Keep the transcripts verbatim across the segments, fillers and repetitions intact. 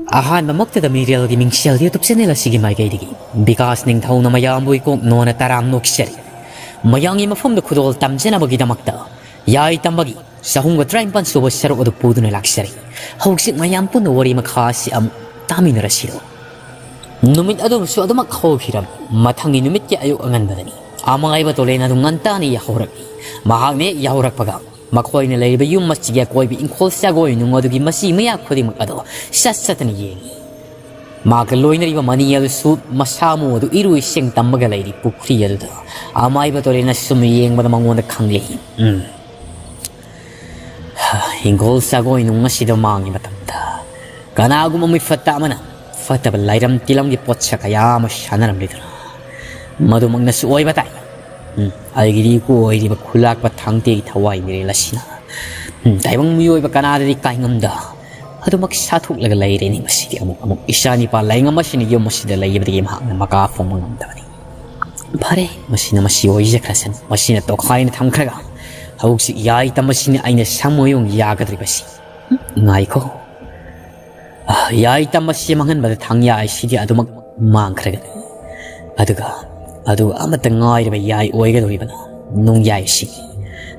ꯑꯍꯥꯟꯕꯃꯛꯇꯗ ꯃꯤꯔꯦꯜꯒꯤ ꯃꯤꯡꯁꯦꯜ YouTube channel ꯑꯁꯤꯒꯤ ꯃꯥꯏꯀꯩꯗꯒꯤ ꯕꯤꯀꯥꯁ ꯅꯤꯡꯊꯧꯅ ꯃꯌꯥꯝꯕꯨ ꯏꯀꯣꯛ ꯅꯣꯟꯅ ꯇꯔꯥꯝ ꯅꯣꯛꯆꯔꯤ꯫ ꯃꯌꯥꯝꯒꯤ ꯃꯐꯝꯗ ꯈꯨꯗꯣꯜ ꯇꯝꯖꯅꯕꯒꯤꯗꯃꯛꯇ ꯌꯥꯏ ꯇꯝꯕꯒꯤ ꯆꯍꯨꯝꯒ ꯇꯔꯥꯅꯤꯄꯥꯟ ꯁꯨꯕ ꯁꯔꯨꯛ ꯑꯗꯨ ꯄꯨꯗꯨꯅ ꯂꯥꯛꯆꯔꯤ꯫ ꯍꯧꯖꯤꯛ ꯃꯌꯥꯝ ꯄꯨꯟꯅ ꯋꯥꯔꯤ ꯃꯈꯥ ꯑꯁꯤ ꯑꯃꯨꯛ ꯇꯥꯃꯤꯟꯅꯔꯁꯤꯔꯣ? ꯅꯨꯃꯤꯠ ꯑꯗꯨꯝꯁꯨ ꯑꯗꯨꯃꯛ ꯍꯧꯈꯤꯔꯝꯃꯤ꯫ ꯃꯊꯪꯒꯤ ꯅꯨꯃꯤꯠꯀꯤ ꯑꯌꯨꯛ ꯑꯉꯟꯕꯗꯅꯤ꯫ ꯑꯃꯥꯏꯕ ꯇꯣꯂꯦꯟ ꯑꯗꯨ ꯉꯟꯇꯥꯅ ꯌꯥꯍꯧꯔꯛꯏ꯫ ꯃꯍꯥꯛꯅ ꯍꯦꯛ ꯌꯥꯍꯧꯔꯛꯄꯒ ꯃꯈꯣꯏꯅ ꯂꯩꯔꯤꯕ ꯌꯨꯝ ꯑꯁꯤꯒꯤ ꯑꯀꯣꯏꯕ ꯏꯪꯈꯣꯜ ꯁꯥꯒꯣꯏ ꯅꯨꯡ ꯑꯗꯨꯒꯤ ꯃꯆꯤ ꯃꯌꯥ ꯈꯨꯗꯤꯡꯃꯛ ꯑꯗꯨ ꯁꯠ ꯁꯠꯇꯅ ꯌꯦꯡꯏ꯫ ꯃꯍꯥꯛꯀ ꯂꯣꯏꯅꯔꯤꯕ ꯃꯅꯤ ꯑꯗꯨꯁꯨ ꯃꯁꯥ ꯃꯎ ꯑꯗꯨ ꯏꯔꯨ ꯏꯁꯤꯡ ꯇꯝꯃꯒ ꯂꯩꯔꯤ ꯄꯨꯈ꯭ꯔꯤ ꯑꯗꯨꯗ꯫ ꯑꯃꯥꯏꯕ ꯇꯣꯔꯦꯟꯅ ꯁꯨꯝ ꯌꯦꯡꯕꯗ ꯃꯉꯣꯟꯗ ꯈꯪꯂꯛꯏ꯫ ꯎꯝ꯫ ꯏꯪꯈꯣꯜ ꯁꯥꯒꯣꯏ ꯅꯨꯡ ꯑꯁꯤꯗ ꯃꯥꯡꯉꯤ ꯃꯇꯝꯗ ꯀꯅꯥꯒꯨꯝꯕ ꯃꯤꯐꯠꯇ ꯑꯃꯅ ꯐꯠꯇꯕ ꯂꯥꯏꯔꯝ ꯇꯤꯂꯝꯒꯤ ꯄꯣꯠꯁꯛ ꯀꯌꯥ ꯑꯃ ꯁꯥꯟꯅꯔꯝꯂꯤꯗꯨꯅ ꯃꯗꯨꯃꯛꯅꯁꯨ ꯑꯣꯏꯕ ꯇꯥꯏ꯫ ꯎꯝ, ꯑꯩꯒꯤꯗꯤ ꯏꯀꯣ ꯑꯣꯏꯔꯤꯕ ꯈꯨꯂꯥꯛꯄ ꯊꯥꯡꯇꯦꯒꯤ ꯊꯋꯥꯏ ꯃꯤꯔꯦꯜ ꯑꯁꯤꯅ, ꯎꯝ, ꯇꯥꯏꯕꯪ ꯃꯤꯑꯣꯏꯕ ꯀꯅꯥꯗꯗꯤ ꯀꯥꯏꯉꯝꯗ ꯑꯗꯨꯃꯛ ꯁꯥꯊꯣꯛꯂꯒ ꯂꯩꯔꯦꯅꯤ꯫ ꯃꯁꯤꯗꯤ ꯑꯃꯨꯛ ꯑꯃꯨꯛ ꯏꯆꯥ ꯅꯤꯄꯥ ꯂꯥꯏꯉꯝ ꯑꯁꯤꯅ ꯌꯨꯝ ꯑꯁꯤꯗ ꯂꯩꯕꯗꯒꯤ ꯃꯍꯥꯛꯅ ꯃꯀꯥ ꯐꯣꯡꯕ ꯉꯝꯗꯕꯅꯤ꯫ ꯐꯔꯦ, ꯃꯁꯤꯅ ꯃꯁꯤ ꯑꯣꯏꯖꯈ꯭ꯔꯁꯅꯨ꯫ ꯃꯁꯤꯅ ꯇꯣꯈꯥꯏꯅ ꯊꯝꯈ꯭ꯔꯒ ꯍꯧꯖꯤꯛ ꯌꯥꯏ ꯇꯝꯕꯁꯤꯅ ꯑꯩꯅ ꯁꯃꯣꯏ ꯑꯣꯏꯅ ꯌꯥꯒꯗꯧꯔꯤꯕꯁꯤ꯫ ꯎꯝ, ꯉꯥꯏꯈꯣ꯫ ꯑ, ꯌꯥꯏ ꯇꯝꯕꯁꯤ ꯃꯥꯡꯍꯟꯕꯗ ꯊꯥꯡ ꯌꯥꯏꯁꯤꯗꯤ ꯑꯗꯨꯃꯛ ꯃꯥꯡꯈ꯭ꯔꯒꯅꯤ꯫ ꯑꯗꯨꯒ ꯑꯗꯨꯒ ꯑꯃꯠꯇ ꯉꯥꯏꯔꯕ ꯌꯥꯏ ꯑꯣꯏꯒꯗꯧꯔꯤꯕꯅ ꯅꯨꯡꯌꯥꯏꯁꯤꯅꯤ꯫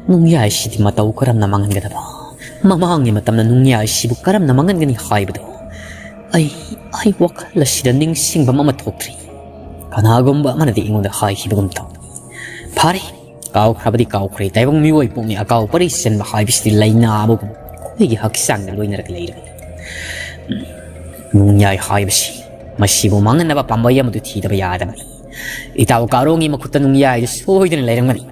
ꯅꯨꯡꯌꯥꯏꯁꯤꯗꯤ ꯃꯇꯧ ꯀꯔꯝꯅ ꯃꯥꯡꯍꯟꯒꯗꯕ? ꯃꯃꯥꯡꯒꯤ ꯃꯇꯝꯗ ꯅꯨꯡꯌꯥꯏꯁꯤꯕꯨ ꯀꯔꯝꯅ ꯃꯥꯡꯍꯟꯒꯅꯤ ꯍꯥꯏꯕꯗꯨ ꯑꯩ, ꯑꯩ ꯋꯥꯈꯜ ꯑꯁꯤꯗ ꯅꯤꯡꯁꯤꯡꯕ ꯑꯃ ꯊꯣꯛꯇ꯭ꯔꯤ꯫ ꯀꯅꯥꯒꯨꯝꯕ ꯑꯃꯅꯗꯤ ꯑꯩꯉꯣꯟꯗ ꯍꯥꯏꯈꯤꯕꯒꯨꯝ ꯇꯧꯏ꯫ ꯐꯔꯦ, ꯀꯥꯎꯈ꯭ꯔꯕꯗꯤ ꯀꯥꯎꯈ꯭ꯔꯦ꯫ ꯇꯥꯏꯕꯪ ꯃꯤꯑꯣꯏ ꯄꯣꯛꯅꯤ, ꯑꯀꯥꯎ ꯄꯔꯩ ꯆꯦꯟꯕ ꯍꯥꯏꯕꯁꯤꯗꯤ ꯂꯥꯏꯅꯥ ꯑꯃꯒꯨꯝ ꯑꯩꯈꯣꯏꯒꯤ ꯍꯛꯆꯥꯡꯗ ꯂꯣꯏꯅꯔꯒ ꯂꯩꯔꯕꯅꯤ꯫ ꯅꯨꯡꯌꯥꯏ ꯍꯥꯏꯕꯁꯤ ꯃꯁꯤꯕꯨ ꯃꯥꯡꯍꯟꯅꯕ ꯄꯥꯝꯕꯩ ꯑꯃꯗꯨ ꯊꯤꯗꯕ ꯌꯥꯗꯕꯅꯤ꯫ ꯏꯇꯥꯎ ꯀꯥꯔꯣꯡꯒꯤ ꯃꯈꯨꯠꯇ ꯅꯨꯡꯌꯥꯏꯗꯨ ꯁꯣꯏꯗꯅ ꯂꯩꯔꯝꯒꯅꯤ꯫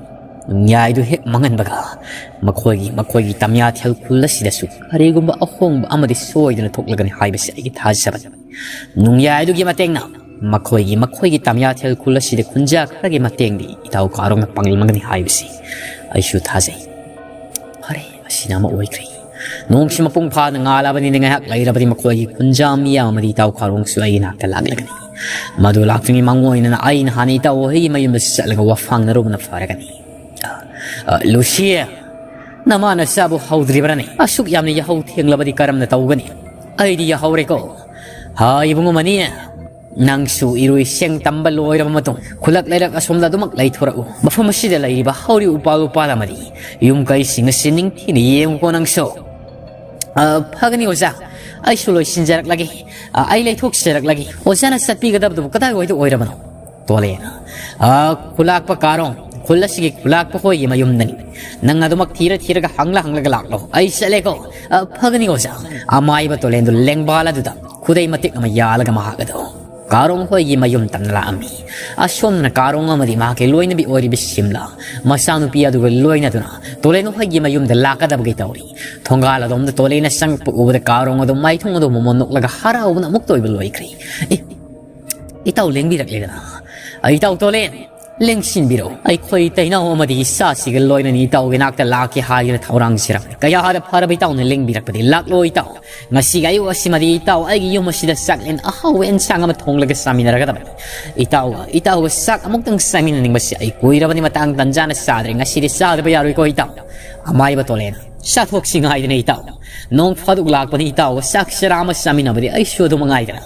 ꯅꯨꯡꯌꯥꯏꯗꯨ ꯍꯦꯛ ꯃꯥꯡꯍꯟꯕꯒ ꯃꯈꯣꯏꯒꯤ, ꯃꯈꯣꯏꯒꯤ ꯇꯝꯌꯥꯊꯦꯜ ꯈꯨꯜ ꯑꯁꯤꯗꯁꯨ ꯀꯔꯤꯒꯨꯝꯕ ꯑꯍꯣꯡꯕ ꯑꯃꯗꯤ ꯁꯣꯏꯗꯅ ꯊꯣꯛꯂꯒꯅꯤ ꯍꯥꯏꯕꯁꯤ ꯑꯩꯒꯤ ꯊꯥꯖꯕꯅꯤ꯫ ꯅꯨꯡꯌꯥꯏꯗꯨꯒꯤ ꯃꯇꯦꯡꯅ ꯃꯈꯣꯏꯒꯤ, ꯃꯈꯣꯏꯒꯤ ꯇꯝꯌꯥꯊꯦꯜ ꯈꯨꯜ ꯑꯁꯤꯗ ꯈꯨꯟꯖꯥ ꯈꯔꯒꯤ ꯃꯇꯦꯡꯗꯤ ꯏꯇꯥꯎ ꯀꯥꯔꯣꯡꯅ ꯄꯥꯡꯂꯝꯒꯅꯤ ꯍꯥꯏꯕꯁꯤ ꯑꯩꯁꯨ ꯊꯥꯖꯩ꯫ ꯐꯔꯦ, ꯑꯁꯤꯅ ꯑꯃ ꯑꯣꯏꯈ꯭ꯔꯦ꯫ ꯅꯣꯡꯁꯤ ꯃꯄꯨꯡ ꯐꯥꯅ ꯉꯥꯜꯂꯕꯅꯤꯅ ꯉꯥꯏꯍꯥꯛ ꯂꯩꯔꯕꯗꯤ ꯃꯈꯣꯏꯒꯤ ꯈꯨꯟꯖꯥ ꯃꯤꯌꯥꯝ ꯑꯃꯗꯤ ꯏꯇꯥꯎ ꯀꯥꯔꯣꯡꯁꯨ ꯑꯩꯒꯤ ꯅꯥꯛꯇ ꯂꯥꯛꯂꯒꯅꯤ꯫ ꯃꯗꯨ ꯂꯥꯛꯇ꯭ꯔꯤꯉꯩ ꯃꯥꯡꯑꯣꯏꯅꯅ ꯑꯩꯅ ꯍꯥꯟꯅ ꯏꯇꯥꯎ ꯍꯣꯏꯒꯤ ꯃꯌꯨꯝꯗ ꯆꯠꯂꯒ ꯋꯥꯐꯥꯡꯅꯔꯨꯕꯅ ꯐꯔꯒꯅꯤ꯫ ꯑ, ꯂꯨꯁꯤ, ꯅꯃꯥ ꯅꯆꯥꯕꯨ ꯍꯧꯗ꯭ꯔꯤꯕ꯭ꯔꯅꯦ? ꯑꯁꯨꯛ ꯌꯥꯝꯅ ꯌꯥꯍꯧ ꯊꯦꯡꯂꯕꯗꯤ ꯀꯔꯝꯅ ꯇꯧꯒꯅꯤ? ꯑꯩꯗꯤ ꯌꯥꯍꯧꯔꯦꯀꯣ꯫ ꯍꯥ, ꯏꯕꯨꯡꯉꯣ ꯃꯅꯤ, ꯅꯪꯁꯨ ꯏꯔꯣꯏ ꯁꯦꯡ ꯇꯝꯕ ꯂꯣꯏꯔꯕ ꯃꯇꯨꯡ ꯈꯨꯜꯂꯛ ꯂꯩꯔꯛ ꯑꯁꯣꯝꯗ ꯑꯗꯨꯃꯛ ꯂꯩꯊꯣꯔꯛꯎ꯫ ꯃꯐꯝ ꯑꯁꯤꯗ ꯂꯩꯔꯤꯕ ꯍꯧꯔꯤꯕ ꯎꯄꯥꯜ ꯎꯄꯥꯜ ꯑꯃꯗꯤ ꯌꯨꯝ ꯀꯩꯁꯤꯡ ꯑꯁꯤ ꯅꯤꯡꯊꯤꯅ ꯌꯦꯡꯉꯨꯀꯣ ꯅꯪꯁꯨ꯫ ꯑ, ꯐꯒꯅꯤ ꯑꯣꯖꯥ, ꯑꯩꯁꯨ ꯂꯣꯏꯁꯤꯟꯖꯔꯛꯂꯒꯦ꯫ ꯑ, ꯑꯩ ꯂꯩꯊꯣꯛꯆꯔꯛꯂꯒꯦ꯫ ꯑꯣꯖꯥꯅ ꯆꯠꯄꯤꯒꯗꯕꯗꯨꯕꯨ ꯀꯗꯥꯏꯋꯥꯏꯗ ꯑꯣꯏꯔꯕꯅꯣ? ꯇꯣꯂꯦꯅ, "ꯑ, ꯈꯨꯂꯥꯛꯄ ꯀꯥꯔꯣꯡ, ꯈꯨꯜ ꯑꯁꯤꯒꯤ ꯈꯨꯂꯥꯛꯄ ꯍꯣꯏꯒꯤ ꯃꯌꯨꯝꯗꯅꯤ꯫ ꯅꯪ ꯑꯗꯨꯃꯛ ꯊꯤꯔ ꯊꯤꯔꯒ ꯍꯪꯂ ꯍꯪꯂꯒ ꯂꯥꯛꯂꯣ꯫ ꯑꯩ ꯆꯠꯂꯦꯀꯣ꯫ ꯑ, ꯐꯒꯅꯤ ꯑꯣꯖꯥ꯫" ꯑꯃꯥꯏꯕ ꯇꯣꯂꯦꯟꯗꯨ ꯂꯦꯡꯕꯥꯜ ꯑꯗꯨꯗ ꯈꯨꯗꯩ ꯃꯇꯦꯛ ꯑꯃ ꯌꯥꯜꯂꯒ ꯃꯍꯥꯛ ꯑꯗꯨ ꯀꯥꯔꯣꯡ ꯍꯣꯏꯒꯤ ꯃꯌꯨꯝ ꯇꯝꯅ ꯂꯥꯛꯑꯝꯃꯤ꯫ ꯑꯁꯣꯝꯗꯅ ꯀꯥꯔꯣꯡ ꯑꯃꯗꯤ ꯃꯍꯥꯛꯀꯤ ꯂꯣꯏꯅꯕꯤ ꯑꯣꯏꯔꯤꯕ ꯁꯤꯝꯂꯥ ꯃꯆꯥꯅꯨꯄꯤ ꯑꯗꯨꯒ ꯂꯣꯏꯅꯗꯨꯅ ꯇꯣꯂꯦꯟ ꯍꯣꯏꯒꯤ ꯃꯌꯨꯝꯗ ꯂꯥꯛꯀꯗꯕꯒꯤ ꯇꯧꯔꯤ꯫ ꯊꯣꯡꯒꯥꯜ ꯑꯗꯣꯝꯗ ꯇꯣꯂꯦꯟꯅ ꯆꯪꯉꯛꯄ ꯎꯕꯗ ꯀꯥꯔꯣꯡ ꯑꯗꯨ ꯃꯥꯏꯊꯣꯡ ꯑꯗꯨ ꯃꯃꯣꯟ ꯅꯣꯛꯂꯒ ꯍꯔꯥꯎꯕꯅ ꯑꯃꯨꯛꯇ ꯑꯣꯏꯕ ꯂꯣꯏꯈ꯭ꯔꯦ꯫ "ꯑꯦ, ꯏꯇꯥꯎ ꯂꯦꯡꯕꯤꯔꯛꯂꯦꯗꯅ꯫ ꯏꯇꯥꯎ ꯇꯣꯂꯦꯟ, ꯂꯦꯡꯁꯤꯟꯕꯤꯔꯛꯎ꯫ ꯑꯩꯈꯣꯏ ꯏꯇꯩꯅꯥꯎ ꯑꯃꯗꯤ ꯏꯆꯥꯁꯤꯒ ꯂꯣꯏꯅꯅ ꯏꯇꯥꯎꯒꯤ ꯅꯥꯛꯇ ꯂꯥꯛꯀꯦ ꯍꯥꯏꯗꯨꯅ ꯊꯧꯔꯥꯡꯖꯔꯝꯃꯤ꯫ ꯀꯌꯥꯗ ꯐꯔꯕ ꯏꯇꯥꯎꯅ ꯂꯦꯡꯕꯤꯔꯛꯄꯗꯤ꯫ ꯂꯥꯛꯂꯣ ꯏꯇꯥꯎ꯫ ꯉꯁꯤꯒꯤ ꯑꯌꯨꯛ ꯑꯁꯤꯃꯗꯤ ꯏꯇꯥꯎ ꯑꯩꯒꯤ ꯌꯨꯝ ꯑꯁꯤꯗ ꯆꯥꯛꯂꯦꯟ ꯑꯍꯥꯎꯕ ꯑꯦꯟꯁꯥꯡ ꯑꯃ ꯊꯣꯡꯂꯒ ꯆꯥꯃꯤꯟꯅꯔꯒꯗꯕꯅꯤ꯫ ꯏꯇꯥꯎꯒ, ꯏꯇꯥꯎꯒ ꯆꯥꯛ ꯑꯃꯨꯛꯇꯪ ꯆꯥꯃꯤꯟꯅꯅꯤꯡꯕꯁꯤ ꯑꯩ ꯀꯨꯏꯔꯕꯅꯤ ꯃꯇꯥꯡ ꯇꯟꯖꯥꯅ ꯆꯥꯗ꯭ꯔꯦ꯫ ꯉꯁꯤꯗꯤ ꯆꯥꯗꯕ ꯌꯥꯔꯣꯏꯀꯣ ꯏꯇꯥꯎ꯫" ꯑꯃꯥꯏꯕ ꯇꯣꯂꯦꯟ, "ꯆꯥꯊꯣꯛꯁꯤ ꯉꯥꯏꯗꯅ ꯏꯇꯥꯎ꯫ ꯅꯣꯡ ꯐꯥꯗꯣꯛ ꯂꯥꯛꯄꯅꯤ ꯏꯇꯥꯎꯒ ꯆꯥꯛ ꯆꯔꯥ ꯑꯃ ꯆꯥꯃꯤꯟꯅꯕꯗꯤ ꯑꯩꯁꯨ ꯑꯗꯨ ꯃꯉꯥꯏꯗꯅ꯫"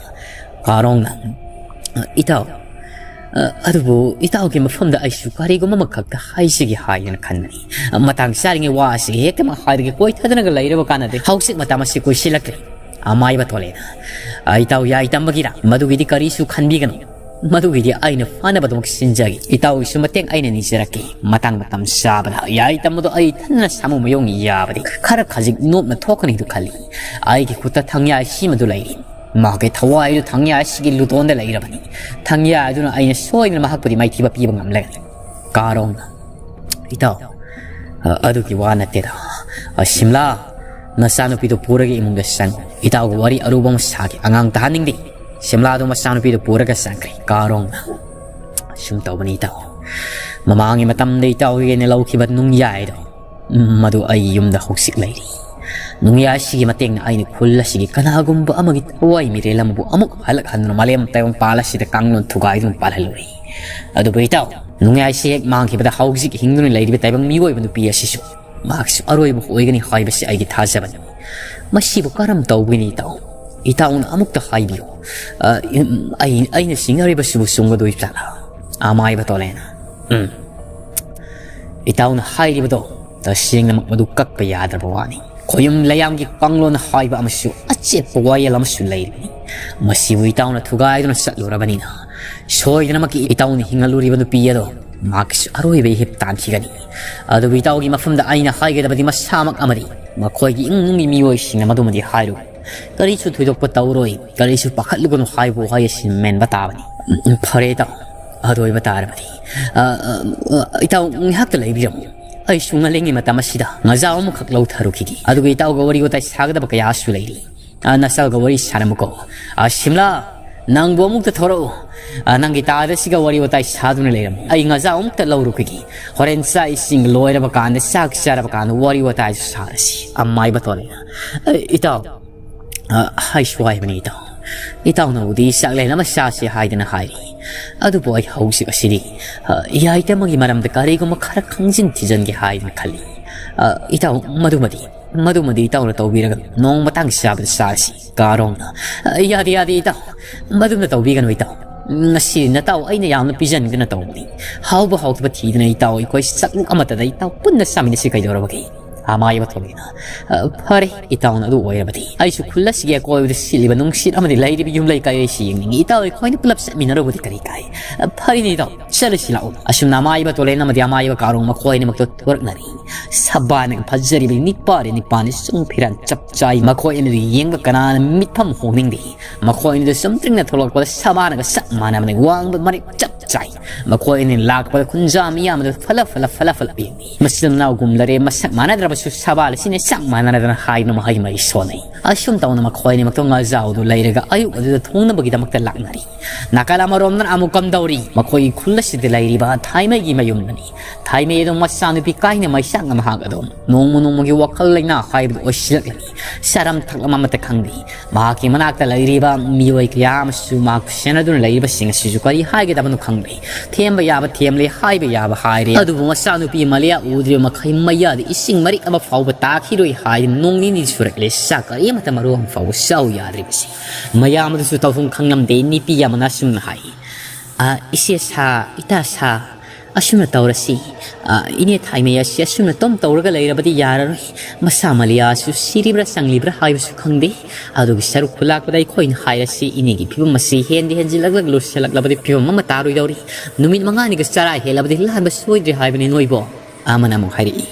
ꯀꯥꯔꯣꯡꯅ, "ꯏꯇꯥꯎ, ꯑ, ꯑꯗꯨꯕꯨ ꯏꯇꯥꯎꯒꯤ ꯃꯐꯝꯗ ꯑꯩꯁꯨ ꯀꯔꯤꯒꯨꯝꯕ ꯑꯃꯈꯛꯇ ꯍꯥꯏꯖꯒꯦ ꯍꯥꯏꯗꯅ ꯈꯟꯕꯅꯤ꯫ ꯃꯇꯥꯡ ꯆꯥꯔꯤꯉꯩ ꯋꯥ ꯑꯁꯤ ꯍꯦꯛꯇꯃꯛ ꯍꯥꯏꯔꯒ ꯀꯣꯏꯊꯗꯅꯒ ꯂꯩꯔꯕ ꯀꯥꯟꯅꯗꯦ꯫ ꯍꯧꯖꯤꯛ ꯃꯇꯝ ꯑꯁꯤ ꯀꯨꯏꯁꯤꯜꯂꯛꯇ꯭ꯔꯦ꯫" ꯑꯃꯥꯏꯕ ꯇꯣꯂꯦꯟ, "ꯑ, ꯏꯇꯥꯎ ꯌꯥꯏ ꯇꯝꯕꯒꯤꯔꯥ? ꯃꯗꯨꯒꯤꯗꯤ ꯀꯔꯤꯁꯨ ꯈꯟꯕꯤꯒꯅꯨ꯫ ꯃꯗꯨꯒꯤꯗꯤ ꯑꯩꯅ ꯐꯥꯅꯕꯗꯃꯛ ꯁꯤꯟꯖꯒꯦ꯫ ꯏꯇꯥꯎꯒꯤꯁꯨ ꯃꯇꯦꯡ ꯑꯩꯅ ꯅꯤꯖꯔꯛꯀꯦ꯫ ꯃꯇꯥꯡ ꯃꯇꯝ ꯆꯥꯕꯗ ꯌꯥꯏ ꯇꯝꯕꯗꯣ ꯑꯩ ꯏꯊꯟꯅ ꯁꯥꯃꯨ ꯃꯌꯣꯡ ꯌꯥꯕꯗꯤ ꯈꯔ ꯈꯖꯤꯛ ꯅꯣꯞꯅ ꯊꯣꯛꯀꯅꯤꯗꯨ ꯈꯜꯂꯤ꯫ ꯑꯩꯒꯤ ꯈꯨꯠꯇ ꯊꯪꯌꯥꯏ ꯁꯤꯃꯗꯨ ꯂꯩꯔꯤ꯫ ꯃꯍꯥꯛꯀꯤ ꯊꯋꯥꯏ ꯑꯗꯨ ꯊꯪꯌꯥꯏ ꯑꯁꯤꯒꯤ ꯂꯨꯇꯣꯟꯗ ꯂꯩꯔꯕꯅꯤ꯫ ꯊꯪꯌꯥꯏ ꯑꯗꯨꯅ ꯑꯩꯅ ꯁꯣꯏꯗꯅ ꯃꯍꯥꯛꯄꯨꯗꯤ ꯃꯥꯏꯊꯤꯕ ꯄꯤꯕ ꯉꯝꯂꯒꯅꯤ꯫" ꯀꯥꯔꯣꯡꯅ, "ꯏꯇꯥꯎ, ꯑ, ꯑꯗꯨꯒꯤ ꯋꯥ ꯅꯠꯇꯦꯗ꯫ ꯑ, ꯁꯤꯝꯂꯥ, ꯅꯆꯥꯅꯨꯄꯤꯗꯨ ꯄꯨꯔꯒ ꯏꯃꯨꯡꯗ ꯆꯪꯉꯨ꯫ ꯏꯇꯥꯎꯒ ꯋꯥꯔꯤ ꯑꯔꯨꯕ ꯑꯃ ꯁꯥꯒꯦ꯫ ꯑꯉꯥꯡ ꯇꯥꯍꯟꯅꯤꯡꯗꯦ꯫" ꯁꯤꯝꯂꯥꯗꯨ ꯃꯆꯥꯅꯨꯄꯤꯗꯨ ꯄꯨꯔꯒ ꯆꯪꯈ꯭ꯔꯦ꯫ ꯀꯥꯔꯣꯡꯅ, "ꯑꯁꯨꯝ ꯇꯧꯕꯅꯤ ꯏꯇꯥꯎ꯫ ꯃꯃꯥꯡꯒꯤ ꯃꯇꯝꯗ ꯏꯇꯥꯎꯒꯤ ꯑꯩꯅ ꯂꯧꯈꯤꯕ ꯅꯨꯡꯌꯥꯏꯗꯣ, ꯃꯗꯨ ꯑꯩ ꯌꯨꯝꯗ ꯍꯧꯖꯤꯛ ꯂꯩꯔꯤ꯫ ꯅꯨꯡꯌꯥꯏ ꯑꯁꯤꯒꯤ ꯃꯇꯦꯡꯅ ꯑꯩꯅ ꯈꯨꯜ ꯑꯁꯤꯒꯤ ꯀꯅꯥꯒꯨꯝꯕ ꯑꯃꯒꯤ ꯊꯋꯥꯏ ꯃꯤꯔꯦꯜ ꯑꯃꯕꯨ ꯑꯃꯨꯛ ꯍꯜꯂꯛꯍꯟꯗꯨꯅ ꯃꯥꯂꯦꯝ ꯇꯥꯏꯕꯪꯄꯥꯜ ꯑꯁꯤꯗ ꯀꯥꯡꯂꯣꯟ ꯊꯨꯒꯥꯏꯗꯨꯅ ꯄꯥꯜꯍꯜꯂꯨꯔꯦ꯫ ꯑꯗꯨꯕꯨ ꯏꯇꯥꯎ, ꯅꯨꯡꯌꯥꯏꯁꯤ ꯍꯦꯛ ꯃꯥꯡꯈꯤꯕꯗ ꯍꯧꯖꯤꯛ ꯍꯤꯡꯗꯨꯅ ꯂꯩꯔꯤꯕ ꯇꯥꯏꯕꯪ ꯃꯤꯑꯣꯏꯕ ꯅꯨꯄꯤ ꯑꯁꯤꯁꯨ ꯃꯍꯥꯛꯁꯨ ꯑꯔꯣꯏꯕ ꯑꯣꯏꯒꯅꯤ ꯍꯥꯏꯕꯁꯤ ꯑꯩꯒꯤ ꯊꯥꯖꯕꯅꯤ꯫ ꯃꯁꯤꯕꯨ ꯀꯔꯝ ꯇꯧꯒꯅꯤ ꯏꯇꯥꯎ?" "ꯏꯇꯥꯎꯅ ꯑꯃꯨꯛꯇ ꯍꯥꯏꯕꯤꯌꯨ, ꯑ, ꯏꯝ, ꯑꯩ, ꯑꯩꯅ ꯆꯤꯡꯅꯔꯤꯕꯁꯤꯕꯨ ꯆꯨꯝꯒꯗꯣꯏ ꯖꯥꯠꯂꯥ?" ꯑꯃꯥꯏꯕ ꯇꯣꯂꯦꯅ, "ꯎꯝ, ꯏꯇꯥꯎꯅ ꯍꯥꯏꯔꯤꯕꯗꯣ ꯇꯁꯦꯡꯅꯃꯛ ꯃꯗꯨ ꯀꯛꯄ ꯌꯥꯗ꯭ꯔꯕ ꯋꯥꯅꯤ꯫ ꯈꯣꯌꯨꯝ ꯂꯩꯌꯥꯝꯒꯤ ꯄꯥꯡꯂꯣꯟ ꯍꯥꯏꯕ ꯑꯃꯁꯨ ꯑꯆꯦꯠꯄ ꯋꯥꯌꯦꯜ ꯑꯃꯁꯨ ꯂꯩꯔꯤꯕꯅꯤ꯫ ꯃꯁꯤꯕꯨ ꯏꯇꯥꯎꯅ ꯊꯨꯒꯥꯏꯗꯨꯅ ꯆꯠꯂꯨꯔꯕꯅꯤꯅ ꯁꯣꯏꯗꯅꯃꯛꯀꯤ ꯏꯇꯥꯎꯅ ꯍꯤꯡꯍꯜꯂꯨꯔꯤꯕ ꯅꯨꯄꯤ ꯑꯗꯣ ꯃꯍꯥꯛꯀꯤꯁꯨ ꯑꯔꯣꯏꯕ ꯏꯍꯤꯞ ꯇꯥꯟꯈꯤꯒꯅꯤ꯫ ꯑꯗꯨꯕꯨ ꯏꯇꯥꯎꯒꯤ ꯃꯐꯝꯗ ꯑꯩꯅ ꯍꯥꯏꯒꯗꯕꯗꯤ ꯃꯁꯥꯃꯛ ꯑꯃꯗꯤ ꯃꯈꯣꯏꯒꯤ ꯏꯃꯨꯡ ꯃꯅꯨꯡꯒꯤ ꯃꯤꯑꯣꯏꯁꯤꯡꯅ ꯃꯗꯨꯃꯗꯤ ꯍꯥꯏꯔꯨ꯫ ꯀꯔꯤꯁꯨ ꯊꯣꯏꯗꯣꯛꯄ ꯇꯧꯔꯣꯏ, ꯀꯔꯤꯁꯨ ꯄꯥꯈꯠꯂꯨꯒꯅꯨ" ꯍꯥꯏꯕ ꯋꯥꯍꯩ ꯑꯁꯤ ꯃꯦꯟꯕ ꯇꯥꯕꯅꯤ꯫ ꯎꯝ, ꯐꯔꯦ ꯏꯇꯥꯎ, ꯑꯗꯨ ꯑꯣꯏꯕ ꯇꯥꯔꯕꯗꯤ, ꯑ, ꯑ, ꯑ, ꯏꯇꯥꯎ ꯉꯥꯏꯍꯥꯛꯇ ꯂꯩꯕꯤꯔꯝꯃꯨ꯫ ꯑꯩꯁꯨ ꯉꯜꯂꯤꯉꯩ ꯃꯇꯝ ꯑꯁꯤꯗ ꯉꯥꯖꯥꯎ ꯑꯃꯈꯛ ꯂꯧꯊꯔꯨꯈꯤꯒꯦ꯫ ꯑꯗꯨꯒ ꯏꯇꯥꯎꯒ ꯋꯥꯔꯤ ꯋꯥꯇꯥꯏ ꯁꯥꯒꯗꯕ ꯀꯌꯥꯁꯨ ꯂꯩꯔꯤ꯫ ꯑ, ꯅꯆꯜꯒ ꯋꯥꯔꯤ ꯁꯥꯔꯝꯃꯨꯀꯣ꯫ ꯑ, ꯁꯤꯝꯂꯥ, ꯅꯪꯕꯨ ꯑꯃꯨꯛꯇ ꯊꯣꯔꯛꯎ꯫ ꯑ, ꯅꯪꯒꯤ ꯇꯥꯗꯁꯤꯒ ꯋꯥꯔꯤ ꯋꯥꯇꯥꯏ ꯁꯥꯗꯨꯅ ꯂꯩꯔꯝꯃꯨ꯫ ꯑꯩ ꯉꯥꯖꯥꯎ ꯑꯃꯨꯛꯇ ꯂꯧꯔꯨꯈꯤꯒꯦ꯫ ꯍꯣꯔꯦꯟ ꯆꯥꯛ ꯏꯁꯤꯡ ꯂꯣꯏꯔꯕ ꯀꯥꯟꯗ, ꯆꯥꯛ ꯆꯥꯔꯕ ꯀꯥꯟꯗ ꯋꯥꯔꯤ ꯋꯥꯇꯥꯏꯁꯨ ꯁꯥꯔꯁꯤ꯫ ꯑꯃꯥꯏꯕ ꯇꯣꯂꯦꯅ, "ꯑ, ꯏꯇꯥꯎ, ꯑ, ꯍꯥꯏꯁꯨ ꯍꯥꯏꯕꯅꯤ ꯏꯇꯥꯎ꯫ ꯏꯇꯥꯎꯅꯕꯨꯗꯤ ꯆꯥꯛꯂꯦꯟ ꯑꯃ ꯆꯥꯁꯤ ꯍꯥꯏꯗꯅ ꯍꯥꯏꯔꯤ꯫ ꯑꯗꯨꯕꯨ ꯑꯩ ꯍꯧꯖꯤꯛ ꯑꯁꯤꯗꯤ, ꯑ, ꯌꯥꯏꯇꯃꯒꯤ ꯃꯔꯝꯗ ꯀꯔꯤꯒꯨꯝꯕ ꯈꯔ ꯈꯪꯖꯤꯟ ꯊꯤꯖꯤꯟꯒꯦ ꯍꯥꯏꯗꯅ ꯈꯜꯂꯤ꯫ ꯑ, ꯏꯇꯥꯎ, ꯃꯗꯨꯃꯗꯤ, ꯃꯗꯨꯃꯗꯤ ꯏꯇꯥꯎꯅ ꯇꯧꯕꯤꯔꯒ ꯅꯣꯡ ꯃꯇꯥꯡ ꯆꯥꯕꯗ ꯆꯥꯔꯁꯤ", ꯀꯥꯔꯣꯡꯅ꯫ "ꯑ, ꯌꯥꯗꯦ, ꯌꯥꯗꯦ ꯏꯇꯥꯎ, ꯃꯗꯨꯝꯅ ꯇꯧꯕꯤꯒꯅꯨ ꯏꯇꯥꯎ꯫ ꯉꯁꯤ ꯅꯇꯥꯎ ꯑꯩꯅ ꯌꯥꯝꯅ ꯄꯤꯖꯅꯤꯡꯗꯅ ꯇꯧꯕꯅꯤ꯫ ꯍꯥꯎꯕ ꯍꯥꯎꯇꯕ ꯊꯤꯗꯅ ꯏꯇꯥꯎ ꯑꯩꯈꯣꯏ ꯆꯥꯛꯂꯨꯛ ꯑꯃꯠꯇꯗ ꯏꯇꯥꯎ ꯄꯨꯟꯅ ꯆꯥꯃꯤꯟꯅꯁꯤ ꯀꯩꯗꯧꯔꯕꯒꯦ?" ꯑꯃꯥꯏꯕ ꯇꯣꯂꯦꯅ, "ꯑ, ꯐꯔꯦ ꯏꯇꯥꯎꯅ ꯑꯗꯨ ꯑꯣꯏꯔꯕꯗꯤ꯫ ꯑꯩꯁꯨ ꯈꯨꯜ ꯑꯁꯤꯒꯤ ꯑꯀꯣꯏꯕꯗ ꯁꯤꯠꯂꯤꯕ ꯅꯨꯡꯁꯤꯠ ꯑꯃꯗꯤ ꯂꯩꯔꯤꯕ ꯌꯨꯝꯂꯩ ꯀꯩꯔꯩꯁꯤ ꯌꯦꯡꯅꯤꯡꯏ꯫ ꯏꯇꯥꯎ ꯑꯩꯈꯣꯏꯅ ꯄꯨꯂꯞ ꯆꯠꯃꯤꯟꯅꯔꯨꯕꯗꯤ ꯀꯔꯤ ꯀꯥꯏ? ꯑ, ꯐꯔꯦꯅꯦ ꯏꯇꯥꯎ, ꯆꯠꯂꯁꯤ ꯂꯥꯛꯑꯣ꯫" ꯑꯁꯨꯝꯅ ꯑꯃꯥꯏꯕ ꯇꯣꯂꯦꯟ ꯑꯃꯗꯤ ꯑꯃꯥꯏꯕ ꯀꯥꯔꯣꯡ ꯃꯈꯣꯏ ꯑꯅꯤꯃꯛꯇꯣ ꯊꯣꯔꯛꯅꯔꯤ꯫ ꯁꯕꯥꯅꯒ ꯐꯖꯔꯤꯕ ꯅꯤꯛꯄꯥꯔꯦ ꯅꯤꯛꯄꯥꯅꯤ ꯁꯨꯝ ꯐꯤꯔꯥꯟ ꯆꯞ ꯆꯥꯏ꯫ ꯃꯈꯣꯏ ꯑꯅꯤꯗꯨ ꯌꯦꯡꯕ ꯀꯅꯥꯅ ꯃꯤꯠꯐꯝ ꯍꯣꯡꯅꯤꯡꯗꯦ꯫ ꯃꯈꯣꯏ ꯑꯅꯤꯗꯨ ꯆꯨꯝꯗ꯭ꯔꯤꯡꯅ ꯊꯣꯛꯂꯛꯄꯗ ꯁꯕꯥꯅꯒ ꯆꯞ ꯃꯥꯟꯅꯕꯅꯤ ꯋꯥꯡꯕ ꯃꯔꯤꯛ ꯆꯞ ꯆꯥꯏ꯫ ꯃꯈꯣꯏ ꯑꯅꯤ ꯂꯥꯛꯄꯗ ꯈꯨꯟꯖꯥ ꯃꯤꯌꯥꯝ ꯑꯗꯨ ꯐꯂ ꯐꯂ ꯐꯂ ꯐꯂ ꯌꯦꯡꯏ꯫ ꯃꯆꯤꯟ ꯃꯅꯥꯎꯒꯨꯝꯂꯔꯦ ꯃꯁꯛ ꯃꯥꯟꯅꯗ꯭ꯔꯕꯁꯨ ꯁꯕꯥꯜ ꯑꯁꯤꯅ ꯆꯞ ꯃꯥꯟꯅꯔꯗꯅ ꯍꯥꯏꯗꯨꯅ ꯃꯍꯩ ꯃꯍꯩ ꯁꯣꯟꯅꯩ꯫ ꯑꯁꯨꯝ ꯇꯧꯅ ꯃꯈꯣꯏ ꯑꯅꯤꯃꯛꯇꯣ ꯉꯥꯖꯥꯎꯗꯨ ꯂꯩꯔꯒ ꯑꯌꯨꯛ ꯑꯗꯨꯗ ꯊꯣꯡꯅꯕꯒꯤꯗꯃꯛꯇ ꯂꯥꯛꯅꯔꯤ꯫ ꯅꯥꯀꯜ ꯑꯃꯔꯣꯝꯗꯅ ꯑꯃꯨꯛ ꯀꯝꯗꯧꯔꯤ? ꯃꯈꯣꯏꯒꯤ ꯈꯨꯜ ꯑꯁꯤꯗ ꯂꯩꯔꯤꯕ ꯊꯥꯏꯃꯩꯒꯤ ꯃꯌꯨꯝꯗꯅꯤ꯫ ꯊꯥꯏꯃꯩ ꯑꯗꯨ ꯃꯆꯥꯅꯨꯄꯤ ꯀꯥꯏꯅ ꯃꯩꯆꯥꯛꯅ ꯃꯍꯥꯛ ꯑꯗꯨꯝ ꯅꯣꯡꯃ ꯅꯣꯡꯃꯒꯤ ꯋꯥꯈꯜ ꯂꯩꯅꯥ ꯍꯥꯏꯕꯗꯨ ꯑꯣꯏꯁꯤꯜꯂꯛꯂꯅꯤ꯫ ꯆꯥꯔꯝ ꯊꯛꯂꯝ ꯑꯃꯠꯇ ꯈꯪꯗꯦ꯫ ꯃꯍꯥꯛꯀꯤ ꯃꯅꯥꯛꯇ ꯂꯩꯔꯤꯕ ꯃꯤꯑꯣꯏ ꯀꯌꯥ ꯑꯃꯁꯨ ꯃꯍꯥꯛꯄꯨ ꯁꯦꯟꯅꯗꯨꯅ ꯂꯩꯔꯤꯕꯁꯤꯡ ꯑꯁꯤꯁꯨ ꯀꯔꯤ ꯍꯥꯏꯒꯗꯕꯅꯣ ꯈꯪꯗꯦ꯫ ꯊꯦꯝꯕ ꯌꯥꯕ ꯊꯦꯝꯂꯦ, ꯍꯥꯏꯕ ꯌꯥꯕ ꯍꯥꯏꯔꯦ꯫ ꯑꯗꯨꯕꯨ ꯃꯆꯥꯅꯨꯄꯤ ꯃꯂꯤꯌꯥ ꯎꯗ꯭ꯔꯤꯕ ꯃꯈꯩ ꯃꯌꯥꯗ ꯏꯁꯤꯡ ꯃꯔꯤꯛ ꯑꯃ ꯐꯥꯎꯕ ꯇꯥꯈꯤꯔꯣꯏ ꯍꯥꯏꯗꯨꯅ ꯅꯣꯡ ꯅꯤꯅꯤ ꯁꯨꯔꯛꯂꯦ, ꯆꯥꯛ ꯀꯔꯤꯃꯠꯇ ꯃꯔꯨ ꯑꯃ ꯐꯥꯎꯕ ꯆꯥꯎ ꯌꯥꯗ꯭ꯔꯤꯕꯁꯤ꯫ ꯃꯌꯥꯝ ꯑꯗꯨꯁꯨ ꯇꯧꯐꯝ ꯈꯪꯂꯝꯗꯦ꯫ ꯅꯨꯄꯤ ꯑꯃꯅ ꯑꯁꯨꯝꯅ ꯍꯥꯏ, "ꯑ, ꯏꯆꯦ ꯁꯥ, ꯏꯇꯥ ꯁꯥ, ꯑꯁꯨꯝꯅ ꯇꯧꯔꯁꯤ꯫ ꯑ, ꯏꯅꯦ ꯊꯥꯏꯃꯩ ꯑꯁꯤ ꯑꯁꯨꯝꯅ ꯇꯣꯝ ꯇꯧꯔꯒ ꯂꯩꯔꯕꯗꯤ ꯌꯥꯔꯔꯣꯏ꯫ ꯃꯁꯥ ꯃꯂꯤꯌꯥꯁꯨ ꯁꯤꯔꯤꯕ꯭ꯔꯥ ꯆꯪꯂꯤꯕ꯭ꯔꯥ ꯍꯥꯏꯕꯁꯨ ꯈꯪꯗꯦ꯫ ꯑꯗꯨꯒꯤ ꯁꯔꯨꯛ ꯈꯨꯂꯥꯛꯄꯗ ꯑꯩꯈꯣꯏꯅ ꯍꯥꯏꯔꯁꯤ, ꯏꯅꯦꯒꯤ ꯐꯤꯕꯝ ꯑꯁꯤ ꯍꯦꯟꯗꯤ ꯍꯦꯟꯖꯤꯜꯂꯛꯂꯒ ꯂꯨꯁꯜꯂꯛꯂꯕꯗꯤ ꯐꯤꯕꯝ ꯑꯃ ꯇꯥꯔꯣꯏꯗꯧꯔꯤ꯫ ꯅꯨꯃꯤꯠ ꯃꯉꯥꯅꯤꯒ ꯆꯔꯥ ꯍꯦꯜꯂꯕꯗꯤ ꯂꯥꯟꯕ ꯁꯣꯏꯗ꯭ꯔꯦ ꯍꯥꯏꯕꯅꯤ ꯅꯣꯏꯕꯣ꯫" ꯑꯃꯅ ꯑꯃꯨꯛ ꯍꯥꯏꯔꯛꯏ,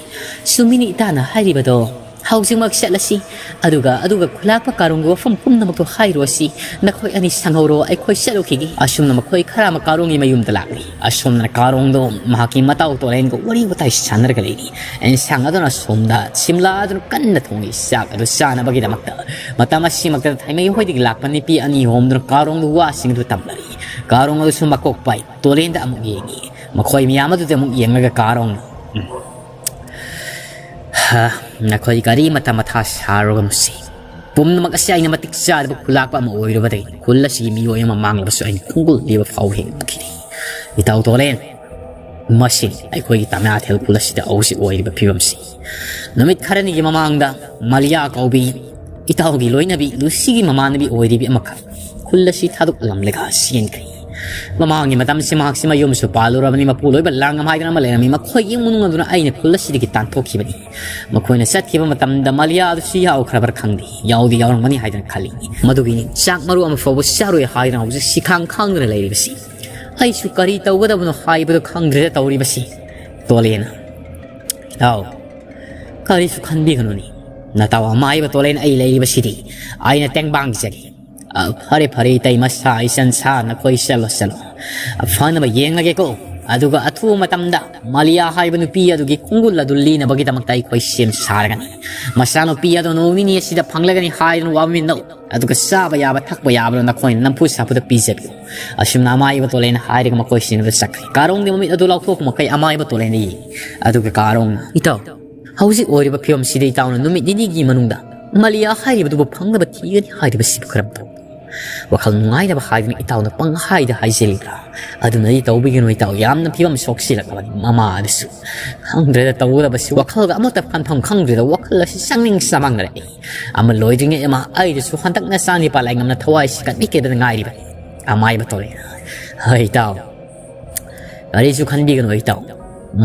"ꯆꯨꯝꯃꯤꯅꯤ ꯏꯇꯥꯅ ꯍꯥꯏꯔꯤꯕꯗꯣ꯫ ꯍꯧꯖꯤꯛꯃꯛ ꯆꯠꯂꯁꯤ꯫ ꯑꯗꯨꯒ, ꯑꯗꯨꯒ ꯈꯨꯂꯥꯛꯄ ꯀꯥꯔꯣꯡꯒꯤ ꯋꯥꯐꯝ ꯄꯨꯝꯅꯃꯛꯇꯣ ꯍꯥꯏꯔꯨꯔꯁꯤ꯫ ꯅꯈꯣꯏ ꯑꯅꯤ ꯁꯪꯍꯧꯔꯣ, ꯑꯩꯈꯣꯏ ꯆꯠꯂꯨꯈꯤꯒꯦ꯫" ꯑꯁꯨꯝꯅ ꯃꯈꯣꯏ ꯈꯔ ꯑꯃ ꯀꯥꯔꯣꯡꯒꯤ ꯃꯌꯨꯝꯗ ꯂꯥꯛꯂꯤ꯫ ꯑꯁꯣꯝꯗꯅ ꯀꯥꯔꯣꯡꯗꯣ ꯃꯍꯥꯛꯀꯤ ꯃꯇꯥꯎ ꯇꯣꯂꯦꯟꯒ ꯋꯥꯔꯤ ꯋꯥꯇꯥꯏ ꯁꯥꯟꯅꯔꯒ ꯂꯩꯔꯤ꯫ ꯑꯦꯟꯁꯥꯡ ꯑꯗꯨꯅ ꯑꯁꯣꯝꯗ ꯁꯤꯝꯂꯥ ꯑꯗꯨꯅ ꯀꯟꯅ ꯊꯣꯡꯂꯤ꯫ ꯆꯥꯛ ꯑꯗꯨ ꯆꯥꯅꯕꯒꯤꯗꯃꯛꯇ ꯃꯇꯝ ꯑꯁꯤꯃꯛꯇꯗ ꯊꯥꯏꯃꯩ ꯍꯣꯏꯗꯒꯤ ꯂꯥꯛꯄ ꯅꯨꯄꯤ ꯑꯅꯤ ꯑꯍꯨꯝꯗꯨꯅ ꯀꯥꯔꯣꯡꯗ ꯋꯥꯁꯤꯡ ꯑꯗꯨ ꯇꯝꯂꯔꯤ꯫ ꯀꯥꯔꯣꯡ ꯑꯗꯨꯁꯨ ꯃꯀꯣꯛ ꯄꯥꯏ꯫ ꯇꯣꯂꯦꯟꯗ ꯑꯃꯨꯛ ꯌꯦꯡꯉꯤ꯫ ꯃꯈꯣꯏ ꯃꯌꯥꯝ ꯑꯗꯨꯗ ꯑꯃꯨꯛ ꯌꯦꯡꯂꯒ ꯀꯥꯔꯣꯡꯅ, "ꯎꯝ꯫ ꯍꯥ, ꯅꯈꯣꯏ ꯀꯔꯤꯃꯠꯇ ꯃꯊꯥ ꯁꯥꯔꯨꯔꯒꯨꯝꯁꯤ꯫ ꯄꯨꯝꯅꯃꯛ ꯑꯁꯤ ꯑꯩꯅ ꯃꯇꯤꯛ ꯆꯥꯗꯕ ꯈꯨꯂꯥꯛꯄ ꯑꯃ ꯑꯣꯏꯔꯨꯕꯗꯒꯤ ꯈꯨꯜ ꯑꯁꯤꯒꯤ ꯃꯤꯑꯣꯏ ꯑꯃ ꯃꯥꯡꯂꯕꯁꯨ ꯑꯩꯅ ꯈꯣꯡꯒꯨꯜ ꯂꯦꯞꯄ ꯐꯥꯎ ꯍꯦꯟꯈꯤꯗꯦ꯫ ꯏꯇꯥꯎ ꯇꯣꯂꯦꯟ, ꯃꯁꯤꯅꯤ ꯑꯩꯈꯣꯏꯒꯤ ꯇꯃꯦꯡꯂꯣꯡ ꯈꯨꯜ ꯑꯁꯤꯗ ꯍꯧꯖꯤꯛ ꯑꯣꯏꯔꯤꯕ ꯐꯤꯕꯝꯁꯤ꯫ ꯅꯨꯃꯤꯠ ꯈꯔꯅꯤꯒꯤ ꯃꯃꯥꯡꯗ ꯃꯂꯤꯌꯥ ꯀꯧꯕꯤ ꯏꯇꯥꯎꯒꯤ ꯂꯣꯏꯅꯕꯤ ꯂꯨꯁꯤꯒꯤ ꯃꯃꯥꯟꯅꯕꯤ ꯑꯣꯏꯔꯤꯕꯤ ꯑꯃꯈꯛ ꯈꯨꯜ ꯑꯁꯤ ꯊꯥꯗꯣꯛꯂꯝꯂꯒ ꯆꯦꯟꯈ꯭ꯔꯦ꯫ ꯃꯃꯥꯡꯒꯤ ꯃꯇꯝꯁꯤ ꯃꯍꯥꯛꯁꯤ ꯃꯌꯨꯝꯁꯨ ꯄꯥꯜꯂꯨꯔꯕꯅꯤ, ꯃꯄꯨ ꯂꯣꯏꯕ ꯂꯥꯡꯉꯝ ꯍꯥꯏꯗꯅ ꯑꯃ ꯂꯩꯔꯝꯃꯤ, ꯃꯈꯣꯏꯒꯤ ꯏꯃꯨꯡ ꯃꯅꯨꯡ ꯑꯗꯨꯅ ꯑꯩꯅ ꯈꯨꯜ ꯑꯁꯤꯗꯒꯤ ꯇꯥꯟꯊꯣꯛꯈꯤꯕꯅꯤ꯫ ꯃꯈꯣꯏꯅ ꯆꯠꯈꯤꯕ ꯃꯇꯝꯗ ꯃꯂꯤꯌꯥ ꯑꯗꯨꯁꯨ ꯌꯥꯎꯈ꯭ꯔꯕ꯭ꯔꯥ ꯈꯪꯗꯦ, ꯌꯥꯎꯗꯤ ꯌꯥꯎꯔꯝꯒꯅꯤ ꯍꯥꯏꯗꯅ ꯈꯜꯂꯤ꯫ ꯃꯗꯨꯒꯤꯅꯤ ꯆꯥꯛ ꯃꯔꯨ ꯑꯃ ꯐꯥꯎꯕ ꯆꯥꯔꯣꯏ ꯍꯥꯏꯗꯅ ꯍꯧꯖꯤꯛ ꯁꯤꯈꯥꯡ ꯈꯥꯡꯗꯨꯅ ꯂꯩꯔꯤꯕꯁꯤ꯫ ꯑꯩꯁꯨ ꯀꯔꯤ ꯇꯧꯒꯗꯕꯅꯣ ꯍꯥꯏꯕꯗꯨ ꯈꯪꯗ꯭ꯔꯦꯗ ꯇꯧꯔꯤꯕꯁꯤ꯫ ꯇꯣꯂꯦꯅ, "ꯏꯇꯥꯎ, ꯀꯔꯤꯁꯨ ꯈꯟꯕꯤꯒꯅꯨꯅꯤ꯫ ꯅꯇꯥꯎ ꯑꯃꯥꯏꯕ ꯇꯣꯂꯦꯟ ꯑꯩ ꯂꯩꯔꯤꯕꯁꯤꯗꯤ ꯑꯩꯅ ꯇꯦꯡꯕꯥꯡꯖꯒꯦ꯫ ꯑ, ꯐꯔꯦ, ꯐꯔꯦ, ꯏꯇꯩꯃ ꯁꯥ, ꯏꯆꯟ ꯁꯥ, ꯅꯈꯣꯏ ꯆꯠꯂꯣ, ꯆꯠꯂꯣ꯫ ꯑ, ꯐꯅꯕ ꯌꯦꯡꯂꯒꯦꯀꯣ꯫ ꯑꯗꯨꯒ ꯑꯊꯨꯕ ꯃꯇꯝꯗ ꯃꯥꯂꯤꯌꯥ ꯍꯥꯏꯕ ꯅꯨꯄꯤ ꯑꯗꯨꯒꯤ ꯈꯣꯡꯒꯨꯜ ꯑꯗꯨ ꯂꯤꯅꯕꯒꯤꯗꯃꯛꯇ ꯑꯩꯈꯣꯏ ꯁꯦꯝ ꯁꯥꯔꯒꯅꯤ꯫ ꯃꯆꯥꯅꯨꯄꯤ ꯑꯗꯨ ꯅꯣꯡ ꯅꯤꯅꯤ ꯑꯁꯤꯗ ꯐꯪꯂꯒꯅꯤ ꯍꯥꯏꯗꯨꯅ ꯋꯥꯃꯤꯟꯅꯧ꯫ ꯑꯗꯨꯒ ꯆꯥꯕ ꯌꯥꯕ, ꯊꯛꯄ ꯌꯥꯕꯗꯣ ꯅꯈꯣꯏꯅ ꯅꯝꯐꯨ ꯁꯥꯐꯨꯗ ꯄꯤꯖꯕꯤꯌꯨ꯫" ꯑꯁꯨꯝꯅ ꯑꯃꯥꯏꯕ ꯇꯣꯂꯦꯟꯅ ꯍꯥꯏꯔꯒ ꯃꯈꯣꯏꯁꯤꯡ ꯑꯗꯨ ꯆꯠꯈ꯭ꯔꯦ꯫ ꯀꯥꯔꯣꯡꯗꯤ ꯃꯃꯤꯠ ꯑꯗꯨ ꯂꯥꯎꯊꯣꯛꯄ ꯃꯈꯩ ꯑꯃꯥꯏꯕ ꯇꯣꯂꯦꯟꯗ ꯌꯦꯡꯉꯤ꯫ ꯑꯗꯨꯒ ꯀꯥꯔꯣꯡꯅ, "ꯏꯇꯥꯎ, ꯍꯧꯖꯤꯛ ꯑꯣꯏꯔꯤꯕ ꯐꯤꯕꯝꯁꯤꯗ ꯏꯇꯥꯎꯅ ꯅꯨꯃꯤꯠ ꯅꯤꯅꯤꯒꯤ ꯃꯅꯨꯡꯗ ꯃꯥꯂꯤꯌꯥ ꯍꯥꯏꯔꯤꯕꯗꯨꯕꯨ ꯐꯪꯅꯕ ꯊꯤꯒꯅꯤ ꯍꯥꯏꯔꯤꯕꯁꯤꯕꯨ ꯀꯔꯝ ꯇꯧ?" ꯋꯥꯈꯜ ꯅꯨꯡꯉꯥꯏꯇꯕ ꯍꯥꯏꯗꯨꯅ ꯏꯇꯥꯎꯅ ꯄꯪꯍꯥꯏꯗ ꯍꯥꯏꯖꯤꯜꯂꯤꯕ꯭ꯔꯥ? ꯑꯗꯨꯅꯗꯤ ꯇꯧꯕꯤꯒꯅꯨ ꯏꯇꯥꯎ, ꯌꯥꯝꯅ ꯐꯤꯕꯝ ꯁꯣꯛꯁꯤꯜꯂꯛꯂꯕꯅꯤ ꯃꯃꯥ ꯑꯗꯨꯁꯨ꯫ ꯈꯪꯗ꯭ꯔꯦꯗ ꯇꯧꯒꯗꯕꯁꯤ, ꯋꯥꯈꯜꯒ ꯑꯃꯠꯇ ꯈꯟꯐꯝ ꯈꯪꯗ꯭ꯔꯦꯗ, ꯋꯥꯈꯜ ꯑꯁꯤ ꯆꯪꯅꯤꯡ ꯆꯃꯥꯡꯅꯔꯛꯏ꯫ ꯑꯃ ꯂꯣꯏꯗ꯭ꯔꯤꯉꯩ ꯑꯃ ꯑꯩꯗꯨꯁꯨ ꯍꯟꯗꯛ ꯅꯆꯥ ꯅꯤꯄꯥ ꯂꯥꯏꯉꯝꯅ ꯊꯋꯥꯏꯁꯤ ꯀꯠꯃꯤ ꯀꯦꯗꯅ ꯉꯥꯏꯔꯤꯕꯅꯤ꯫ ꯑꯃꯥꯏꯕ ꯇꯣꯂꯦ꯫ ꯍꯣꯏ ꯏꯇꯥꯎ, ꯀꯔꯤꯁꯨ ꯈꯟꯕꯤꯒꯅꯨ ꯏꯇꯥꯎ,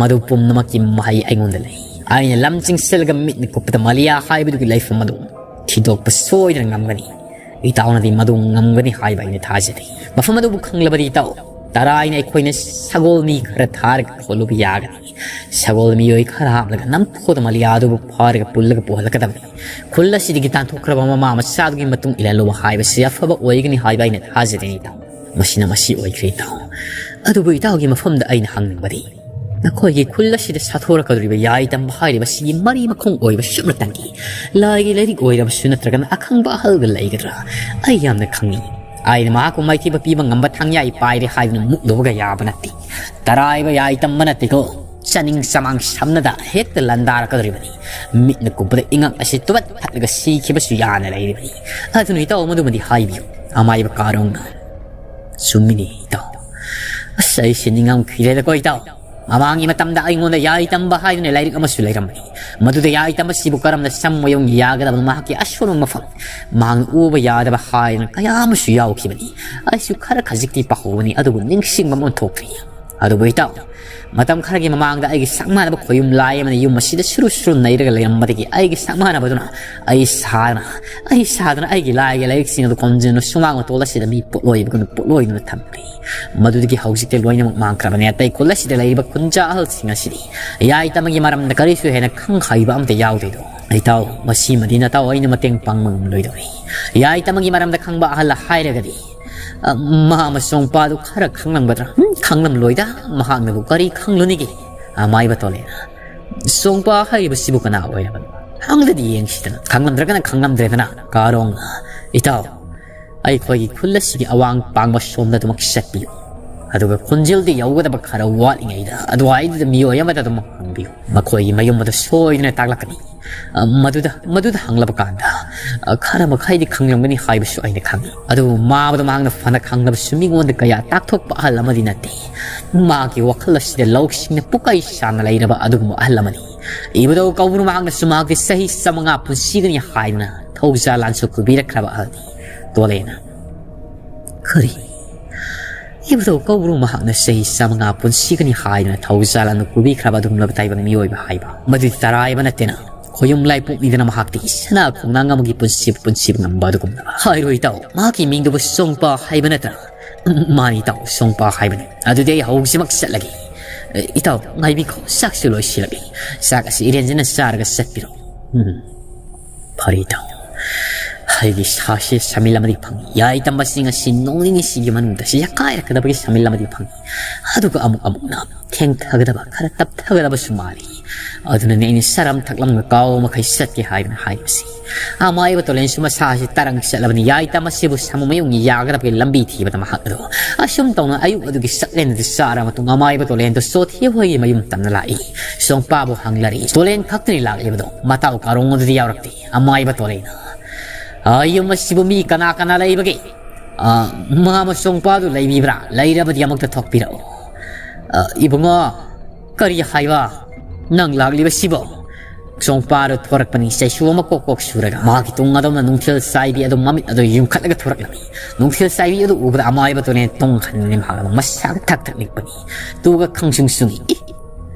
ꯃꯗꯨ ꯄꯨꯝꯅꯃꯛꯀꯤ ꯃꯍꯩ ꯑꯩꯉꯣꯟꯗ ꯂꯩ꯫ ꯑꯩꯅ ꯂꯝ ꯆꯤꯡꯁꯤꯜꯂꯒ ꯃꯤꯠꯅ ꯀꯨꯞꯄꯗ ꯃꯂꯤꯌꯥ ꯍꯥꯏꯕꯗꯨꯒꯤ ꯂꯩꯐꯝ ꯑꯗꯨ ꯊꯤꯗꯣꯛꯄ ꯁꯣꯏꯗꯅ ꯉꯝꯒꯅꯤ꯫ ꯏꯇꯥꯎꯅꯗꯤ ꯃꯗꯨ ꯉꯝꯒꯅꯤ ꯍꯥꯏꯕ ꯑꯩꯅ ꯊꯥꯖꯗꯦ꯫ ꯃꯐꯝ ꯑꯗꯨꯕꯨ ꯈꯪꯂꯕꯗꯤ ꯏꯇꯥꯎ, ꯇꯔꯥꯏꯅ ꯑꯩꯈꯣꯏꯅ ꯁꯒꯣꯜ ꯃꯤ ꯈꯔ ꯊꯥꯔꯒ ꯈꯣꯠꯂꯨꯕ ꯌꯥꯒꯅꯤ꯫ ꯁꯒꯣꯜ ꯃꯤꯑꯣꯏ ꯈꯔ ꯍꯥꯞꯂꯒ ꯅꯝꯐꯨꯗ ꯃꯂꯤꯌꯥ ꯑꯗꯨꯕꯨ ꯐꯥꯔꯒ ꯄꯨꯜꯂꯒ ꯄꯨꯍꯜꯂꯛꯀꯗꯕꯅꯤ꯫ ꯈꯨꯜ ꯑꯁꯤꯗꯒꯤ ꯇꯥꯟꯊꯣꯛꯈ꯭ꯔꯕ ꯃꯃꯥ ꯃꯆꯥꯗꯨꯒꯤ ꯃꯇꯨꯡ ꯏꯜꯍꯜꯂꯨꯕ ꯍꯥꯏꯕꯁꯤ ꯑꯐꯕ ꯑꯣꯏꯒꯅꯤ ꯍꯥꯏꯕ ꯑꯩꯅ ꯊꯥꯖꯗꯦ ꯏꯇꯥꯎ꯫ ꯃꯁꯤꯅ ꯃꯁꯤ ꯑꯣꯏꯈ꯭ꯔꯦ ꯏꯇꯥꯎ꯫ ꯑꯗꯨꯕꯨ ꯏꯇꯥꯎꯒꯤ ꯃꯐꯝꯗ ꯑꯩꯅ ꯍꯪꯅꯤꯡꯕꯗꯤ, ꯅꯈꯣꯏꯒꯤ ꯈꯨꯜ ꯑꯁꯤꯗ ꯁꯥꯊꯣꯔꯛꯀꯗꯧꯔꯤꯕ ꯌꯥꯏ ꯇꯝꯕ ꯍꯥꯏꯔꯤꯕ ꯁꯤꯒꯤ ꯃꯔꯤ ꯃꯈꯣꯡ ꯑꯣꯏꯕ ꯁꯨꯞꯅꯇꯪꯒꯤ ꯂꯥꯏꯒꯤ ꯂꯥꯏꯔꯤꯛ ꯑꯣꯏꯔꯕꯁꯨ ꯅꯠꯇ꯭ꯔꯒꯅ ꯑꯈꯪꯕ ꯑꯍꯜꯒ ꯂꯩꯒꯗ꯭ꯔꯥ? ꯑꯩ ꯌꯥꯝꯅ ꯈꯪꯅꯤꯡꯏ꯫ ꯑꯩꯅ ꯃꯍꯥꯛꯄꯨ ꯃꯥꯏꯊꯤꯕ ꯄꯤꯕ ꯉꯝꯕ ꯊꯥꯡꯌꯥꯏ ꯄꯥꯏꯔꯦ ꯍꯥꯏꯗꯨꯅ ꯃꯨꯛꯂꯨꯕꯒ ꯌꯥꯕ ꯅꯠꯇꯦ꯫ ꯇꯔꯥꯏꯕ ꯌꯥꯏ ꯇꯝꯕ ꯅꯠꯇꯦꯀꯣ꯫ ꯆꯥꯅꯤꯡ ꯆꯃꯥꯡ ꯁꯝꯅꯗ ꯍꯦꯛꯇ ꯂꯥꯟꯗꯥꯔꯛꯀꯗꯧꯔꯤꯕꯅꯤ꯫ ꯃꯤꯠꯅ ꯀꯨꯞꯄꯗ ꯏꯉꯛ ꯑꯁꯤ ꯇꯨꯕꯠ ꯊꯠꯂꯒ ꯁꯤꯈꯤꯕꯁꯨ ꯌꯥꯅ ꯂꯩꯔꯤꯕꯅꯤ꯫ ꯑꯗꯨꯅ ꯏꯇꯥꯎ ꯃꯗꯨꯃꯗꯤ ꯍꯥꯏꯕꯤꯌꯨ꯫ ꯑꯃꯥꯏꯕ ꯀꯥꯔꯣꯡꯅ, ꯆꯨꯝꯃꯤꯅꯦ ꯏꯇꯥꯎ꯫ ꯑꯁ, ꯑꯩ ꯁꯤꯅꯤꯡꯉꯝꯈꯤꯔꯦꯗꯀꯣ ꯏꯇꯥꯎ꯫ ꯃꯃꯥꯡꯒꯤ ꯃꯇꯝꯗ ꯑꯩꯉꯣꯟꯗ ꯌꯥꯏ ꯇꯝꯕ ꯍꯥꯏꯗꯨꯅ ꯂꯥꯏꯔꯤꯛ ꯑꯃꯁꯨ ꯂꯩꯔꯝꯕꯅꯤ꯫ ꯃꯗꯨꯗ ꯌꯥꯏ ꯇꯝꯕꯁꯤꯕꯨ ꯀꯔꯝꯅ ꯁꯝ ꯃꯌꯨꯡ ꯌꯥꯒꯗꯕꯅꯣ, ꯃꯍꯥꯛꯀꯤ ꯑꯁꯣꯟꯕ ꯃꯐꯝ, ꯃꯍꯥꯛꯅ ꯎꯕ ꯌꯥꯗꯕ ꯍꯥꯏꯗꯅ ꯀꯌꯥ ꯑꯃꯁꯨ ꯌꯥꯎꯈꯤꯕꯅꯤ꯫ ꯑꯩꯁꯨ ꯈꯔ ꯈꯖꯤꯛꯇꯤ ꯄꯥꯍꯧꯕꯅꯤ, ꯑꯗꯨꯕꯨ ꯅꯤꯡꯁꯤꯡꯕ ꯑꯃ ꯊꯣꯛꯇ꯭ꯔꯤ꯫ ꯑꯗꯨꯕꯨ ꯏꯇꯥꯎ, ꯃꯇꯝ ꯈꯔꯒꯤ ꯃꯃꯥꯡꯗ ꯑꯩꯒꯤ ꯁꯛ ꯃꯥꯟꯅꯕ ꯈꯣꯌꯨꯝ ꯂꯥꯏ ꯑꯃꯅ ꯌꯨꯝ ꯑꯁꯤꯗ ꯁꯨꯔꯨ ꯁꯨꯔꯨ ꯅꯩꯔꯒ ꯂꯩꯔꯝꯕꯗꯒꯤ ꯑꯩꯒꯤ ꯁꯛ ꯃꯥꯟꯅꯕꯗꯨꯅ ꯑꯩ ꯁꯥꯗꯅ, ꯑꯩ ꯁꯥꯗꯅ ꯑꯩꯒꯤ ꯂꯥꯏꯒꯤ ꯂꯥꯏꯔꯤꯛꯁꯤꯡ ꯑꯗꯨ ꯈꯣꯝꯖꯤꯟꯗꯨꯅ ꯁꯨꯃꯥꯡ ꯃꯇꯣꯜ ꯑꯁꯤꯗ ꯃꯤ ꯄꯣꯠꯂꯣꯏꯕꯒꯨꯝꯅ ꯄꯣꯠꯂꯣꯏꯗꯨꯅ ꯊꯝꯈ꯭ꯔꯦ꯫ ꯃꯗꯨꯗꯒꯤ ꯍꯧꯖꯤꯛꯇꯤ ꯂꯣꯏꯅꯃꯛ ꯃꯥꯡꯈ꯭ꯔꯕꯅꯦ꯫ ꯑꯇꯩ ꯈꯨꯜ ꯑꯁꯤꯗ ꯂꯩꯔꯤꯕ ꯈꯨꯟꯖꯥ ꯑꯍꯜꯁꯤꯡ ꯑꯁꯤꯗꯤ ꯌꯥꯏ ꯇꯝꯕꯒꯤ ꯃꯔꯝꯗ ꯀꯔꯤꯁꯨ ꯍꯦꯟꯅ ꯈꯪ ꯍꯩꯕ ꯑꯝꯇ ꯌꯥꯎꯗꯦꯗꯣ꯫ ꯏꯇꯥꯎ, ꯃꯁꯤꯃꯗꯤ ꯅꯇꯥꯎ ꯑꯩꯅ ꯃꯇꯦꯡ ꯄꯥꯡꯕ ꯉꯝꯂꯣꯏꯗꯧꯔꯤ꯫ ꯌꯥꯏ ꯇꯝꯕꯒꯤ ꯃꯔꯝꯗ ꯈꯪꯕ ꯑꯍꯜ ꯍꯥꯏꯔꯒꯗꯤ, ꯑ, ꯃꯍꯥꯛ ꯃꯆꯣꯡꯄꯥꯗꯨ ꯈꯔ ꯈꯪꯂꯝꯒꯗ꯭ꯔꯥ? ꯎꯝ, ꯈꯪꯂꯝꯂꯣꯏꯗ, ꯃꯍꯥꯛꯅꯕꯨ ꯀꯔꯤ ꯈꯪꯂꯨꯅꯤꯒꯦ? ꯑꯃꯥꯏꯕ ꯇꯣꯂꯦꯅ, ꯆꯣꯡꯄꯥ ꯍꯥꯏꯔꯤꯕꯁꯤꯕꯨ ꯀꯅꯥ ꯑꯣꯏꯔꯕꯅꯣ? ꯍꯪꯗꯗꯤ ꯌꯦꯡꯁꯤꯗꯅ, ꯈꯪꯂꯝꯗ꯭ꯔꯒꯅ ꯈꯪꯂꯝꯗ꯭ꯔꯦꯗꯅ꯫ ꯀꯥꯔꯣꯡ, ꯏꯇꯥꯎ, ꯑꯩꯈꯣꯏꯒꯤ ꯈꯨꯜ ꯑꯁꯤꯒꯤ ꯑꯋꯥꯡ ꯄꯥꯡꯕ ꯁꯣꯝꯗ ꯑꯗꯨꯃꯛ ꯆꯠꯄꯤꯌꯨ꯫ ꯑꯗꯨꯒ ꯈꯣꯟꯖꯦꯜꯗꯤ ꯌꯧꯒꯗꯕ ꯈꯔ ꯋꯥꯠꯂꯤꯉꯩꯗ ꯑꯗꯨꯋꯥꯏꯗꯨꯗ ꯃꯤꯑꯣꯏ ꯑꯃꯗ ꯑꯗꯨꯃꯛ ꯍꯪꯕꯤꯌꯨ꯫ ꯃꯈꯣꯏꯒꯤ ꯃꯌꯨꯝ ꯑꯗꯨ ꯁꯣꯏꯗꯅ ꯇꯥꯛꯂꯛꯀꯅꯤ꯫ ꯑ, ꯃꯗꯨꯗ, ꯃꯗꯨꯗ ꯍꯪꯂꯕ ꯀꯥꯟꯗ, ꯑ, ꯈꯔ ꯃꯈꯩꯗꯤ ꯈꯪꯂꯝꯒꯅꯤ ꯍꯥꯏꯕꯁꯨ ꯑꯩꯅ ꯈꯪꯏ꯫ ꯑꯗꯨꯕꯨ ꯃꯥꯕꯗ ꯃꯍꯥꯛꯅ ꯐꯅ ꯈꯪꯂꯕꯁꯨ ꯃꯤꯉꯣꯟꯗ ꯀꯌꯥ ꯇꯥꯛꯊꯣꯛꯄ ꯑꯍꯜ ꯑꯃꯗꯤ ꯅꯠꯇꯦ꯫ ꯃꯍꯥꯛꯀꯤ ꯋꯥꯈꯜ ꯑꯁꯤꯗ ꯂꯧꯁꯤꯡꯅ ꯄꯨꯀꯩ ꯁꯥꯅ ꯂꯩꯔꯕ ꯑꯗꯨꯒꯨꯝꯕ ꯑꯍꯜ ꯑꯃꯅꯤ꯫ ꯏꯕꯨꯙꯧ ꯀꯧꯕ꯭ꯔꯨ ꯃꯍꯥꯛꯅꯁꯨ ꯃꯍꯥꯛꯀꯤ ꯆꯍꯤ ꯆꯥꯃꯉꯥ ꯄꯨꯟꯁꯤꯒꯅꯤ ꯍꯥꯏꯗꯨꯅ ꯊꯧꯖꯥꯜ ꯂꯥꯟꯁꯨ ꯀꯨꯕꯤꯔꯛꯈ꯭ꯔꯕ ꯑꯍꯜꯅꯤ꯫ ꯇꯣꯂꯦꯅ, "ꯀꯔꯤ? ꯏꯕꯨꯙꯧ ꯀꯧꯕ꯭ꯔꯨ ꯃꯍꯥꯛꯅ ꯆꯍꯤ ꯆꯥꯃꯉꯥ ꯄꯨꯟꯁꯤꯒꯅꯤ ꯍꯥꯏꯗꯨꯅ ꯊꯧꯖꯥꯜ ꯂꯥꯟꯗꯨ ꯀꯨꯕꯤꯈ꯭ꯔꯕ ꯑꯗꯨꯒꯨꯝꯂꯕ ꯇꯥꯏꯕꯪ ꯃꯤꯑꯣꯏꯕ ꯍꯥꯏꯕ? ꯃꯗꯨꯗꯤ ꯇꯔꯥꯏꯕ ꯅꯠꯇꯦꯅ꯫ ꯈꯣꯌꯨꯝ ꯂꯥꯏꯄꯣꯛꯅꯤꯗꯅ ꯃꯍꯥꯛꯇꯤ ꯁꯅꯥ ꯈꯣꯡꯅꯥꯡ ꯑꯃꯒꯤ ꯄꯨꯟꯁꯤꯕꯨ ꯄꯨꯟꯁꯤꯕ ꯉꯝꯕ ꯑꯗꯨꯒꯨꯝꯂꯕ꯫ ꯍꯥꯏꯔꯣ ꯏꯇꯥꯎ, ꯃꯍꯥꯛꯀꯤ ꯃꯤꯡꯗꯨꯕꯨ ꯁꯣꯡꯄꯥ ꯍꯥꯏꯕ ꯅꯠꯇ꯭ꯔꯥ?" "ꯃꯥꯅꯤ ꯏꯇꯥꯎ, ꯁꯣꯡꯄꯥ ꯍꯥꯏꯕꯅꯤ꯫ ꯑꯗꯨꯗꯤ ꯑꯩ ꯍꯧꯖꯤꯛꯃꯛ ꯆꯠꯂꯒꯦ꯫ ꯑꯦ, ꯏꯇꯥꯎ, ꯉꯥꯏꯕꯤꯈꯣ, ꯆꯥꯛꯁꯨ ꯂꯣꯏꯁꯤꯜꯂꯛꯂꯤ꯫ ꯆꯥꯛ ꯑꯁꯤ ꯏꯔꯦꯟꯖꯅ ꯆꯥꯔꯒ ꯆꯠꯄꯤꯔꯣ꯫" "ꯎꯝ, ꯐꯔꯦ ꯏꯇꯥꯎ꯫ ꯑꯩꯒꯤ ꯁꯥꯁꯤ ꯁꯃꯤꯜ ꯑꯃꯗꯤ ꯐꯪꯏ꯫ ꯌꯥꯏ ꯇꯝꯕꯁꯤꯡ ꯑꯁꯤ ꯅꯣꯡ ꯅꯤꯅꯤꯁꯤꯒꯤ ꯃꯅꯨꯡꯗ ꯁꯤ ꯌꯥꯀꯥꯏꯔꯛꯀꯗꯕꯒꯤ ꯁꯃꯤꯜ ꯑꯃꯗꯤ ꯐꯪꯏ꯫ ꯑꯗꯨꯒ ꯑꯃꯨꯛ ꯑꯃꯨꯛꯅ ꯊꯦꯡꯊꯒꯗꯕ, ꯈꯔ ꯇꯞꯊꯒꯗꯕꯁꯨ ꯃꯥꯜꯂꯤ꯫ ꯑꯗꯨꯅꯅꯦ ꯑꯩꯅ ꯁꯔꯝ ꯊꯛꯂꯝꯒ ꯀꯥꯎ ꯃꯈꯩ ꯆꯠꯀꯦ ꯍꯥꯏꯗꯨꯅ ꯍꯥꯏꯔꯤꯕꯁꯤ꯫" ꯑꯃꯥꯏꯕ ꯇꯣꯂꯦꯟꯁꯨ ꯃꯁꯥꯁꯤ ꯇꯔꯪ ꯆꯠꯂꯕꯅꯤ꯫ ꯌꯥꯏ ꯇꯝꯕꯁꯤꯕꯨ ꯁꯥꯃꯨ ꯃꯌꯨꯡꯒꯤ ꯌꯥꯒꯗꯕꯒꯤ ꯂꯝꯕꯤ ꯊꯤꯕꯗ ꯃꯍꯥꯛ ꯑꯗꯨ ꯑꯁꯨꯝ ꯇꯧꯅ ꯑꯌꯨꯛ ꯑꯗꯨꯒꯤ ꯆꯥꯛꯂꯦꯟ ꯑꯗꯨ ꯆꯥꯔ ꯃꯇꯨꯡ ꯑꯃꯥꯏꯕ ꯇꯣꯂꯦꯟꯗꯨ ꯆꯣꯊꯦ ꯍꯣꯏꯒꯤ ꯃꯌꯨꯝ ꯇꯝꯅ ꯂꯥꯛꯏ꯫ ꯁꯣꯡꯄꯥꯕꯨ ꯍꯪꯂꯔꯤ꯫ ꯇꯣꯂꯦꯟ ꯈꯛꯇꯅꯤ ꯂꯥꯛꯂꯤꯕꯗꯣ, ꯃꯇꯥꯎ ꯀꯥꯔꯣꯡ ꯑꯗꯨꯗꯤ ꯌꯥꯎꯔꯛꯇꯦ꯫ ꯑꯃꯥꯏꯕ ꯇꯣꯂꯦꯟꯅ, "ꯑ, ꯌꯨꯝ ꯑꯁꯤꯕꯨ ꯃꯤ ꯀꯅꯥ ꯀꯅꯥ ꯂꯩꯕꯒꯦ? ꯑ, ꯃꯃꯥ ꯁꯣꯡꯄꯥꯗꯨ ꯂꯩꯕꯤꯕ꯭ꯔꯥ? ꯂꯩꯔꯕꯗꯤ ꯑꯃꯨꯛꯇ ꯊꯣꯛꯄꯤꯔꯛꯑꯣ꯫" "ꯑ, ꯏꯕꯨꯡꯉꯣ, ꯀꯔꯤ ꯍꯥꯏꯕ? ꯅꯪ ꯂꯥꯛꯂꯤꯕꯁꯤꯕꯣ?" ꯁꯣꯡꯄꯥꯗꯨ ꯊꯣꯔꯛꯄꯅꯤ, ꯆꯩꯁꯨ ꯑꯃ ꯀꯣꯛ ꯀꯣꯛ ꯁꯨꯔꯒ꯫ ꯃꯍꯥꯛꯀꯤ ꯇꯨꯡ ꯑꯗꯣꯝꯅ ꯅꯨꯡꯊꯤꯜ ꯆꯥꯏꯕꯤ ꯑꯗꯨ ꯃꯃꯤꯠ ꯑꯗꯨ ꯌꯨꯝꯈꯠꯂꯒ ꯊꯣꯔꯛꯂꯝꯃꯤ꯫ ꯅꯨꯡꯊꯤꯜ ꯆꯥꯏꯕꯤ ꯑꯗꯨ ꯎꯕꯗ ꯑꯃꯥꯏꯕ ꯇꯣꯂꯦꯟ ꯇꯨꯡ ꯍꯟꯗꯨꯅ ꯃꯍꯥꯛ ꯑꯗꯨ ꯃꯁꯥ ꯊꯛ ꯊꯛ ꯅꯤꯛꯄꯅꯤ꯫ ꯇꯨꯒ ꯈꯪꯁꯨꯡ ꯁꯨꯡꯏ꯫ "ꯏ,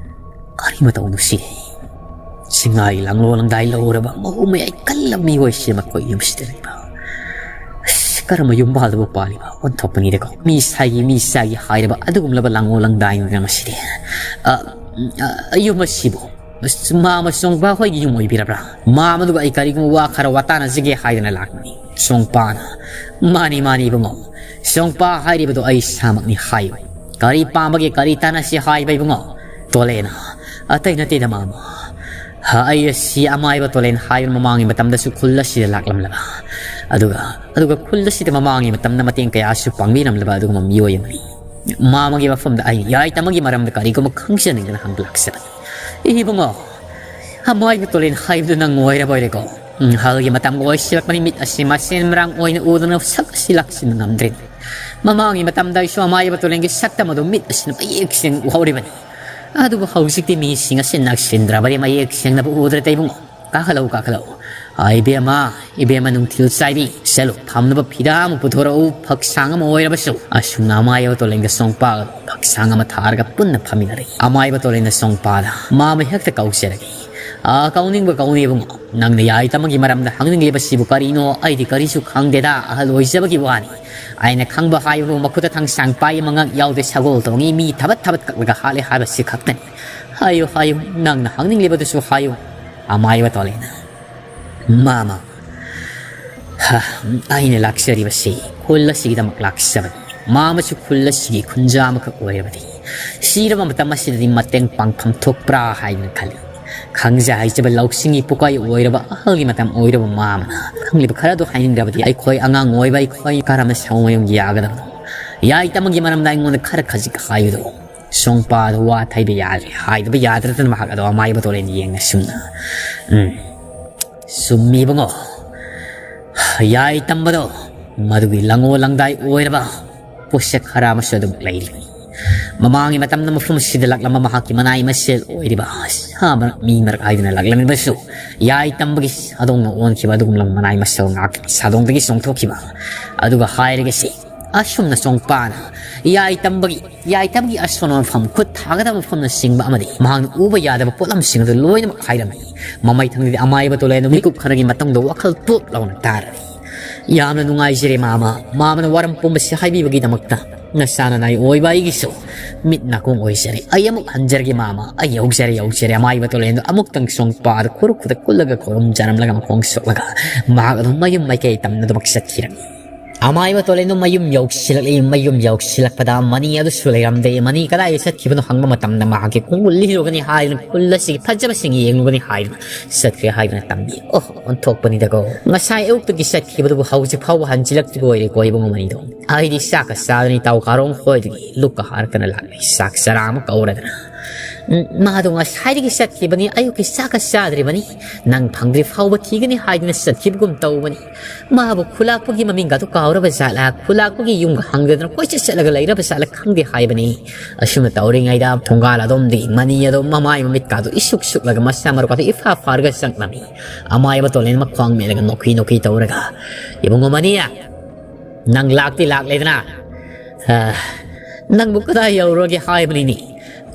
ꯀꯔꯤ ꯃꯇꯧꯅꯣ ꯁꯤ? ꯁꯤꯡꯉꯥꯏ ꯂꯥꯡꯂꯣ ꯂꯪꯗꯥꯏ ꯂꯧꯔꯕ ꯃꯍꯨ ꯃꯌꯥꯏ ꯀꯜꯂꯕ ꯃꯤꯑꯣꯏꯁꯤ ꯃꯈꯣꯏ ꯌꯨꯝꯁꯤꯗ ꯂꯩꯕ꯫ ꯑꯁ, ꯀꯔꯝꯕ ꯌꯨꯝꯕꯥꯜꯗꯕꯨ ꯄꯥꯜꯂꯤꯕ ꯑꯣꯟꯊꯣꯛꯄꯅꯤꯗꯀꯣ꯫ ꯃꯤ ꯁꯥꯏꯒꯤ, ꯃꯤ ꯁꯥꯏꯒꯤ ꯍꯥꯏꯔꯕ ꯑꯗꯨꯒꯨꯝꯂꯕ ꯂꯥꯡꯂꯣ ꯂꯪꯗꯥꯏꯅꯤꯗꯅ ꯃꯁꯤꯗꯤ꯫ ꯑ, ꯑ, ꯌꯨꯝ ꯑꯁꯤꯕꯨ ꯃꯥ ꯑꯃꯁꯨꯡ ꯕꯥꯍꯣꯏꯒꯤ ꯌꯨꯝ ꯑꯣꯏꯕꯤꯔꯕ꯭ꯔꯥ? ꯃꯥ ꯃꯗꯨꯒ ꯑꯩ ꯀꯔꯤꯒꯨꯝꯕ ꯋꯥ ꯈꯔ ꯋꯥꯇꯥꯅꯖꯒꯦ ꯍꯥꯏꯗꯅ ꯂꯥꯛꯄꯅꯤ꯫" ꯁꯣꯡꯄꯥꯅ, "ꯃꯥꯅꯤ, ꯃꯥꯅꯤ ꯏꯕꯨꯡꯉꯣ꯫ ꯁꯣꯡꯄꯥ ꯍꯥꯏꯔꯤꯕꯗꯣ ꯑꯩ ꯏꯁꯥꯃꯛꯅꯤ ꯍꯥꯏꯌꯨ꯫ ꯀꯔꯤ ꯄꯥꯝꯕꯒꯦ, ꯀꯔꯤ ꯇꯥꯟꯅꯁꯤ ꯍꯥꯏꯕ ꯏꯕꯨꯡꯉꯣ?" ꯇꯣꯂꯦꯅ, "ꯑꯇꯩ ꯅꯠꯇꯦꯗ ꯃꯥꯃ꯫ ꯍ, ꯑꯩ ꯑꯁꯤ ꯑꯃꯥꯏꯕ ꯇꯣꯂꯦꯟ ꯍꯥꯏꯕ ꯃꯃꯥꯡꯒꯤ ꯃꯇꯝꯗꯁꯨ ꯈꯨꯜ ꯑꯁꯤꯗ ꯂꯥꯛꯂꯝꯂꯒ, ꯑꯗꯨꯒ, ꯑꯗꯨꯒ ꯈꯨꯜ ꯑꯁꯤꯗ ꯃꯃꯥꯡꯒꯤ ꯃꯇꯝꯗ ꯃꯇꯦꯡ ꯀꯌꯥꯁꯨ ꯄꯥꯡꯕꯤꯔꯝꯂꯕ ꯑꯗꯨꯒꯨꯝꯕ ꯃꯤꯑꯣꯏ ꯑꯃꯅꯤ꯫ ꯃꯥꯃꯒꯤ ꯃꯐꯝꯗ ꯑꯩ ꯌꯥꯏ ꯇꯃꯒꯤ ꯃꯔꯝꯗ ꯀꯔꯤꯒꯨꯝꯕ ꯈꯪꯖꯅꯤꯡꯗꯅ ꯍꯪꯕ ꯂꯥꯛꯆꯕꯅꯤ꯫" "ꯏꯕꯨꯡꯉꯣ, ꯑꯃꯥꯏꯕ ꯇꯣꯂꯦꯟ ꯍꯥꯏꯕꯗꯨ ꯅꯪ ꯑꯣꯏꯔꯕ ꯑꯣꯏꯔꯦꯀꯣ꯫ ꯎꯝ, ꯑꯍꯜꯒꯤ ꯃꯇꯝꯒ ꯑꯣꯏꯁꯤꯜꯂꯛꯄꯅꯤ, ꯃꯤꯠ ꯑꯁꯤ ꯃꯁꯦꯟ ꯃꯔꯥꯡ ꯑꯣꯏꯅ ꯎꯗꯅ ꯁꯛ ꯑꯁꯤ ꯂꯥꯛꯁꯤꯟꯕ ꯉꯝꯗ꯭ꯔꯦ꯫ ꯃꯃꯥꯡꯒꯤ ꯃꯇꯝꯗ ꯑꯩꯁꯨ ꯑꯃꯥꯏꯕ ꯇꯣꯂꯦꯟꯒꯤ ꯁꯛꯇꯝ ꯑꯗꯨ ꯃꯤꯠ ꯑꯁꯤꯅ ꯃꯌꯦꯛ ꯁꯦꯡꯅ ꯎꯍꯧꯔꯤꯕꯅꯤ꯫ ꯑꯗꯨꯕꯨ ꯍꯧꯖꯤꯛꯇꯤ ꯃꯤꯁꯤꯡ ꯑꯁꯤ ꯅꯛꯁꯤꯟꯗ꯭ꯔꯕꯗꯤ ꯃꯌꯦꯛ ꯁꯦꯡꯅꯕ ꯎꯗ꯭ꯔꯦ ꯏꯕꯨꯡꯉꯣ꯫ ꯀꯥꯈꯠꯂꯛꯎ, ꯀꯥꯈꯠꯂꯛꯎ꯫ ꯑ, ꯏꯕꯦꯝꯃ, ꯏꯕꯦꯝꯃ ꯅꯨꯡꯊꯤꯜ ꯆꯥꯏꯕꯤ, ꯆꯠꯂꯨ, ꯐꯝꯅꯕ ꯐꯤꯔꯥ ꯑꯃ ꯄꯨꯊꯣꯔꯛꯎ, ꯐꯛꯁꯥꯡ ꯑꯃ ꯑꯣꯏꯔꯕꯁꯨ꯫ ꯑꯁꯨꯝꯅ ꯑꯃꯥꯏꯕ ꯇꯣꯂꯦꯟꯒ ꯁꯣꯡꯄꯥꯒ ꯐꯛꯁꯥꯡ ꯑꯃ ꯊꯥꯔꯒ ꯄꯨꯟꯅ ꯐꯝꯃꯤꯟꯅꯔꯦ꯫ ꯑꯃꯥꯏꯕ ꯇꯣꯂꯦꯟꯅ ꯁꯣꯡꯄꯥꯗ, ꯃꯥꯃ ꯍꯦꯛꯇ ꯀꯧꯖꯔꯒꯦ꯫ ꯑ, ꯀꯧꯅꯤꯡꯕ ꯀꯧꯅꯤ ꯏꯕꯨꯡꯉꯣ꯫ ꯅꯪꯅ ꯌꯥꯏꯇꯃꯒꯤ ꯃꯔꯝꯗ ꯍꯪꯅꯤꯡꯂꯤꯕꯁꯤꯕꯨ ꯀꯔꯤꯅꯣ? ꯑꯩꯗꯤ ꯀꯔꯤꯁꯨ ꯈꯪꯗꯦꯗ, ꯑꯍꯜ ꯑꯣꯏꯖꯕꯒꯤ ꯋꯥꯅꯤ꯫ ꯑꯩꯅ ꯈꯪꯕ ꯍꯥꯏꯕꯕꯨ ꯃꯈꯨꯠꯇ ꯊꯥꯡꯁꯥꯡ ꯄꯥꯏ ꯑꯃ ꯉꯛ ꯌꯥꯎꯗꯦ, ꯁꯒꯣꯜ ꯇꯣꯡꯉꯤ, ꯃꯤ ꯊꯕꯠ ꯊꯕꯠ ꯀꯛꯂꯒ ꯍꯥꯠꯂꯦ ꯍꯥꯏꯕꯁꯤ ꯈꯛꯇꯅꯤ꯫ ꯍꯥꯏꯌꯨ, ꯍꯥꯏꯌꯨ, ꯅꯪꯅ ꯍꯪꯅꯤꯡꯂꯤꯕꯗꯨꯁꯨ ꯍꯥꯏꯌꯨ꯫ ꯑꯃꯥꯏꯕ ꯇꯣꯂꯦꯟꯅ, ꯃꯥꯃ, ꯍ, ꯑꯩꯅ ꯂꯥꯛꯆꯔꯤꯕꯁꯤ ꯈꯨꯜ ꯑꯁꯤꯒꯤꯗꯃꯛ ꯂꯥꯛꯆꯕꯅꯤ꯫ ꯃꯥꯃꯁꯨ ꯈꯨꯜ ꯑꯁꯤꯒꯤ ꯈꯨꯟꯖꯥ ꯑꯃꯈꯛ ꯑꯣꯏꯔꯕꯗꯤ ꯁꯤꯔꯕ ꯃꯇꯝ ꯑꯁꯤꯗꯗꯤ ꯃꯇꯦꯡ ꯄꯥꯡꯐꯝ ꯊꯣꯛꯄ꯭ꯔꯥ ꯍꯥꯏꯗꯨꯅ ꯈꯜꯂꯤ꯫ ꯈꯪꯖ ꯍꯩꯖꯕ ꯂꯧꯁꯤꯡꯒꯤ ꯄꯨꯀꯥꯏ ꯑꯣꯏꯔꯕ ꯑꯍꯜꯒꯤ ꯃꯇꯝ ꯑꯣꯏꯔꯕ ꯃꯥꯃꯅ ꯈꯪꯂꯤꯕ ꯈꯔ ꯑꯗꯨ ꯍꯥꯏꯅꯤꯡꯗ꯭ꯔꯕꯗꯤ ꯑꯩꯈꯣꯏ ꯑꯉꯥꯡ ꯑꯣꯏꯕ ꯑꯩꯈꯣꯏ ꯀꯔꯝꯅ ꯁꯑꯣꯡ ꯌꯥꯒꯗꯕꯅꯣ? ꯌꯥꯏꯇꯃꯒꯤ ꯃꯔꯝꯗ ꯑꯩꯉꯣꯟꯗ ꯈꯔ ꯈꯖꯤꯛ ꯍꯥꯏꯌꯨꯗꯣ꯫ ꯁꯣꯡꯄꯥꯗ ꯋꯥ ꯊꯩꯕ ꯌꯥꯗ꯭ꯔꯦ꯫ ꯍꯥꯏꯗꯕ ꯌꯥꯗ꯭ꯔꯗꯅ ꯃꯍꯥꯛ ꯑꯗꯣ ꯑꯃꯥꯏꯕ ꯇꯣꯂꯦꯟ ꯌꯦꯡꯅ ꯁꯨꯝꯅ, ꯎꯝ, ꯆꯨꯝꯃꯤꯕꯉꯣ꯫ ꯌꯥꯏꯇꯝꯕꯗꯣ ꯃꯗꯨꯒꯤ ꯂꯪꯉꯣ ꯂꯪꯗꯥꯏ ꯑꯣꯏꯔꯕ ꯄꯣꯠꯁꯛ ꯈꯔ ꯑꯃꯁꯨ ꯑꯗꯨꯝ ꯂꯩꯔꯤ꯫ ꯃꯃꯥꯡꯒꯤ ꯃꯇꯝꯗ ꯃꯐꯝ ꯑꯁꯤꯗ ꯂꯥꯛꯂꯝꯕ ꯃꯍꯥꯛꯀꯤ ꯃꯅꯥꯏ ꯃꯁꯦꯜ ꯑꯣꯏꯔꯤꯕ ꯁꯥ ꯃꯔꯛ, ꯃꯤ ꯃꯔꯛ ꯍꯥꯏꯗꯨꯅ ꯂꯥꯛꯂꯝꯃꯤꯕꯁꯨ ꯌꯥꯏꯇꯝꯕꯒꯤ ꯁꯥꯗꯣꯡꯅ ꯑꯣꯟꯈꯤꯕ ꯑꯗꯨꯒꯨꯝꯂꯕ ꯃꯅꯥꯏ ꯃꯁꯦꯜ ꯉꯥꯛꯇ ꯁꯥꯗꯣꯡꯗꯒꯤ ꯆꯣꯡꯊꯣꯛꯈꯤꯕ꯫ ꯑꯗꯨꯒ ꯍꯥꯏꯔꯒꯁꯤ ꯑꯁꯨꯝꯅ ꯆꯣꯡꯄꯥꯅ ꯌꯥꯏꯇꯝꯕꯒꯤ, ꯌꯥꯏꯇꯝꯕꯒꯤ ꯑꯁꯣꯟꯕ ꯃꯐꯝ, ꯈꯨꯠ ꯊꯥꯒꯗꯕ ꯃꯐꯝꯅꯆꯤꯡꯕ ꯑꯃꯗꯤ ꯃꯍꯥꯛꯅ ꯎꯕ ꯌꯥꯗꯕ ꯄꯣꯠꯂꯝꯁꯤꯡ ꯑꯗꯨ ꯂꯣꯏꯅꯃꯛ ꯍꯥꯏꯔꯝꯃꯤ꯫ ꯃꯃꯩ ꯊꯪꯗꯗꯤ ꯑꯃꯥꯏꯕ ꯇꯣꯂꯦꯟꯗꯨ ꯃꯤꯀꯨꯞ ꯈꯔꯒꯤ ꯃꯇꯨꯡꯗ ꯋꯥꯈꯜ ꯇꯣꯞ ꯂꯥꯎꯅ ꯇꯥꯔꯝꯃꯤ꯫ ꯌꯥꯝꯅ ꯅꯨꯡꯉꯥꯏꯖꯔꯦ ꯃꯥꯃ꯫ ꯃꯥꯃꯅ ꯋꯥꯔꯝ ꯄꯨꯝꯕꯁꯤ ꯍꯥꯏꯕꯤꯕꯒꯤꯗꯃꯛꯇ꯫ ꯅꯆꯥ ꯅꯅꯥꯏ ꯑꯣꯏꯕ ꯑꯩꯒꯤꯁꯨ ꯃꯤꯠ ꯅꯥꯀꯣꯡ ꯑꯣꯏꯖꯔꯦ꯫ ꯑꯩ ꯑꯃꯨꯛ ꯍꯟꯖꯔꯒꯦ ꯃꯥꯃ꯫ ꯑꯩ ꯌꯧꯖꯔꯦ, ꯌꯧꯖꯔꯦ꯫ ꯑꯃꯥꯏꯕ ꯇꯣꯂꯦꯟꯗꯨ ꯑꯃꯨꯛꯇꯪ ꯆꯣꯡꯄꯥꯗ ꯈꯨꯔꯨ ꯈꯨꯗ ꯀꯨꯜꯂꯒ ꯈꯨꯔꯨꯝꯖꯔꯝꯂꯒ ꯃꯈꯣꯡ ꯁꯣꯛꯂꯒ ꯃꯍꯥꯛ ꯑꯗꯨꯝ ꯃꯌꯨꯝ ꯃꯥꯏꯀꯩ ꯇꯝꯅꯗꯨꯃꯛ ꯆꯠꯈꯤꯔꯝꯃꯤ꯫ ꯑꯃꯥꯏꯕ ꯇꯣꯂꯦꯟꯗꯨ ꯃꯌꯨꯝ ꯌꯧꯁꯤꯜꯂꯛꯂꯤ꯫ ꯃꯌꯨꯝ ꯌꯧꯁꯤꯜꯂꯛꯄꯗ ꯃꯅꯤ ꯑꯗꯨꯁꯨ ꯂꯩꯔꯝꯗꯦ꯫ ꯃꯅꯤ ꯀꯗꯥꯏꯗ ꯆꯠꯈꯤꯕꯅꯣ ꯍꯪꯕ ꯃꯇꯝꯗ ꯃꯍꯥꯛꯀꯤ ꯈꯣꯡꯒꯨꯜ ꯂꯤꯔꯨꯒꯅꯤ ꯍꯥꯏꯗꯨꯅ, ꯈꯨꯜ ꯑꯁꯤꯒꯤ ꯐꯖꯕꯁꯤꯡ ꯌꯦꯡꯂꯨꯒꯅꯤ ꯍꯥꯏꯗꯨꯅ ꯆꯠꯈ꯭ꯔꯦ ꯍꯥꯏꯗꯨꯅ ꯇꯝꯕꯤ꯫ ꯑꯣ, ꯑꯣꯟꯊꯣꯛꯄꯅꯤꯗꯀꯣ꯫ ꯉꯁꯥꯏ ꯑꯌꯨꯛꯇꯒꯤ ꯆꯠꯈꯤꯕꯗꯨꯕꯨ ꯍꯧꯖꯤꯛ ꯐꯥꯎꯕ ꯍꯟꯖꯤꯜꯂꯛꯇ꯭ꯔꯤꯕ ꯑꯣꯏꯔꯦꯀꯣ ꯏꯕꯨꯡꯉꯣ ꯃꯅꯤꯗꯣ꯫ ꯑꯩꯗꯤ ꯆꯥꯛꯀ ꯆꯥꯗꯅ ꯏꯇꯥꯎ ꯀꯥꯔꯣꯡ ꯈꯣꯏꯗꯒꯤ ꯂꯨꯛꯀ ꯍꯥꯔꯛꯇꯅ ꯂꯥꯛꯂꯤ꯫ ꯆꯥꯛ ꯆꯔꯥ ꯑꯃ ꯀꯧꯔꯗꯅ꯫ ꯎꯝ, ꯃꯥꯗꯣ ꯉꯁꯥꯏꯗꯒꯤ ꯆꯠꯈꯤꯕꯅꯤ, ꯑꯌꯨꯛꯀꯤ ꯆꯥꯛꯀ ꯆꯥꯗ꯭ꯔꯤꯕꯅꯤ꯫ ꯅꯪ ꯐꯪꯗ꯭ꯔꯤ ꯐꯥꯎꯕ ꯊꯤꯒꯅꯤ ꯍꯥꯏꯗꯨꯅ ꯆꯠꯈꯤꯕꯒꯨꯝ ꯇꯧꯕꯅꯤ꯫ ꯃꯥꯕꯨ ꯈꯨꯂꯥꯛꯄꯒꯤ ꯃꯃꯤꯡꯒꯗꯨ ꯀꯥꯎꯔꯕ ꯖꯥꯠꯂꯥ? ꯈꯨꯂꯥꯛꯄꯒꯤ ꯌꯨꯝꯒ ꯍꯪꯗꯗꯅ ꯀꯣꯏꯆꯠ ꯆꯠꯂꯒ ꯂꯩꯔꯕ ꯖꯥꯠꯂꯥ ꯈꯪꯗꯦ ꯍꯥꯏꯕꯅꯤ꯫ ꯑꯁꯨꯝꯅ ꯇꯧꯔꯤꯉꯩꯗ ꯊꯣꯡꯒꯥꯜ ꯑꯗꯣꯝꯗꯤ ꯃꯅꯤ ꯑꯗꯣ ꯃꯃꯥꯏ ꯃꯃꯤꯠꯀꯥꯗꯣ ꯏꯁꯨꯛ ꯁꯨꯛꯂꯒ ꯃꯁꯥ ꯃꯔꯨꯀꯥꯗꯣ ꯏꯐꯥ ꯐꯥꯔꯒ ꯆꯪꯂꯝꯃꯤ꯫ ꯑꯃꯥꯏꯕ ꯇꯣꯂꯦꯟ ꯃꯈ꯭ꯋꯥꯡ ꯃꯦꯠꯂꯒ ꯅꯣꯛꯈꯤ ꯅꯣꯛꯈꯤ ꯇꯧꯔꯒ, "ꯏꯕꯨꯡꯉꯣ ꯃꯅꯤ, ꯅꯪ ꯂꯥꯛꯇꯤ ꯂꯥꯛꯂꯦꯗꯅ? ꯑ, ꯅꯪꯕꯨ ꯀꯗꯥꯏ ꯌꯧꯔꯨꯔꯒꯦ ꯍꯥꯏꯕꯅꯤꯅꯦ?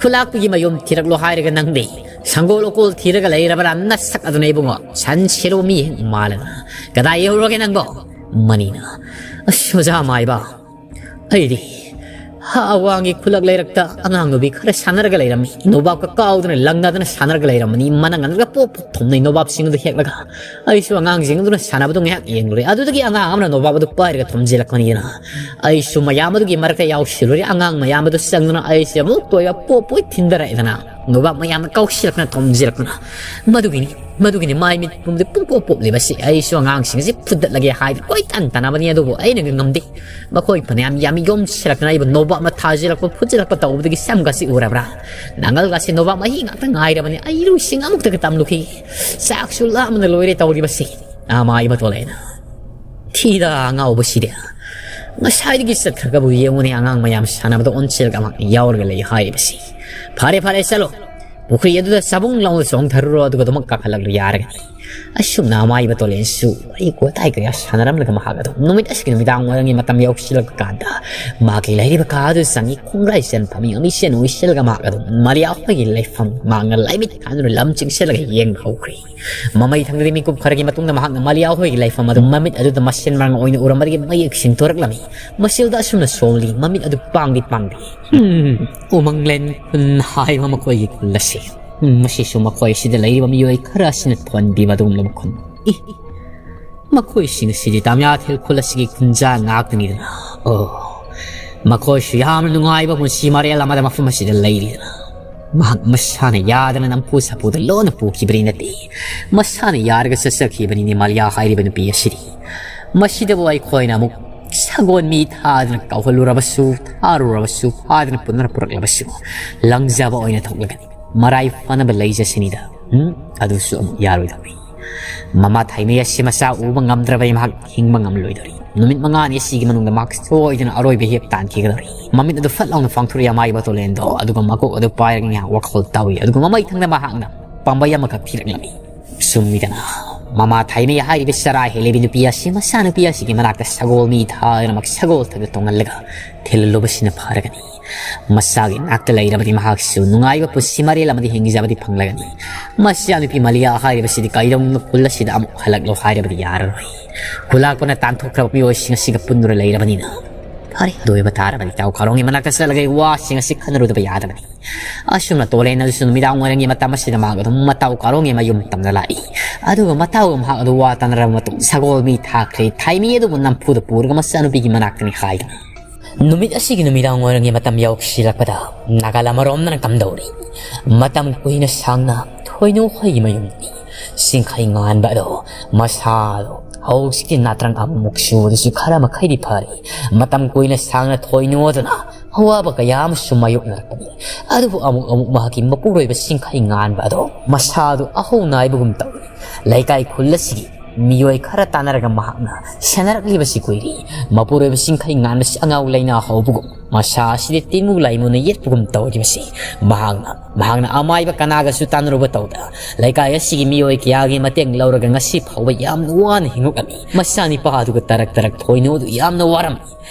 ꯈꯨꯂꯥꯛꯄꯒꯤ ꯃꯌꯨꯝ ꯊꯤꯔꯛꯂꯣ ꯍꯥꯏꯔꯒ ꯅꯪꯗꯤ ꯁꯪꯒꯣꯜ ꯎꯀꯣꯜ ꯊꯤꯔꯒ ꯂꯩꯔꯕ꯭ꯔꯥ? ꯅꯁꯛ ꯑꯗꯨꯅ ꯏꯕꯨꯡꯉꯣ, ꯁꯟ ꯁꯦꯔꯨ ꯃꯤ ꯍꯦꯛ ꯃꯥꯜꯂꯗꯅ꯫ ꯀꯗꯥꯏ ꯌꯧꯔꯨꯔꯒꯦ ꯅꯪꯕꯣ?" ꯃꯅꯤꯅ, "ꯑꯁ, ꯑꯣꯖꯥ ꯃꯥꯏꯕ, ꯑꯩꯗꯤ ꯍꯥ ꯑꯋꯥꯡꯒꯤ ꯈꯨꯂꯛ ꯂꯩꯔꯛꯇ ꯑꯉꯥꯡ ꯅꯨꯕꯤ ꯈꯔ ꯁꯥꯟꯅꯔꯒ ꯂꯩꯔꯝꯃꯤ꯫ ꯅꯣꯕꯥꯞꯀ ꯀꯥꯎꯗꯅ ꯂꯪꯅꯗꯅ ꯁꯥꯟꯅꯔꯒ ꯂꯩꯔꯝꯃꯅꯤ꯫ ꯃꯅꯪ ꯑꯗꯨꯒ ꯄꯣꯞ ꯄꯣꯞ ꯊꯣꯝꯅꯩ ꯅꯣꯕꯥꯞꯁꯤꯡ ꯑꯗꯨ ꯍꯦꯛꯂꯒ꯫ ꯑꯩꯁꯨ ꯑꯉꯥꯡꯁꯤꯡ ꯑꯗꯨꯅ ꯁꯥꯟꯅꯕꯗꯨ ꯉꯥꯏꯍꯥꯛ ꯌꯦꯡꯂꯨꯔꯦ꯫ ꯑꯗꯨꯗꯒꯤ ꯑꯉꯥꯡ ꯑꯃꯅ ꯅꯣꯕꯥꯞ ꯑꯗꯨ ꯄꯥꯏꯔꯒ ꯊꯣꯝꯖꯤꯜꯂꯛꯄꯅꯤꯗꯅ ꯑꯩꯁꯨ ꯃꯌꯥꯝ ꯑꯗꯨꯒꯤ ꯃꯔꯛꯇ ꯌꯥꯎꯁꯤꯜꯂꯨꯔꯦ꯫ ꯑꯉꯥꯡ ꯃꯌꯥꯝ ꯑꯗꯨ ꯆꯪꯗꯨꯅ ꯑꯩꯁꯦ ꯑꯃꯨꯛ ꯇꯣꯏꯕ ꯄꯣꯞ ꯄꯣꯏ ꯊꯤꯟꯗꯔꯛꯑꯦꯗꯅ꯫ ꯅꯣꯕꯥꯞ ꯃꯌꯥꯝꯅ ꯀꯥꯎꯁꯤꯜꯂꯛꯇꯅ ꯊꯣꯝꯖꯤꯜꯂꯛꯇꯅ꯫ ꯃꯗꯨꯒꯤꯅꯤ, ꯃꯗꯨꯒꯤꯅꯤ ꯃꯥꯏ ꯃꯤꯠ ꯄꯨꯝꯗꯤ ꯄꯨꯡꯄꯣꯞ ꯄꯣꯞꯂꯤꯕꯁꯤ꯫ ꯑꯩꯁꯨ ꯑꯉꯥꯡꯁꯤꯡ ꯑꯁꯤ ꯐꯨꯗꯠꯂꯒꯦ ꯍꯥꯏꯗꯨꯅ ꯀꯣꯏꯇꯥꯟ ꯇꯥꯟꯅꯕꯅꯤ, ꯑꯗꯨꯕꯨ ꯑꯩꯅꯒ ꯉꯝꯗꯦ꯫ ꯃꯈꯣꯏ ꯐꯅꯌꯥꯝ ꯌꯥꯝꯃꯤ ꯌꯣꯝꯁꯤꯜꯂꯛꯇꯅ ꯑꯩꯕꯨ ꯅꯣꯕꯥꯞꯅ ꯊꯥꯖꯤꯜꯂꯛꯄ, ꯐꯨꯖꯤꯜꯂꯛꯄ ꯇꯧꯕꯗꯒꯤ ꯁꯝꯒꯁꯤ ꯎꯔꯕ꯭ꯔꯥ? ꯅꯥꯉꯜꯒꯁꯤ ꯅꯣꯕꯥꯞ ꯃꯍꯤ ꯉꯥꯛꯇ ꯉꯥꯏꯔꯕꯅꯤ꯫ ꯑꯩ ꯏꯔꯣꯏꯁꯤꯡ ꯑꯃꯨꯛꯇꯒ ꯇꯝꯂꯨꯈꯤ꯫ ꯆꯥꯛꯁꯨ ꯂꯥꯝꯕꯅ ꯂꯣꯏꯔꯦ ꯇꯧꯔꯤꯕꯁꯤ꯫ ꯑꯃꯥꯏꯕ ꯇꯣꯂꯦꯅ, "ꯊꯤꯗ ꯑꯉꯥꯎꯕꯁꯤꯗꯤ꯫ ꯉꯁꯥꯏꯗꯒꯤ ꯆꯠꯈ꯭ꯔꯒꯕꯨ ꯌꯦꯡꯉꯨꯅꯦ, ꯑꯉꯥꯡ ꯃꯌꯥꯝ ꯁꯥꯟꯅꯕꯗ ꯑꯣꯟꯁꯤꯜꯂꯒ ꯑꯃꯛ ꯌꯥꯎꯔꯒ ꯂꯩ ꯍꯥꯏꯔꯤꯕꯁꯤ꯫ ꯐꯔꯦ, ꯐꯔꯦ, ꯆꯠꯂꯣ꯫ ꯄꯨꯈ꯭ꯔꯤ ꯑꯗꯨꯗ ꯆꯥꯕꯨꯡ ꯂꯥꯎꯅ ꯆꯣꯡꯊꯔꯨꯔꯣ, ꯑꯗꯨꯒ ꯑꯗꯨꯃꯛ ꯀꯥꯈꯠꯂꯛꯂꯨ ꯌꯥꯔꯒꯅꯤ꯫" ꯑꯁꯨꯝꯅ ꯑꯃꯥꯏꯕ ꯇꯣꯂꯦꯟꯁꯨ ꯑꯩ ꯋꯥꯇꯥꯏ ꯀꯌꯥ ꯁꯥꯟꯅꯔꯝꯂꯒ ꯃꯍꯥꯛ ꯑꯗꯨꯝ ꯅꯨꯃꯤꯠ ꯑꯁꯤꯒꯤ ꯅꯨꯃꯤꯗꯥꯡ ꯋꯥꯏꯔꯝꯒꯤ ꯃꯇꯝ ꯌꯧꯁꯤꯜꯂꯛꯄ ꯀꯥꯟꯗ ꯃꯍꯥꯛꯀꯤ ꯂꯩꯔꯤꯕ ꯀꯥ ꯑꯗꯨ ꯆꯪꯉꯤ꯫ ꯈꯣꯡꯒ꯭ꯔꯥꯏ ꯆꯟ ꯐꯝꯃꯤ, ꯃꯤꯁꯦꯟ ꯎꯏꯁꯤꯜꯂꯒ ꯃꯍꯥꯛ ꯑꯗꯨꯝ ꯃꯂꯤꯌꯥ ꯍꯣꯏꯒꯤ ꯂꯩꯐꯝ ꯃꯍꯥꯛꯅ ꯂꯥꯏꯃꯤꯠ ꯊꯥꯗꯨꯅ ꯂꯝ ꯆꯤꯡꯁꯤꯜꯂꯒ ꯌꯦꯡꯕ ꯍꯧꯈ꯭ꯔꯦ꯫ ꯃꯃꯩ ꯊꯪꯗꯗꯤ ꯃꯤꯀꯨꯞ ꯈꯔꯒꯤ ꯃꯇꯨꯡꯗ ꯃꯍꯥꯛꯅ ꯃꯂꯤꯌꯥ ꯍꯣꯏꯒꯤ ꯂꯩꯐꯝ ꯑꯗꯨ ꯃꯃꯤꯠ ꯑꯗꯨꯗ ꯃꯁꯦꯟ ꯃꯔꯥꯡ ꯑꯣꯏꯅ ꯎꯔꯝꯕꯗꯒꯤ ꯃꯌꯦꯛ ꯁꯤꯡꯊꯣꯔꯛꯂꯝꯃꯤ꯫ ꯃꯁꯤꯗ ꯑꯁꯨꯝꯅ ꯁꯣꯜꯂꯤ, ꯃꯃꯤꯠ ꯑꯗꯨ ꯄꯥꯡꯗꯤ ꯄꯥꯡꯗꯦ꯫ ꯎꯝ, ꯎꯃꯪꯂꯦꯟ ꯈꯨꯟ ꯍꯥꯏꯕ ꯃꯈꯣꯏꯒꯤ ꯈꯨꯜ ꯑꯁꯤ꯫ ꯎꯝ, ꯃꯁꯤꯁꯨ ꯃꯈꯣꯏ ꯑꯁꯤꯗ ꯂꯩꯔꯤꯕ ꯃꯤꯑꯣꯏ ꯈꯔ ꯑꯁꯤꯅ ꯊꯣꯟꯕꯤꯕ ꯑꯗꯨꯒꯨꯝꯂꯕ ꯈꯨꯟ꯫ ꯏ, ꯃꯈꯣꯏꯁꯤꯡ ꯑꯁꯤꯗꯤ ꯇꯥꯃꯤꯌꯥꯊꯦꯜ ꯈꯨꯜ ꯑꯁꯤꯒꯤ ꯈꯨꯟꯖꯥ ꯉꯥꯛꯇꯅꯤꯗꯅ꯫ ꯑꯣ, ꯃꯈꯣꯏꯁꯨ ꯌꯥꯝꯅ ꯅꯨꯡꯉꯥꯏꯕ ꯄꯨꯟꯁꯤ ꯃꯔꯦꯜ ꯑꯃꯗ ꯃꯐꯝ ꯑꯁꯤꯗ ꯂꯩꯔꯤꯗꯅ꯫ ꯃꯍꯥꯛ ꯃꯁꯥꯅ ꯌꯥꯗꯅ ꯅꯝꯐꯨ ꯁꯥꯐꯨꯗ ꯂꯣꯟꯅ ꯄꯨꯈꯤꯕꯅꯤ ꯅꯠꯇꯦ꯫ ꯃꯁꯥꯅ ꯌꯥꯔꯒ ꯆꯠꯆꯈꯤꯕꯅꯤꯅꯦ ꯃꯥꯂꯤꯌꯥ ꯍꯥꯏꯔꯤꯕ ꯅꯨꯄꯤ ꯑꯁꯤꯗꯤ꯫ ꯃꯁꯤꯗꯕꯨ ꯑꯩꯈꯣꯏꯅ ꯑꯃꯨꯛ ꯁꯒꯣꯜ ꯃꯤ ꯊꯥꯗꯅ ꯀꯧꯍꯜꯂꯨꯔꯕꯁꯨ, ꯊꯥꯔꯨꯔꯕꯁꯨ, ꯐꯥꯗꯅ ꯄꯨꯅꯔ ꯄꯨꯔꯛꯂꯕꯁꯨ, ꯂꯪꯖꯕ ꯑꯣꯏꯅ ꯊꯣꯛꯂꯒꯅꯤ꯫ ꯃꯔꯥꯏ ꯐꯅꯕ ꯂꯩꯖꯁꯤꯅꯤꯗ꯫ ꯎꯝ? ꯑꯗꯨꯁꯨ ꯑꯃꯨꯛ ꯌꯥꯔꯣꯏꯗꯧꯔꯤ꯫ ꯃꯃꯥ ꯊꯥꯏꯃꯩ ꯑꯁꯤ ꯃꯆꯥ ꯎꯕ ꯉꯝꯗ꯭ꯔꯕꯗꯤ ꯃꯍꯥꯛ ꯍꯤꯡꯕ ꯉꯝꯂꯣꯏꯗꯧꯔꯤ꯫ ꯅꯨꯃꯤꯠ ꯃꯉꯥꯅꯤ ꯑꯁꯤꯒꯤ ꯃꯅꯨꯡꯗ ꯃꯍꯥꯛ ꯁꯣꯏꯗꯅ ꯑꯔꯣꯏꯕ ꯍꯦꯞ ꯇꯥꯟꯈꯤꯒꯗꯧꯔꯤ꯫ ꯃꯃꯤꯠ ꯑꯗꯨ ꯐꯠ ꯂꯥꯎꯅ ꯄꯥꯡꯊꯣꯔꯛꯏ ꯑꯃꯥꯏꯕ ꯇꯣꯂꯦꯟꯗꯣ, ꯑꯗꯨꯒ ꯃꯀꯣꯛ ꯑꯗꯨ ꯄꯥꯏꯔꯒ ꯉꯥꯏꯍꯥꯛ ꯋꯥꯈꯜ ꯇꯧꯏ꯫ ꯑꯗꯨꯒ ꯃꯃꯩ ꯊꯪꯗ ꯃꯍꯥꯛꯅ ꯄꯥꯝꯕꯩ ꯑꯃꯈꯛ ꯊꯤꯔꯛꯂꯝꯃꯤ꯫ ꯆꯨꯝꯃꯤꯗꯅ, ꯃꯃꯥ ꯊꯥꯏꯃꯩ ꯍꯥꯏꯔꯤꯕ ꯆꯔꯥ ꯍꯦꯜꯂꯤꯕꯤ ꯅꯨꯄꯤ ꯑꯁꯤ ꯃꯆꯥꯅꯨꯄꯤ ꯑꯁꯤꯒꯤ ꯃꯅꯥꯛꯇ ꯁꯒꯣꯜ ꯃꯤ ꯊꯥꯗꯅꯃꯛ ꯁꯒꯣꯜ ꯊꯛꯇ ꯇꯣꯡꯍꯜꯂꯒ ꯊꯤꯜꯍꯜꯂꯨꯕꯁꯤꯅ ꯐꯔꯒꯅꯤ꯫ ꯃꯆꯥꯒꯤ ꯅꯥꯛꯇ ꯂꯩꯔꯕꯗꯤ ꯃꯍꯥꯛꯁꯨ ꯅꯨꯡꯉꯥꯏꯕ ꯄꯨꯟꯁꯤ ꯃꯔꯦꯜ ꯑꯃꯗꯤ ꯍꯤꯡꯖꯕꯗꯤ ꯐꯪꯂꯒꯅꯤ꯫ ꯃꯆꯥꯅꯨꯄꯤ ꯃꯂꯤꯌꯥ ꯍꯥꯏꯔꯤꯕꯁꯤꯗꯤ ꯀꯩꯗꯧꯅꯨꯡꯗ ꯈꯨꯜ ꯑꯁꯤꯗ ꯑꯃꯨꯛ ꯍꯜꯂꯛꯂꯣ ꯍꯥꯏꯔꯕꯗꯤ ꯌꯥꯔꯔꯣꯏ꯫ ꯈꯨꯂꯥꯛꯄꯅ ꯇꯥꯟꯊꯣꯛꯈ꯭ꯔꯕ ꯃꯤꯑꯣꯏꯁꯤꯡ ꯑꯁꯤꯒ ꯄꯨꯟꯗꯨꯅ ꯂꯩꯔꯕꯅꯤꯅ꯫ ꯐꯔꯦ, ꯑꯗꯨ ꯑꯣꯏꯕ ꯇꯥꯔꯕꯗꯤ ꯇꯥꯎ ꯀꯥꯔꯣꯡꯒꯤ ꯃꯅꯥꯛꯇ ꯆꯠꯂꯒ ꯑꯩ ꯋꯥꯁꯤꯡ ꯑꯁꯤ ꯈꯟꯅꯔꯨꯗꯕ ꯌꯥꯗꯕꯅꯤ꯫ ꯑꯁꯨꯝꯅ ꯇꯣꯂꯦꯟ ꯑꯗꯨꯁꯨ ꯅꯨꯃꯤꯗꯥꯡ ꯋꯥꯏꯔꯝꯒꯤ ꯃꯇꯝ ꯑꯁꯤꯗ ꯃꯍꯥꯛ ꯑꯗꯨꯝ ꯃꯇꯥꯎ ꯀꯥꯔꯣꯡꯒꯤ ꯃꯌꯨꯝ ꯇꯝꯅ ꯂꯥꯛꯏ꯫ ꯑꯗꯨꯒ ꯃꯇꯥꯎꯒ ꯃꯍꯥꯛ ꯑꯗꯨ ꯋꯥ ꯇꯥꯅꯔꯕ ꯃꯇꯨꯡ ꯁꯒꯣꯜ ꯃꯤ ꯊꯥꯈ꯭ꯔꯦ꯫ ꯊꯥꯏꯃꯤ ꯑꯗꯨꯕꯨ ꯅꯝꯐꯨꯗ ꯄꯨꯔꯒ ꯃꯆꯥꯅꯨꯄꯤꯒꯤ ꯃꯅꯥꯛꯇꯅꯤ ꯍꯥꯏꯗꯨꯅ꯫ ꯅꯨꯃꯤꯠ ꯑꯁꯤꯒꯤ ꯅꯨꯃꯤꯗꯥꯡ ꯋꯥꯏꯔꯝꯒꯤ ꯃꯇꯝ ꯌꯧꯁꯤꯜꯂꯛꯄꯗ ꯅꯥꯒꯥ ꯂꯝ ꯑꯔꯣꯝꯗꯅ ꯀꯝꯗꯧꯔꯤ? ꯃꯇꯝ ꯀꯨꯏꯅ ꯁꯥꯡꯅ ꯊꯣꯏꯅꯨ ꯍꯣꯏꯒꯤ ꯃꯌꯨꯝꯅꯤ꯫ ꯁꯤꯡꯈꯩ ꯉꯥꯟꯕ ꯑꯗꯣ, ꯃꯁꯥꯗꯣ ꯍꯧꯖꯤꯛꯇꯤ ꯅꯥꯇ꯭ꯔꯪ ꯑꯃꯨꯛ ꯆꯨꯕꯗꯁꯨ ꯈꯔ ꯃꯈꯩꯗꯤ ꯐꯔꯦ꯫ ꯃꯇꯝ ꯀꯨꯏꯅ ꯁꯥꯡꯅ ꯊꯣꯏꯅꯨ ꯑꯗꯨꯅ ꯑꯋꯥꯕ ꯀꯌꯥ ꯑꯃꯁꯨ ꯃꯥꯌꯣꯛꯅꯔꯛꯄꯅꯤ꯫ ꯑꯗꯨꯕꯨ ꯑꯃꯨꯛ ꯑꯃꯨꯛ ꯃꯍꯥꯛꯀꯤ ꯃꯄꯨꯔꯣꯏꯕ ꯁꯤꯡꯈꯩ ꯉꯥꯟꯕ ꯑꯗꯣ ꯃꯁꯥꯗꯨ ꯑꯍꯧ ꯅꯥꯏꯕꯒꯨꯝ ꯇꯧꯏ꯫ ꯂꯩꯀꯥꯏ ꯈꯨꯜ ꯑꯁꯤꯒꯤ ꯃꯤꯑꯣꯏ ꯈꯔ ꯇꯥꯟꯅꯔꯒ ꯃꯍꯥꯛꯅ ꯁꯦꯟꯅꯔꯛꯂꯤꯕꯁꯤ ꯀꯨꯏꯔꯦ꯫ ꯃꯄꯨꯔꯣꯏꯕ ꯁꯤꯡꯈꯩ ꯉꯥꯟꯕꯁꯤ ꯑꯉꯥꯎ ꯂꯩꯅꯥ ꯍꯧꯕꯒꯨꯝ, ꯃꯁꯥ ꯑꯁꯤꯗ ꯇꯤꯟꯃꯨ ꯂꯥꯏꯃꯨꯅ ꯌꯦꯠꯄꯒꯨꯝ ꯇꯧꯔꯤꯕꯁꯤ ꯃꯍꯥꯛꯅ, ꯃꯍꯥꯛꯅ ꯑꯃꯥꯏꯕ ꯀꯅꯥꯒꯁꯨ ꯇꯥꯟꯅꯔꯨꯕ ꯇꯧꯗ, ꯂꯩꯀꯥꯏ ꯑꯁꯤꯒꯤ ꯃꯤꯑꯣꯏ ꯀꯌꯥꯒꯤ ꯃꯇꯦꯡ ꯂꯧꯔꯒ ꯉꯁꯤ ꯐꯥꯎꯕ ꯌꯥꯝꯅ ꯋꯥꯅ ꯍꯤꯡꯉꯛꯂꯝꯃꯤ꯫ ꯃꯆꯥꯅꯤꯄꯥ ꯑꯗꯨꯒ ꯇꯔꯛ ꯇꯔꯛ ꯊꯣꯏꯅꯨ ꯑꯗꯨ ꯌꯥꯝꯅ ꯋꯥꯔꯝꯃꯤ꯫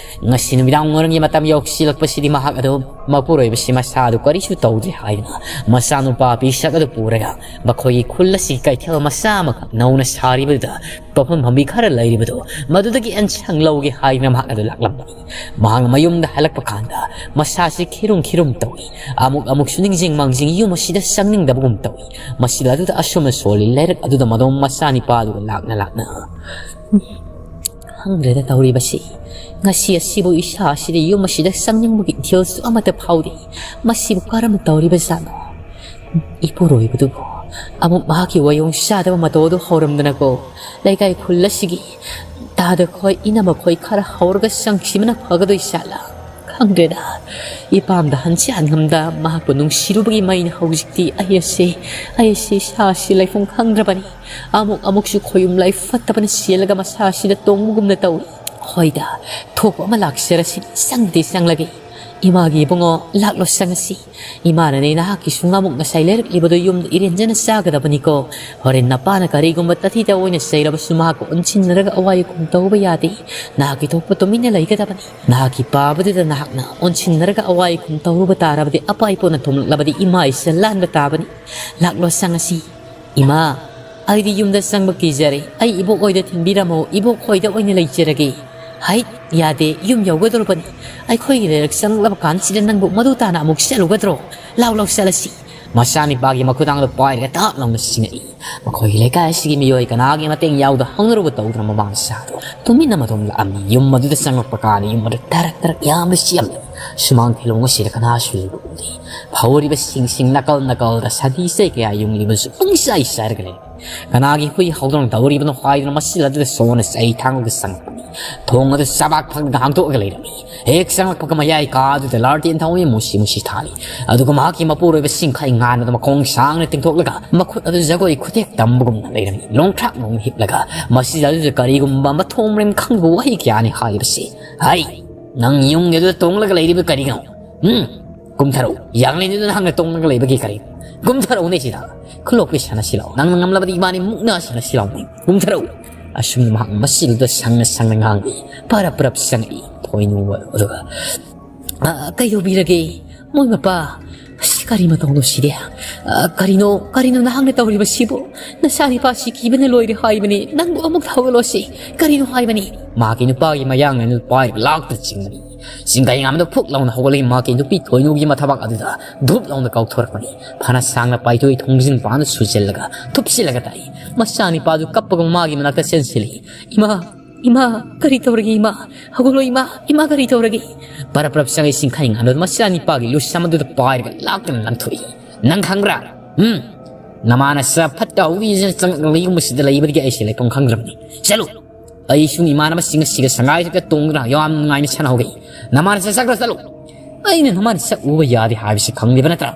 ꯉꯁꯤ ꯅꯨꯃꯤꯗꯥꯡ ꯋꯥꯏꯔꯝꯒꯤ ꯃꯇꯝ ꯌꯧꯁꯤꯜꯂꯛꯄꯁꯤꯗꯤ ꯃꯍꯥꯛ ꯑꯗꯨ ꯃꯄꯨꯔꯣꯏꯕꯁꯤ ꯃꯁꯥ ꯑꯗꯨ ꯀꯔꯤꯁꯨ ꯇꯧꯗ꯭ꯔꯦ ꯍꯥꯏꯗꯨꯅ ꯃꯆꯥꯅꯨꯄꯥ ꯄꯤꯁꯛ ꯑꯗꯨ ꯄꯨꯔꯒ ꯃꯈꯣꯏꯒꯤ ꯈꯨꯜ ꯑꯁꯤꯒꯤ ꯀꯩꯊꯦꯜ ꯃꯆꯥ ꯑꯃꯈꯛ ꯅꯧꯅ ꯁꯥꯔꯤꯕꯗꯨꯗ ꯄꯣꯠꯐꯝ ꯐꯝꯕꯤ ꯈꯔ ꯂꯩꯔꯤꯕꯗꯨ ꯃꯗꯨꯗꯒꯤ ꯑꯦꯟꯁꯥꯡ ꯂꯧꯒꯦ ꯍꯥꯏꯗꯨꯅ ꯃꯍꯥꯛ ꯑꯗꯨ ꯂꯥꯛꯂꯝꯕꯅꯤ꯫ ꯃꯍꯥꯛꯅ ꯃꯌꯨꯝꯗ ꯍꯜꯂꯛꯄ ꯀꯥꯟꯗ ꯃꯁꯥꯁꯤ ꯈꯤꯔꯨꯝ ꯈꯤꯔꯨꯝ ꯇꯧꯏ꯫ ꯑꯃꯨꯛ ꯑꯃꯨꯛꯁꯨ ꯅꯤꯡꯁꯤꯡ ꯃꯥꯡꯖꯤꯡ ꯌꯨꯝ ꯑꯁꯤꯗ ꯆꯪꯅꯤꯡꯗꯕꯒꯨꯝ ꯇꯧꯏ꯫ ꯃꯁꯤꯗ ꯑꯗꯨꯗ ꯑꯁꯨꯝꯅ ꯁꯣꯜꯂꯤ ꯂꯩꯔꯛ ꯑꯗꯨꯗ ꯃꯗꯣꯝ ꯃꯆꯥꯅꯤꯄꯥꯗꯨꯒ ꯂꯥꯛꯅ ꯂꯥꯛꯅ꯫ ꯈꯪꯗ꯭ꯔꯦꯗ ꯇꯧꯔꯤꯕꯁꯤ꯫ ꯉꯁꯤ ꯑꯁꯤꯕꯨ ꯏꯁꯥ ꯑꯁꯤꯗ ꯌꯨꯝ ꯑꯁꯤꯗ ꯆꯪꯅꯤꯡꯕꯒꯤ ꯏꯊꯤꯜꯁꯨ ꯑꯃꯠꯇ ꯐꯥꯎꯗꯦ꯫ ꯃꯁꯤꯕꯨ ꯀꯔꯝꯅ ꯇꯧꯔꯤꯕꯖꯥꯠꯅꯣ? ꯏꯄꯨꯔꯣꯏꯕꯗꯨꯕꯨ ꯑꯃꯨꯛ ꯃꯍꯥꯛꯀꯤ ꯋꯥꯌꯣꯡ ꯆꯥꯗꯕ ꯃꯇꯧ ꯑꯗꯨ ꯍꯧꯔꯝꯗꯅꯀꯣ, ꯂꯩꯀꯥꯏ ꯈꯨꯜ ꯑꯁꯤꯒꯤ ꯇꯥꯗ ꯈꯣꯏ ꯏꯅꯝꯃ ꯈꯣꯏ ꯈꯔ ꯍꯧꯔꯒ ꯆꯪꯈꯤꯕꯅ ꯐꯒꯗꯣꯏ ꯖꯥꯠꯂꯥ? ꯈꯪꯗ꯭ꯔꯦꯗ꯫ ꯏꯄꯥꯝꯗ ꯍꯟꯁꯤ ꯍꯟꯉꯝꯗ ꯃꯍꯥꯛꯄꯨ ꯅꯨꯡꯁꯤꯔꯨꯕꯒꯤ ꯃꯩꯅ ꯍꯧꯖꯤꯛꯇꯤ ꯑꯩ ꯑꯁꯤ, ꯑꯩ ꯑꯁꯤ ꯏꯁꯥꯁꯤ ꯂꯩꯐꯝ ꯈꯪꯗ꯭ꯔꯕꯅꯤ꯫ ꯑꯃꯨꯛ ꯑꯃꯨꯛꯁꯨ ꯈꯣꯌꯨꯝ ꯂꯥꯏ ꯐꯠꯇꯕꯅ ꯆꯦꯜꯂꯒ ꯃꯁꯥꯁꯤꯗ ꯇꯣꯡꯕꯒꯨꯝꯅ ꯇꯧꯏ꯫ ꯍꯣꯏꯗ, ꯊꯣꯛꯄ ꯑꯃ ꯂꯥꯛꯆꯔꯁꯤ, ꯆꯪꯗꯤ ꯆꯪꯂꯒꯦ꯫ ꯏꯃꯥꯒꯤ ꯏꯕꯨꯡꯉꯣ, ꯂꯥꯛꯂꯣ ꯆꯪꯉꯁꯤ꯫ ꯏꯃꯥꯅꯅꯦ ꯅꯍꯥꯛꯀꯤ ꯁꯨꯡꯉꯥꯃꯨꯛ ꯉꯁꯥꯏ ꯂꯩꯔꯛꯂꯤꯕꯗꯣ ꯌꯨꯝꯗ ꯏꯔꯦꯟꯖꯅ ꯆꯥꯒꯗꯕꯅꯤꯀꯣ꯫ ꯍꯣꯔꯦꯟ ꯅꯄꯥꯅ ꯀꯔꯤꯒꯨꯝꯕ ꯇꯊꯤꯇ ꯑꯣꯏꯅ ꯆꯩꯔꯕꯁꯨ ꯃꯍꯥꯛꯀ ꯑꯣꯟꯁꯤꯟꯅꯔꯒ ꯑꯋꯥꯏ ꯑꯈꯨꯝ ꯇꯧꯕ ꯌꯥꯗꯦ꯫ ꯅꯍꯥꯛꯀꯤ ꯊꯣꯛꯄ ꯇꯨꯃꯤꯟꯅ ꯂꯩꯒꯗꯕꯅꯤ꯫ ꯅꯍꯥꯛꯀꯤ ꯄꯥꯕꯗꯨꯗ ꯅꯍꯥꯛꯅ ꯑꯣꯟꯁꯤꯟꯅꯔꯒ ꯑꯋꯥꯏ ꯑꯈꯨꯝ ꯇꯧꯔꯨꯕ ꯇꯥꯔꯕꯗꯤ ꯑꯄꯥꯏ ꯄꯣꯟꯅ ꯊꯣꯝꯂꯛꯂꯕꯗꯤ ꯏꯃꯥ ꯏꯆꯜ ꯂꯥꯟꯕ ꯇꯥꯕꯅꯤ꯫ ꯂꯥꯛꯂꯣ ꯆꯪꯉꯁꯤ꯫ ꯏꯃꯥ, ꯑꯩꯗꯤ ꯌꯨꯝꯗ ꯆꯪꯕ ꯀꯤꯖꯔꯦ꯫ ꯑꯩ ꯏꯕꯣꯛ ꯍꯣꯏꯗ ꯊꯤꯟꯕꯤꯔꯝꯃꯣ, ꯏꯕꯣꯛ ꯍꯣꯏꯗ ꯑꯣꯏꯅ ꯂꯩꯖꯔꯒꯦ꯫ ꯍꯩꯠ, ꯌꯥꯗꯦ, ꯌꯨꯝ ꯌꯧꯒꯗꯧꯔꯕꯅꯤ꯫ ꯑꯩꯈꯣꯏꯒꯤ ꯂꯩꯔꯛ ꯆꯪꯂꯛꯂꯕ ꯀꯥꯟꯁꯤꯗ ꯅꯪꯕꯨ ꯃꯗꯨ ꯇꯥꯅ ꯑꯃꯨꯛ ꯆꯠꯂꯨꯒꯗ꯭ꯔꯣ? ꯂꯥꯎ, ꯂꯥꯎ, ꯆꯠꯂꯁꯤ꯫ ꯃꯆꯥꯅꯤꯄꯥꯒꯤ ꯃꯈꯨꯗꯥꯡꯗ ꯄꯥꯏꯔꯒ ꯇꯥꯞ ꯂꯥꯎꯅ ꯆꯤꯡꯉꯛꯏ꯫ ꯃꯈꯣꯏꯒꯤ ꯂꯩꯀꯥꯏ ꯑꯁꯤꯒꯤ ꯃꯤꯑꯣꯏ ꯀꯅꯥꯒꯤ ꯃꯇꯦꯡ ꯌꯥꯎꯗ ꯍꯧꯅꯔꯨꯕ ꯇꯧꯗꯅ ꯃꯃꯥ ꯃꯆꯥꯗꯣ ꯇꯨꯃꯤꯟꯅ ꯃꯇꯣꯝ ꯂꯥꯛꯑꯝꯃꯤ꯫ ꯌꯨꯝ ꯑꯗꯨꯗ ꯆꯪꯂꯛꯄ ꯀꯥꯟꯗ ꯌꯨꯝ ꯑꯗꯨ ꯇꯔꯛ ꯇꯔꯛ ꯌꯥꯝꯅ ꯆꯤꯛꯑꯝꯃꯤ꯫ ꯁꯨꯃꯥꯡ ꯐꯤꯂꯣꯡ ꯑꯁꯤꯗ ꯀꯅꯥꯁꯨ ꯎꯗꯦ꯫ ꯐꯧꯔꯤꯕꯁꯤꯡꯁꯤꯡ ꯅꯥꯀꯜ ꯅꯥꯀꯜꯗ ꯁꯥꯊꯤ ꯆꯩ ꯀꯌꯥ ꯌꯨꯡꯂꯤꯕꯁꯨ ꯄꯨꯡꯆꯥꯏ ꯆꯥꯏꯔꯒ ꯂꯩꯔꯝꯃꯤ꯫ ꯀꯅꯥꯒꯤ ꯍꯨꯏ ꯍꯧꯗꯣꯡ ꯇꯧꯔꯤꯕꯅꯣ ꯍꯥꯏꯗꯨꯅ ꯃꯆꯤꯜ ꯑꯗꯨꯗ ꯁꯣꯟꯅ ꯆꯩ ꯊꯥꯡꯂꯒ ꯆꯪꯂꯛꯄꯅꯤ꯫ ꯊꯣꯡ ꯑꯗꯨ ꯆꯕꯥꯛ ꯐꯪꯂꯒ ꯍꯥꯡꯗꯣꯛꯑꯒ ꯂꯩꯔꯝꯃꯤ꯫ ꯍꯦꯛ ꯆꯪꯂꯛꯄꯒ ꯃꯌꯥꯏ ꯀꯥ ꯑꯗꯨꯗ ꯂꯥꯔꯇꯦꯟ ꯊꯥꯎꯃꯩ ꯃꯨꯁꯤ ꯃꯨꯁꯤ ꯊꯥꯜꯂꯤ꯫ ꯑꯗꯨꯒ ꯃꯍꯥꯛꯀꯤ ꯃꯄꯨꯔꯣꯏꯕ ꯁꯤꯡꯈꯥꯏ ꯉꯥꯟꯕꯗ ꯃꯈꯣꯡ ꯁꯥꯡꯅ ꯇꯤꯡꯊꯣꯛꯂꯒ ꯃꯈꯨꯠ ꯑꯗꯨ ꯖꯒꯣꯏ ꯈꯨꯊꯦꯛ ꯇꯝꯕꯒꯨꯝꯅ ꯂꯩꯔꯝꯃꯤ꯫ ꯂꯣꯡꯊ꯭ꯔꯥꯛ ꯂꯣꯡ ꯍꯤꯞꯂꯒ ꯃꯁꯤꯗ ꯑꯗꯨꯗ ꯀꯔꯤꯒꯨꯝꯕ ꯃꯊꯣꯡ ꯃꯔꯝ ꯈꯪꯗꯕ ꯋꯥꯍꯩ ꯀꯌꯥꯅꯤ ꯍꯥꯏꯔꯤꯕꯁꯤ꯫ "ꯍꯩ, ꯅꯪ ꯌꯨꯝꯒꯤ ꯑꯗꯨꯗ ꯇꯣꯡꯂꯒ ꯂꯩꯔꯤꯕ ꯀꯔꯤꯒꯤꯅꯣ? ꯎꯝ? ꯀꯨꯝꯊꯔꯛꯎ꯫ ꯌꯥꯡꯂꯦꯟꯗꯨꯗ ꯅꯍꯥꯛꯅ ꯇꯣꯡꯂꯒ ꯂꯩꯕꯒꯤ ꯀꯔꯤ? ꯀꯨꯝꯊꯔꯛꯎꯅꯦ ꯁꯤꯗ꯫ ꯈꯨꯂꯣꯛꯄꯤ ꯁꯥꯟꯅꯁꯤ ꯂꯥꯛꯑꯣ꯫ ꯅꯪꯅ ꯉꯝꯂꯕꯗꯤ ꯏꯕꯥꯅꯤ ꯃꯨꯛꯅ ꯁꯥꯟꯅꯁꯤ ꯂꯥꯛꯑꯣꯅꯦ꯫ ꯀꯨꯝꯊꯔꯛꯎ꯫" ꯑꯁꯨꯝꯅ ꯃꯍꯥꯛ ꯃꯆꯤꯜꯗ ꯁꯪꯅ ꯁꯪꯅ ꯉꯥꯡꯂꯤ꯫ ꯄꯔꯞ ꯄꯔꯞ ꯆꯪꯉꯛꯏ ꯊꯣꯏꯅꯨ ꯑꯗꯨꯒ, "ꯑ, ꯀꯩꯗꯧꯕꯤꯔꯒꯦ? ꯃꯣꯏ ꯃꯄꯥ, ꯑꯁ, ꯀꯔꯤ ꯃꯇꯧꯅꯣ ꯁꯤꯗꯤ? ꯑ, ꯀꯔꯤꯅꯣ, ꯀꯔꯤꯅꯣ ꯅꯍꯥꯛꯅ ꯇꯧꯔꯤꯕꯁꯤꯕꯨ? ꯅꯆꯥꯅꯤꯄꯥꯁꯤ ꯀꯤꯕꯅ ꯂꯣꯏꯔꯦ ꯍꯥꯏꯕꯅꯤ꯫ ꯅꯪꯕꯨ ꯑꯃꯨꯛ ꯍꯧꯒꯠꯂꯣꯁꯤ꯫ ꯀꯔꯤꯅꯣ ꯍꯥꯏꯕꯅꯤ?" ꯃꯍꯥꯛꯀꯤ ꯅꯨꯄꯥꯒꯤ ꯃꯌꯥꯡ ꯑꯗꯨ ꯄꯥꯏꯔꯒ ꯂꯥꯛꯇ ꯆꯤꯡꯕꯅꯤ꯫ ꯆꯤꯡꯒꯥꯏ ꯉꯥꯝꯗ ꯐꯨꯛ ꯂꯥꯎꯅ ꯍꯧꯒꯠꯂꯛꯏ꯫ ꯃꯍꯥꯛꯀꯤ ꯅꯨꯄꯤ ꯊꯣꯏꯅꯨꯒꯤ ꯃꯊꯕꯥꯛ ꯑꯗꯨꯗ ꯙꯨꯞ ꯂꯥꯎꯅ ꯀꯥꯎꯊꯣꯔꯛꯄꯅꯤ꯫ ꯐꯅ ꯁꯥꯡꯅ ꯄꯥꯏꯊꯣꯛꯏ ꯊꯣꯡꯖꯤꯟ ꯄꯥꯟꯗ ꯁꯨꯖꯤꯜꯂꯒ ꯊꯨꯞꯆꯤꯜꯂꯒ ꯇꯥꯛꯏ꯫ ꯃꯆꯥꯅꯤꯄꯥꯗꯨ ꯀꯞꯄꯒ ꯃꯥꯒꯤ ꯃꯅꯥꯛꯇ ꯆꯦꯟꯁꯤꯜꯂꯤ꯫ "ꯏꯃꯥ, ꯏꯃꯥ, ꯀꯔꯤ ꯇꯧꯔꯒꯦ ꯏꯃꯥ? ꯍꯧꯒꯠꯂꯣ ꯏꯃꯥ, ꯏꯃꯥ ꯀꯔꯤ ꯇꯧꯔꯒꯦ?" ꯄꯔꯞ ꯄꯔꯞ ꯆꯪꯉꯛꯏ ꯆꯤꯡꯈꯥꯏ ꯉꯥꯟꯕꯗꯨ ꯃꯆꯥꯅꯤꯄꯥꯒꯤ ꯂꯨꯁꯝ ꯑꯗꯨꯗ ꯄꯥꯏꯔꯒ ꯂꯥꯛꯇꯅ ꯂꯪꯊꯣꯛꯏ꯫ "ꯅꯪ ꯈꯪꯕ꯭ꯔꯥ? ꯎꯝ? ꯅꯃꯥꯅ ꯆ ꯐꯠꯇ ꯍꯥꯎꯗꯤ ꯆꯪꯉꯛꯂꯒ ꯌꯨꯝ ꯑꯁꯤꯗ ꯂꯩꯕꯗꯒꯤ ꯑꯩꯁꯦ ꯂꯩꯐꯝ ꯈꯪꯗ꯭ꯔꯕꯅꯤ꯫ ꯆꯠꯂꯨ!" ꯑꯩꯁꯨ ꯏꯃꯥꯟꯅꯕꯁꯤꯡ ꯑꯁꯤꯒ ꯁꯉꯥꯏ ꯊꯛꯇ ꯇꯣꯡꯗꯨꯅ ꯌꯥꯝ ꯅꯨꯡꯉꯥꯏꯅ ꯁꯥꯟꯅꯍꯧꯔꯤ꯫ ꯅꯃꯥꯅ ꯆꯠꯈ꯭ꯔꯣ, ꯆꯠꯂꯨ꯫ ꯑꯩꯅ ꯅꯃꯥꯅ ꯁꯛ ꯎꯕ ꯌꯥꯗꯦ ꯍꯥꯏꯕꯁꯤ ꯈꯪꯂꯤꯕ ꯅꯠꯇ꯭ꯔꯥ?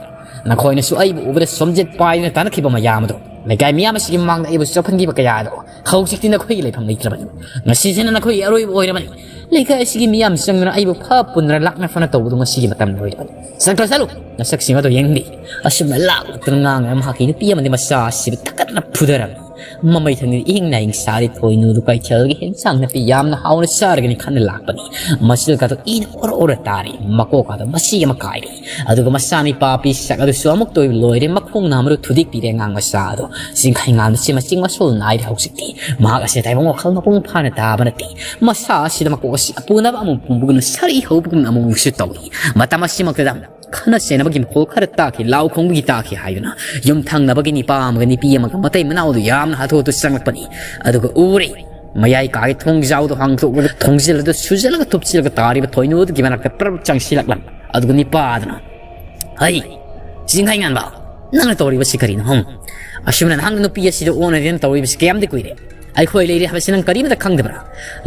ꯅꯈꯣꯏꯅꯁꯨ ꯑꯩꯕꯨ ꯎꯕꯗ ꯁꯣꯝꯖꯦꯠ ꯄꯥꯏꯗꯨꯅ ꯇꯥꯟꯅꯈꯤꯕ ꯃꯌꯥꯝ ꯑꯗꯣ, ꯂꯩꯀꯥꯏ ꯃꯤꯌꯥꯝ ꯑꯁꯤꯒꯤ ꯃꯃꯥꯡꯗ ꯑꯩꯕꯨ ꯆꯣꯞꯍꯟꯈꯤꯕ ꯀꯌꯥ ꯑꯗꯣ, ꯍꯧꯖꯤꯛꯇꯤ ꯅꯈꯣꯏꯒꯤ ꯂꯩꯐꯝ ꯂꯩꯇ꯭ꯔꯕꯅꯤ꯫ ꯉꯁꯤꯁꯤꯅ ꯅꯈꯣꯏꯒꯤ ꯑꯔꯣꯏꯕ ꯑꯣꯏꯔꯕꯅꯤ꯫ ꯂꯩꯀꯥꯏ ꯑꯁꯤꯒꯤ ꯃꯤꯌꯥꯝ ꯆꯪꯗꯨꯅ ꯑꯩꯕꯨ ꯐ ꯄꯨꯟꯗ꯭ꯔ ꯂꯥꯛꯅ ꯐꯅ ꯇꯧꯕꯗꯨ ꯉꯁꯤꯒꯤ ꯃꯇꯝ ꯂꯣꯏꯔꯕꯅꯤ꯫ ꯆꯠꯈ꯭ꯔꯣ, ꯆꯠꯂꯨ꯫ ꯅꯁꯛꯁꯤꯡ ꯑꯗꯣ ꯌꯦꯡꯅꯤꯡꯗꯦ꯫ ꯑꯁꯨꯝꯅ ꯂꯥꯛ ꯂꯥꯛꯇꯨꯅ ꯉꯥꯡꯂꯒ ꯃꯍꯥꯛꯀꯤ ꯅꯨꯄꯤ ꯑꯃꯗꯤ ꯃꯆꯥ ꯑꯁꯤꯕꯨ ꯊꯛꯀꯠꯅ ꯐꯨꯊꯔꯝꯃꯤ꯫ ꯃꯃꯩ ꯊꯪꯅ ꯏꯪ ꯅꯥꯏꯪ ꯁꯥꯔꯤ ꯊꯣꯏꯅꯨꯗꯨ ꯀꯩꯊꯦꯜꯒꯤ ꯍꯦꯟꯁꯥꯡ ꯅꯥꯄꯤ ꯌꯥꯝꯅ ꯍꯥꯎꯅ ꯆꯥꯔꯒꯅꯤ ꯈꯟꯅ ꯂꯥꯛꯄꯅꯤ꯫ ꯃꯆꯤꯜ ꯀꯥꯗꯣ ꯏꯅ ꯑꯣꯔ ꯑꯣꯔ ꯇꯥꯔꯤ, ꯃꯀꯣꯛ ꯀꯥꯗꯣ ꯃꯁꯤ ꯑꯃ ꯀꯥꯏꯔꯤ꯫ ꯑꯗꯨꯒ ꯃꯆꯥꯅꯤꯄꯥ ꯄꯤꯁꯛ ꯑꯗꯨꯁꯨ ꯑꯃꯨꯛꯇ ꯑꯣꯏꯕ ꯂꯣꯏꯔꯦ, ꯃꯈꯣꯡ ꯅꯥꯝꯃꯗꯨ ꯊꯨꯗꯦꯛꯄꯤꯔꯦ ꯑꯉꯥꯡ ꯃꯆꯥ ꯑꯗꯣ꯫ ꯆꯤꯡꯈꯩ ꯉꯥꯟꯕꯁꯤ ꯃꯆꯤꯡ ꯃꯁꯨꯜ ꯅꯥꯏꯔꯦ ꯍꯧꯖꯤꯛꯇꯤ꯫ ꯃꯍꯥꯛ ꯑꯁꯦ ꯇꯥꯏꯕꯪ ꯋꯥꯈꯜ ꯃꯄꯨꯡ ꯐꯥꯅ ꯇꯥꯕ ꯅꯠꯇꯦ꯫ ꯃꯁꯥ ꯑꯁꯤꯗ ꯃꯀꯣꯛ ꯑꯁꯤ ꯑꯄꯨꯅꯕ ꯑꯃꯨꯛ ꯄꯨꯝꯕꯒꯨꯝꯅ ꯁꯥꯔꯤ ꯍꯧꯕꯒꯨꯝꯅ ꯑꯃꯨꯛꯁꯨ ꯇꯧꯏ꯫ ꯃꯇꯝ ꯑꯁꯤꯃꯛꯇꯗ ꯈꯠꯅ ꯆꯩꯅꯕꯒꯤ ꯃꯈꯣꯜ ꯈꯔ ꯇꯥꯈꯤ, ꯂꯥꯎ ꯈꯣꯡꯕꯒꯤ ꯇꯥꯈꯤ ꯍꯥꯏꯗꯨꯅ ꯌꯨꯝꯊꯪꯅꯕꯒꯤ ꯅꯤꯄꯥ ꯑꯃꯒ ꯅꯨꯄꯤ ꯑꯃꯒ ꯃꯇꯩ ꯃꯅꯥꯎꯗꯨ ꯌꯥꯝꯅ ꯍꯥꯊꯨ ꯍꯥꯊꯨ ꯆꯪꯂꯛꯄꯅꯤ꯫ ꯑꯗꯨꯒ ꯎꯔꯦ, ꯃꯌꯥꯏ ꯀꯥꯒꯤ ꯊꯣꯡꯖꯥꯎꯗꯨ ꯍꯥꯡꯗꯣꯛꯂꯒ ꯊꯣꯡꯖꯤꯜ ꯑꯗꯨ ꯁꯨꯖꯜꯂꯒ ꯊꯨꯞꯆꯤꯜꯂꯒ ꯇꯥꯔꯤꯕ ꯊꯣꯏꯅꯨ ꯑꯗꯨꯒꯤ ꯃꯅꯥꯛꯇ ꯄ꯭ꯔꯞ ꯆꯪꯁꯤꯜꯂꯛꯂꯝꯃꯤ꯫ ꯑꯗꯨꯒ ꯅꯤꯄꯥ ꯑꯗꯨꯅ, "ꯍꯩ, ꯆꯤꯡꯈꯩ ꯉꯥꯟꯕ, ꯅꯪꯅ ꯇꯧꯔꯤꯕꯁꯤ ꯀꯔꯤꯅꯣ? ꯍꯨꯝ? ꯑꯁꯨꯝꯅ ꯅꯍꯥꯛꯅ ꯅꯨꯄꯤ ꯑꯁꯤꯗ ꯑꯣꯟꯅꯗꯦꯅ ꯇꯧꯔꯤꯕꯁꯤ ꯀꯌꯥꯝꯗꯤ ꯀꯨꯏꯔꯦ? ꯑꯩꯈꯣꯏ ꯂꯩꯔꯤ ꯍꯥꯏꯕꯁꯤ ꯅꯪ ꯀꯔꯤꯃꯇ ꯈꯪꯗꯕ꯭ꯔꯥ?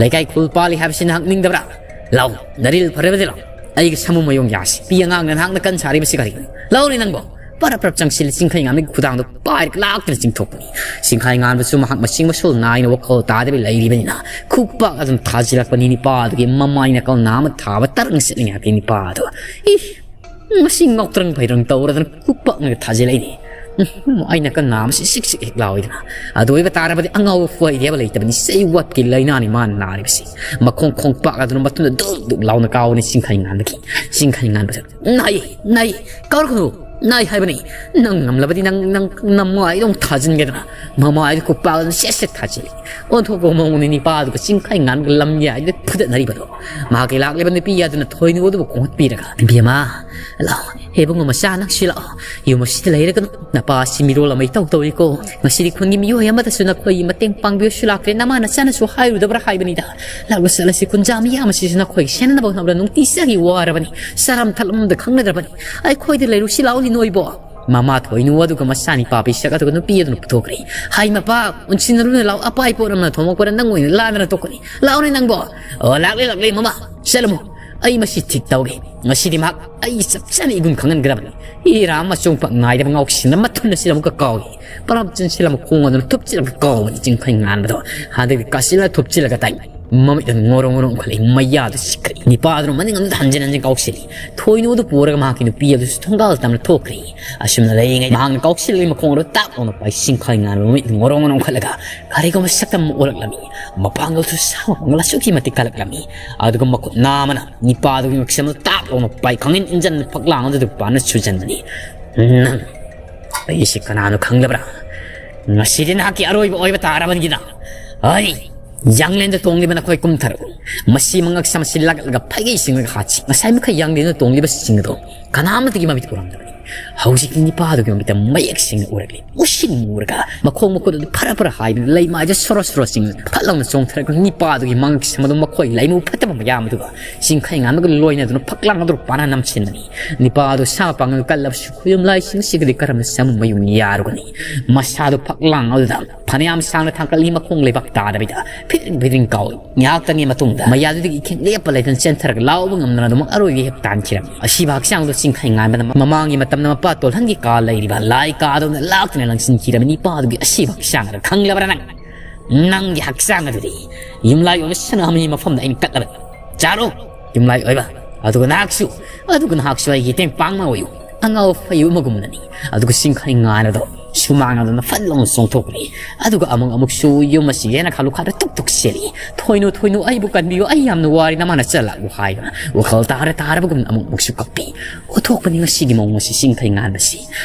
ꯂꯩꯀꯥꯏ ꯈꯨꯜ ꯄꯥꯜꯂꯤ ꯍꯥꯏꯕꯁꯤ ꯅꯍꯥꯛ ꯅꯤꯡꯗꯕ꯭ꯔꯥ? ꯂꯥꯎ, ꯅꯔꯤꯜ ꯐꯔꯕꯗꯤ ꯂꯥꯎ, ꯑꯩꯒꯤ ꯁꯃꯨ ꯃꯌꯣꯡ ꯌꯥꯁꯤ꯫ ꯄꯤ ꯑꯉꯥꯡꯅ ꯅꯍꯥꯛꯅ ꯀꯟ ꯁꯥꯔꯤꯕꯁꯤ ꯀꯔꯤꯅꯣ? ꯂꯥꯎꯅꯦ ꯅꯪꯕꯣ!" ꯄꯔꯞ ꯄꯔꯞ ꯆꯪꯁꯤꯜꯂ ꯆꯤꯡꯈꯩ ꯉꯥꯟꯕꯒꯤ ꯈꯨꯗꯥꯡꯗꯣ ꯄꯥꯏꯔꯒ ꯂꯥꯛꯇꯅ ꯆꯤꯡꯊꯣꯛꯄꯅꯤ꯫ ꯆꯤꯡꯈꯩ ꯉꯥꯟꯕꯁꯨ ꯃꯍꯥꯛ ꯃꯁꯤꯡ ꯃꯁꯨꯜ ꯅꯥꯏꯅ ꯋꯥꯈꯜ ꯇꯥꯗꯕꯤ ꯂꯩꯔꯤꯕꯅꯤꯅ ꯈꯨꯄꯥꯛ ꯑꯗꯨꯝ ꯊꯥꯖꯤꯜꯂꯛꯄꯅꯤ ꯅꯤꯄꯥꯗꯨꯒꯤ ꯃꯃꯥꯏ ꯅꯥꯀꯜ ꯅꯥꯝꯃ ꯊꯥꯕ ꯇꯔꯪ ꯆꯠꯂꯤꯉꯥꯏꯒꯤ ꯅꯤꯄꯥꯗꯣ꯫ ꯏ! ꯃꯁꯤ ꯉꯥꯎꯇ꯭ꯔꯪ ꯐꯩꯔꯪ ꯇꯧꯔꯗꯅ ꯈꯨꯄꯥꯛꯅꯒ ꯊꯥꯖꯤꯜꯂꯛꯏꯅꯦ꯫ ꯎꯝ, ꯑꯩꯅ ꯀꯟꯅ ꯅꯥꯕꯁꯤ ꯁꯤꯛ ꯁꯤꯛ ꯍꯦꯛ ꯂꯥꯎꯏꯗꯅ꯫ ꯑꯗꯨ ꯑꯣꯏꯕ ꯇꯥꯔꯕꯗꯤ ꯑꯉꯥꯎꯕ ꯐꯣꯏꯗꯦꯕ ꯂꯩꯇꯕꯅꯤ꯫ ꯆꯩ ꯋꯥꯠꯀꯤ ꯂꯥꯏꯅꯥꯅꯤ ꯃꯥꯅ ꯅꯥꯔꯤꯕꯁꯤ꯫ ꯃꯈꯣꯡ ꯈꯣꯡꯄꯥꯛ ꯑꯗꯨꯅ ꯃꯇꯨꯡꯗ ꯗꯨꯛ ꯗꯨꯛ ꯂꯥꯎꯅ ꯀꯥꯎꯅꯤ ꯆꯤꯡꯈꯩ ꯉꯥꯟꯕꯒꯤ꯫ ꯆꯤꯡꯈꯩ ꯉꯥꯟꯕꯁꯨ, "ꯅꯥꯏ, ꯅꯥꯏ, ꯀꯥꯎꯔꯛꯀꯅꯨ, ꯅꯥꯏ ꯍꯥꯏꯕꯅꯤ꯫ ꯅꯪ ꯉꯝꯂꯕꯗꯤ ꯅꯪ, ꯅꯪ ꯅꯃꯥꯏꯗꯣ ꯑꯃꯨꯛ ꯊꯥꯖꯤꯟꯒꯦꯗꯅ꯫" ꯃꯃꯥꯏꯗꯣ ꯈꯨꯄꯥꯛ ꯑꯗꯨꯅ ꯁꯦꯠ ꯁꯦꯠ ꯊꯥꯖꯤꯜꯂꯤ꯫ ꯑꯣꯟꯊꯣꯛꯄ ꯃꯑꯣꯡꯅꯤ ꯅꯤꯄꯥ ꯑꯗꯨꯒ ꯆꯤꯡꯈꯩ ꯉꯥꯟꯕꯒ ꯂꯝꯌꯥꯏꯗ ꯐꯨꯗꯠꯅꯔꯤꯕꯗꯣ꯫ ꯃꯍꯥꯛꯀꯤ ꯂꯥꯛꯂꯤꯕ ꯅꯨꯄꯤ ꯑꯗꯨꯅ ꯊꯣꯏꯅꯨ ꯑꯗꯨꯕꯨ ꯀꯣꯡꯈꯠꯄꯤꯔꯒ, "ꯏꯕꯦꯝꯃ, ꯂꯥꯛꯑꯣ, ꯏꯕꯨꯡꯉꯣ ꯃꯆꯥ, ꯅꯪꯁꯤ ꯂꯥꯛꯑꯣ꯫ ꯌꯨꯝ ꯑꯁꯤꯗ ꯂꯩꯔꯒꯅꯨ꯫ ꯅꯄꯥ ꯑꯁꯤ ꯃꯤꯔꯣꯜ ꯑꯃ ꯏꯇꯧ ꯇꯧꯏꯀꯣ꯫ ꯉꯁꯤꯗꯤ ꯈꯨꯟꯒꯤ ꯃꯤꯑꯣꯏ ꯑꯃꯗꯁꯨ ꯅꯈꯣꯏꯒꯤ ꯃꯇꯦꯡ ꯄꯥꯡꯕꯤꯌꯨꯁꯨ ꯂꯥꯛꯇ꯭ꯔꯦ꯫ ꯅꯃꯥ ꯅꯆꯥꯅꯁꯨ ꯍꯥꯏꯔꯨꯗꯕ꯭ꯔꯥ ꯍꯥꯏꯕꯅꯤꯗ꯫ ꯂꯥꯛꯂꯨ ꯆꯠꯂꯁꯤ, ꯈꯨꯟꯖꯥ ꯃꯤꯌꯥꯝ ꯑꯁꯤꯁꯨ ꯅꯈꯣꯏꯒꯤ ꯁꯦꯟꯅꯅꯕ ꯍꯣꯠꯅꯕꯗ ꯅꯨꯡꯇꯤ ꯆꯍꯤ ꯋꯥꯔꯕꯅꯤ꯫ ꯆꯥꯔꯝ ꯊꯛꯂꯝꯗ ꯈꯪꯅꯗ꯭ꯔꯕꯅꯤ꯫ ꯑꯩꯈꯣꯏꯗ ꯂꯩꯔꯨꯁꯤ ꯂꯥꯛꯑꯣꯅꯦ ꯅꯣꯏꯕꯣ꯫" ꯃꯃꯥ ꯊꯣꯏꯅꯨ ꯑꯗꯨꯒ ꯃꯆꯥꯅꯤꯄꯥ ꯄꯤꯁꯛ ꯑꯗꯨꯒ ꯅꯨꯄꯤ ꯑꯗꯨꯅ ꯄꯨꯊꯣꯛꯈ꯭ꯔꯦ꯫ "ꯍꯥꯏ ꯃꯄꯥ, ꯎꯟꯁꯤꯟꯅꯔꯨꯅꯦ, ꯂꯥꯛꯑꯣ, ꯑꯄꯥꯏ ꯄꯣꯠ ꯑꯃꯅ ꯊꯣꯡꯕ ꯄꯣꯔ ꯅꯪ ꯑꯣꯏꯅ ꯂꯥꯗꯅ ꯇꯣꯛꯀꯅꯤ꯫ ꯂꯥꯛꯑꯣꯅꯦ ꯅꯪꯕꯣ꯫ ꯑꯣ, ꯂꯥꯛꯂꯦ, ꯂꯥꯛꯂꯦ ꯃꯃꯥ, ꯆꯠꯂꯝꯃꯣ꯫ ꯑꯩ ꯃꯁꯤ ꯊꯤꯛ ꯇꯧꯒꯦ꯫ ꯉꯁꯤꯗꯤ ꯃꯍꯥꯛ ꯑꯩ ꯆꯞ ꯆꯥꯅ ꯏꯒꯨꯟ ꯈꯪꯍꯟꯒꯗꯕꯅꯤ"꯫ ꯏꯔꯥ ꯑꯃ ꯆꯣꯡꯄ ꯉꯥꯏꯗꯕ ꯉꯥꯎꯁꯤꯟꯅ ꯃꯊꯨꯟ ꯑꯁꯤꯗ ꯑꯃꯨꯛꯀ ꯀꯥꯎꯏ꯫ ꯄꯔꯥꯞ ꯆꯤꯟꯁꯤꯜꯂꯝꯕ ꯈꯣꯡ ꯑꯗꯨꯅ ꯊꯨꯞꯆꯤꯜꯂꯒ ꯀꯥꯎꯕꯅꯤ ꯆꯤꯡꯈꯩ ꯉꯥꯟꯕꯗꯣ꯫ ꯍꯟꯗꯛꯇꯤ ꯀꯥꯁꯤꯜꯂ ꯊꯨꯞꯆꯤꯜꯂꯒ ꯇꯥꯏ꯫ ꯃꯃꯤꯠ ꯑꯗꯨ ꯉꯣꯔꯣ ꯉꯣꯔꯣ ꯎꯪꯈꯠꯂꯛꯏ, ꯃꯌꯥꯗꯨ ꯁꯤꯛꯈ꯭ꯔꯛꯏ꯫ ꯅꯤꯄꯥ ꯑꯗꯨꯅ ꯃꯅꯤꯡ ꯑꯃꯗ ꯍꯟꯖꯤꯟ ꯍꯟꯖꯤꯟ ꯀꯥꯎꯁꯤꯜꯂꯤ꯫ ꯊꯣꯏꯅꯨ ꯑꯗꯨ ꯄꯨꯔꯒ ꯃꯍꯥꯛꯀꯤ ꯅꯨꯄꯤ ꯑꯗꯨꯁꯨ ꯊꯣꯡꯒꯥꯜ ꯇꯝꯅ ꯊꯣꯛꯈ꯭ꯔꯦ꯫ ꯑꯁꯨꯝꯅ ꯂꯩꯔꯤꯉꯩ ꯃꯍꯥꯛꯅ ꯀꯥꯎꯁꯤꯜꯂꯛꯂꯤ ꯃꯈꯣꯡ ꯑꯗꯨ ꯇꯥꯛ ꯂꯥꯎꯅ ꯄꯥꯏ꯫ ꯆꯤꯡꯈꯩ ꯉꯥꯟꯕ ꯃꯃꯤꯠ ꯉꯣꯔꯣ ꯉꯣꯔꯣ ꯎꯪꯈꯠꯂꯒ ꯀꯔꯤꯒꯨꯝꯕ ꯁꯛꯇꯝ ꯑꯃ ꯑꯣꯜꯂꯛꯂꯝꯃꯤ꯫ ꯃꯄꯥꯡꯒꯜꯁꯨ ꯁꯥꯕ ꯄꯥꯡꯒꯜ ꯑꯁꯨꯛꯀꯤ ꯃꯇꯤꯛ ꯀꯜꯂꯛꯂꯝꯃꯤ꯫ ꯑꯗꯨꯒ ꯃꯈꯨꯠ ꯅꯥꯝꯃꯅ ꯅꯤꯄꯥꯗꯨꯒꯤ ꯃꯈꯨꯠ ꯑꯃꯗꯨ ꯇꯥꯛ ꯂꯥꯎꯅ ꯄꯥꯏ꯫ ꯈꯪꯏꯟ ꯏꯟꯖꯟ ꯐꯛꯂꯥꯡ ꯑꯗꯨꯗ ꯄꯥꯟꯅ ꯁꯨꯖꯟꯕꯅꯤ꯫ "ꯅꯪ ꯑꯩꯁꯤ ꯀꯅꯥꯅꯣ ꯈꯪꯂꯕ꯭ꯔꯥ? ꯉꯁꯤꯗꯤ ꯅꯍꯥꯛꯀꯤ ꯑꯔꯣꯏꯕ ꯑꯣꯏꯕ ꯇꯥꯔꯕꯅꯤꯅ ꯑꯩ ꯌꯥꯡꯂꯦꯟꯗ ꯇꯣꯡꯂꯤꯕ ꯅꯈꯣꯏ ꯀꯨꯝꯊꯔꯛꯎ꯫ ꯃꯁꯤ ꯃꯉꯛ ꯁꯝ ꯑꯁꯤ ꯂꯥꯛꯂꯒ ꯐꯩꯒꯩ ꯁꯤꯡꯂꯒ ꯍꯥꯠꯁꯤ꯫ ꯉꯁꯥꯏ ꯃꯈꯩ ꯌꯥꯡꯂꯦꯟꯗ ꯇꯣꯡꯂꯤꯕꯁꯤꯡ ꯑꯗꯣ ꯀꯅꯥꯃꯠꯇꯒꯤ ꯃꯃꯤꯠ ꯎꯔꯝꯗꯕꯅꯤ꯫ ꯍꯧꯖꯤꯛꯇꯤ ꯅꯤꯄꯥꯗꯨꯒꯤ ꯃꯃꯤꯠꯇ ꯃꯌꯦꯛ ꯁꯦꯡꯅ ꯎꯔꯛꯂꯤ꯫ ꯃꯨꯁꯤꯟ ꯃꯨꯔꯒ ꯃꯈꯣꯡ ꯃꯈꯨꯠ ꯑꯗꯨ ꯐꯔ ꯐꯔ ꯍꯥꯏꯗꯨꯅ ꯂꯩꯃꯥꯏꯗ ꯁꯣꯔꯣ ꯁꯣꯔꯣ ꯆꯤꯡ ꯐꯠ ꯂꯥꯎꯅ ꯆꯣꯡꯊꯔꯛꯄ ꯅꯤꯄꯥꯗꯨꯒꯤ ꯃꯉꯛ ꯁꯝ ꯑꯗꯨ ꯃꯈꯣꯏ ꯂꯩꯃꯨ ꯐꯠꯇꯕ ꯃꯌꯥꯝ ꯑꯗꯨꯒ ꯆꯤꯡꯈꯩ ꯉꯥꯟꯕꯒ ꯂꯣꯏꯅꯗꯨꯅ ꯐꯛꯂꯥꯡ ꯑꯗꯨ ꯄꯥꯅ ꯅꯝꯁꯤꯟꯕꯅꯤ꯫ ꯅꯤꯄꯥꯗꯨ ꯁꯥ ꯄꯥꯡꯒꯜ ꯀꯜꯂꯕꯁꯨ ꯈꯨꯌꯨꯝꯂꯥꯏꯁꯤꯡꯁꯤꯒꯗꯤ ꯀꯔꯝꯅ ꯆꯃꯝ ꯃꯌꯨꯝ ꯌꯥꯔꯨꯒꯅꯤ? ꯃꯁꯥꯗꯨ ꯐꯛꯂꯥꯡ ꯑꯗꯨꯗ ꯐꯅꯌꯥꯝ ꯁꯥꯡꯅ ꯊꯥꯡꯀꯠꯂꯤ, ꯃꯈꯣꯡ ꯂꯩꯕꯥꯛ ꯇꯥꯗꯕꯤꯗ ꯐꯤꯗ꯭ꯔꯤꯡ ꯐꯤꯗ꯭ꯔꯤꯡ ꯀꯥꯎꯏ꯫ ꯉꯥꯏꯍꯥꯛꯇꯪꯒꯤ ꯃꯇꯨꯡꯗ ꯃꯌꯥꯗꯨꯗꯒꯤ ꯏꯈꯦꯡ ꯂꯦꯞꯄ ꯂꯩꯇꯅ ꯆꯦꯟꯊꯔꯒ ꯂꯥꯎꯕ ꯉꯝꯗꯅ ꯑꯗꯨꯃꯛ ꯑꯔꯣꯏꯕ ꯍꯦꯛ ꯇꯥꯟꯈꯤꯔꯝꯃꯤ꯫ ꯑꯁꯤꯕ ꯍꯛꯆꯥꯡꯗꯣ ꯆꯤꯡꯈꯩ ꯉꯥꯟꯕꯅ ꯃꯃꯥꯡꯒꯤ ꯃꯇꯝꯗ ꯃꯄꯥ ꯇꯣꯜꯍꯟꯒꯤ ꯀꯥ ꯂꯩꯔꯤꯕ ꯂꯥꯏ ꯀꯥꯗꯣꯝꯗ ꯂꯥꯛꯇꯨꯅ ꯂꯪꯁꯤꯟꯈꯤꯔꯝꯃꯤ꯫ ꯅꯤꯄꯥꯗꯨꯒꯤ ꯑꯁꯤꯕ ꯍꯛꯆꯥꯡ ꯑꯗꯨ ꯈꯪꯂꯕ꯭ꯔꯥ ꯅꯪ? ꯅꯪꯒꯤ ꯍꯛꯆꯥꯡ ꯑꯗꯨꯗꯤ ꯌꯨꯝꯂꯥꯏ ꯑꯣꯏꯕ ꯁꯅꯥꯃꯍꯤ ꯃꯐꯝꯗ ꯑꯩꯅ ꯀꯠꯂꯕꯅꯤ꯫ ꯆꯥꯔꯣ, ꯌꯨꯝꯂꯥꯏ ꯑꯣꯏꯕ꯫ ꯑꯗꯨꯒ ꯅꯍꯥꯛꯁꯨ, ꯑꯗꯨꯒ ꯅꯍꯥꯛꯁꯨ ꯑꯩꯒꯤ ꯇꯦꯡꯄꯥꯡ ꯑꯃ ꯑꯣꯏꯌꯨ꯫ ꯑꯉꯥꯎ ꯐꯩ ꯑꯃꯒꯨꯝꯅꯅꯤ꯫ ꯑꯗꯨꯒ ꯆꯤꯡꯈꯩ ꯉꯥꯟꯕꯗꯣ ꯁꯨꯃꯥꯡ ꯑꯗꯨꯅ ꯐꯠ ꯂꯥꯎꯅ ꯆꯣꯡꯊꯣꯛꯄꯅꯤ꯫ ꯑꯗꯨꯒ ꯑꯃꯨꯛ ꯑꯃꯨꯛꯁꯨ ꯌꯨꯝ ꯑꯁꯤꯒꯤ ꯍꯦꯟꯅ ꯈꯥꯂꯨ ꯈꯥꯗ ꯇꯨꯛ ꯇꯨꯛ ꯆꯦꯜꯂꯤ꯫ "ꯊꯣꯏꯅꯨ, ꯊꯣꯏꯅꯨ, ꯑꯩꯕꯨ ꯀꯟꯕꯤꯌꯨ, ꯑꯩ ꯌꯥꯝꯅ ꯋꯥꯔꯤ, ꯅꯃꯥꯅ ꯆꯠꯂꯛꯎ" ꯍꯥꯏꯗꯨꯅ ꯋꯥꯈꯜ ꯇꯥꯔ ꯇꯥꯔꯕꯒꯨꯝꯅ ꯑꯃꯨꯛ ꯑꯃꯨꯛꯁꯨ ꯀꯞꯄꯤ꯫ ꯑꯣꯟꯊꯣꯛꯄꯅꯤ ꯃꯁꯤꯒꯤ ꯃꯑꯣꯡ ꯑꯁꯤ꯫ ꯆꯤꯡꯈꯩ ꯉꯥꯟꯕꯁꯤ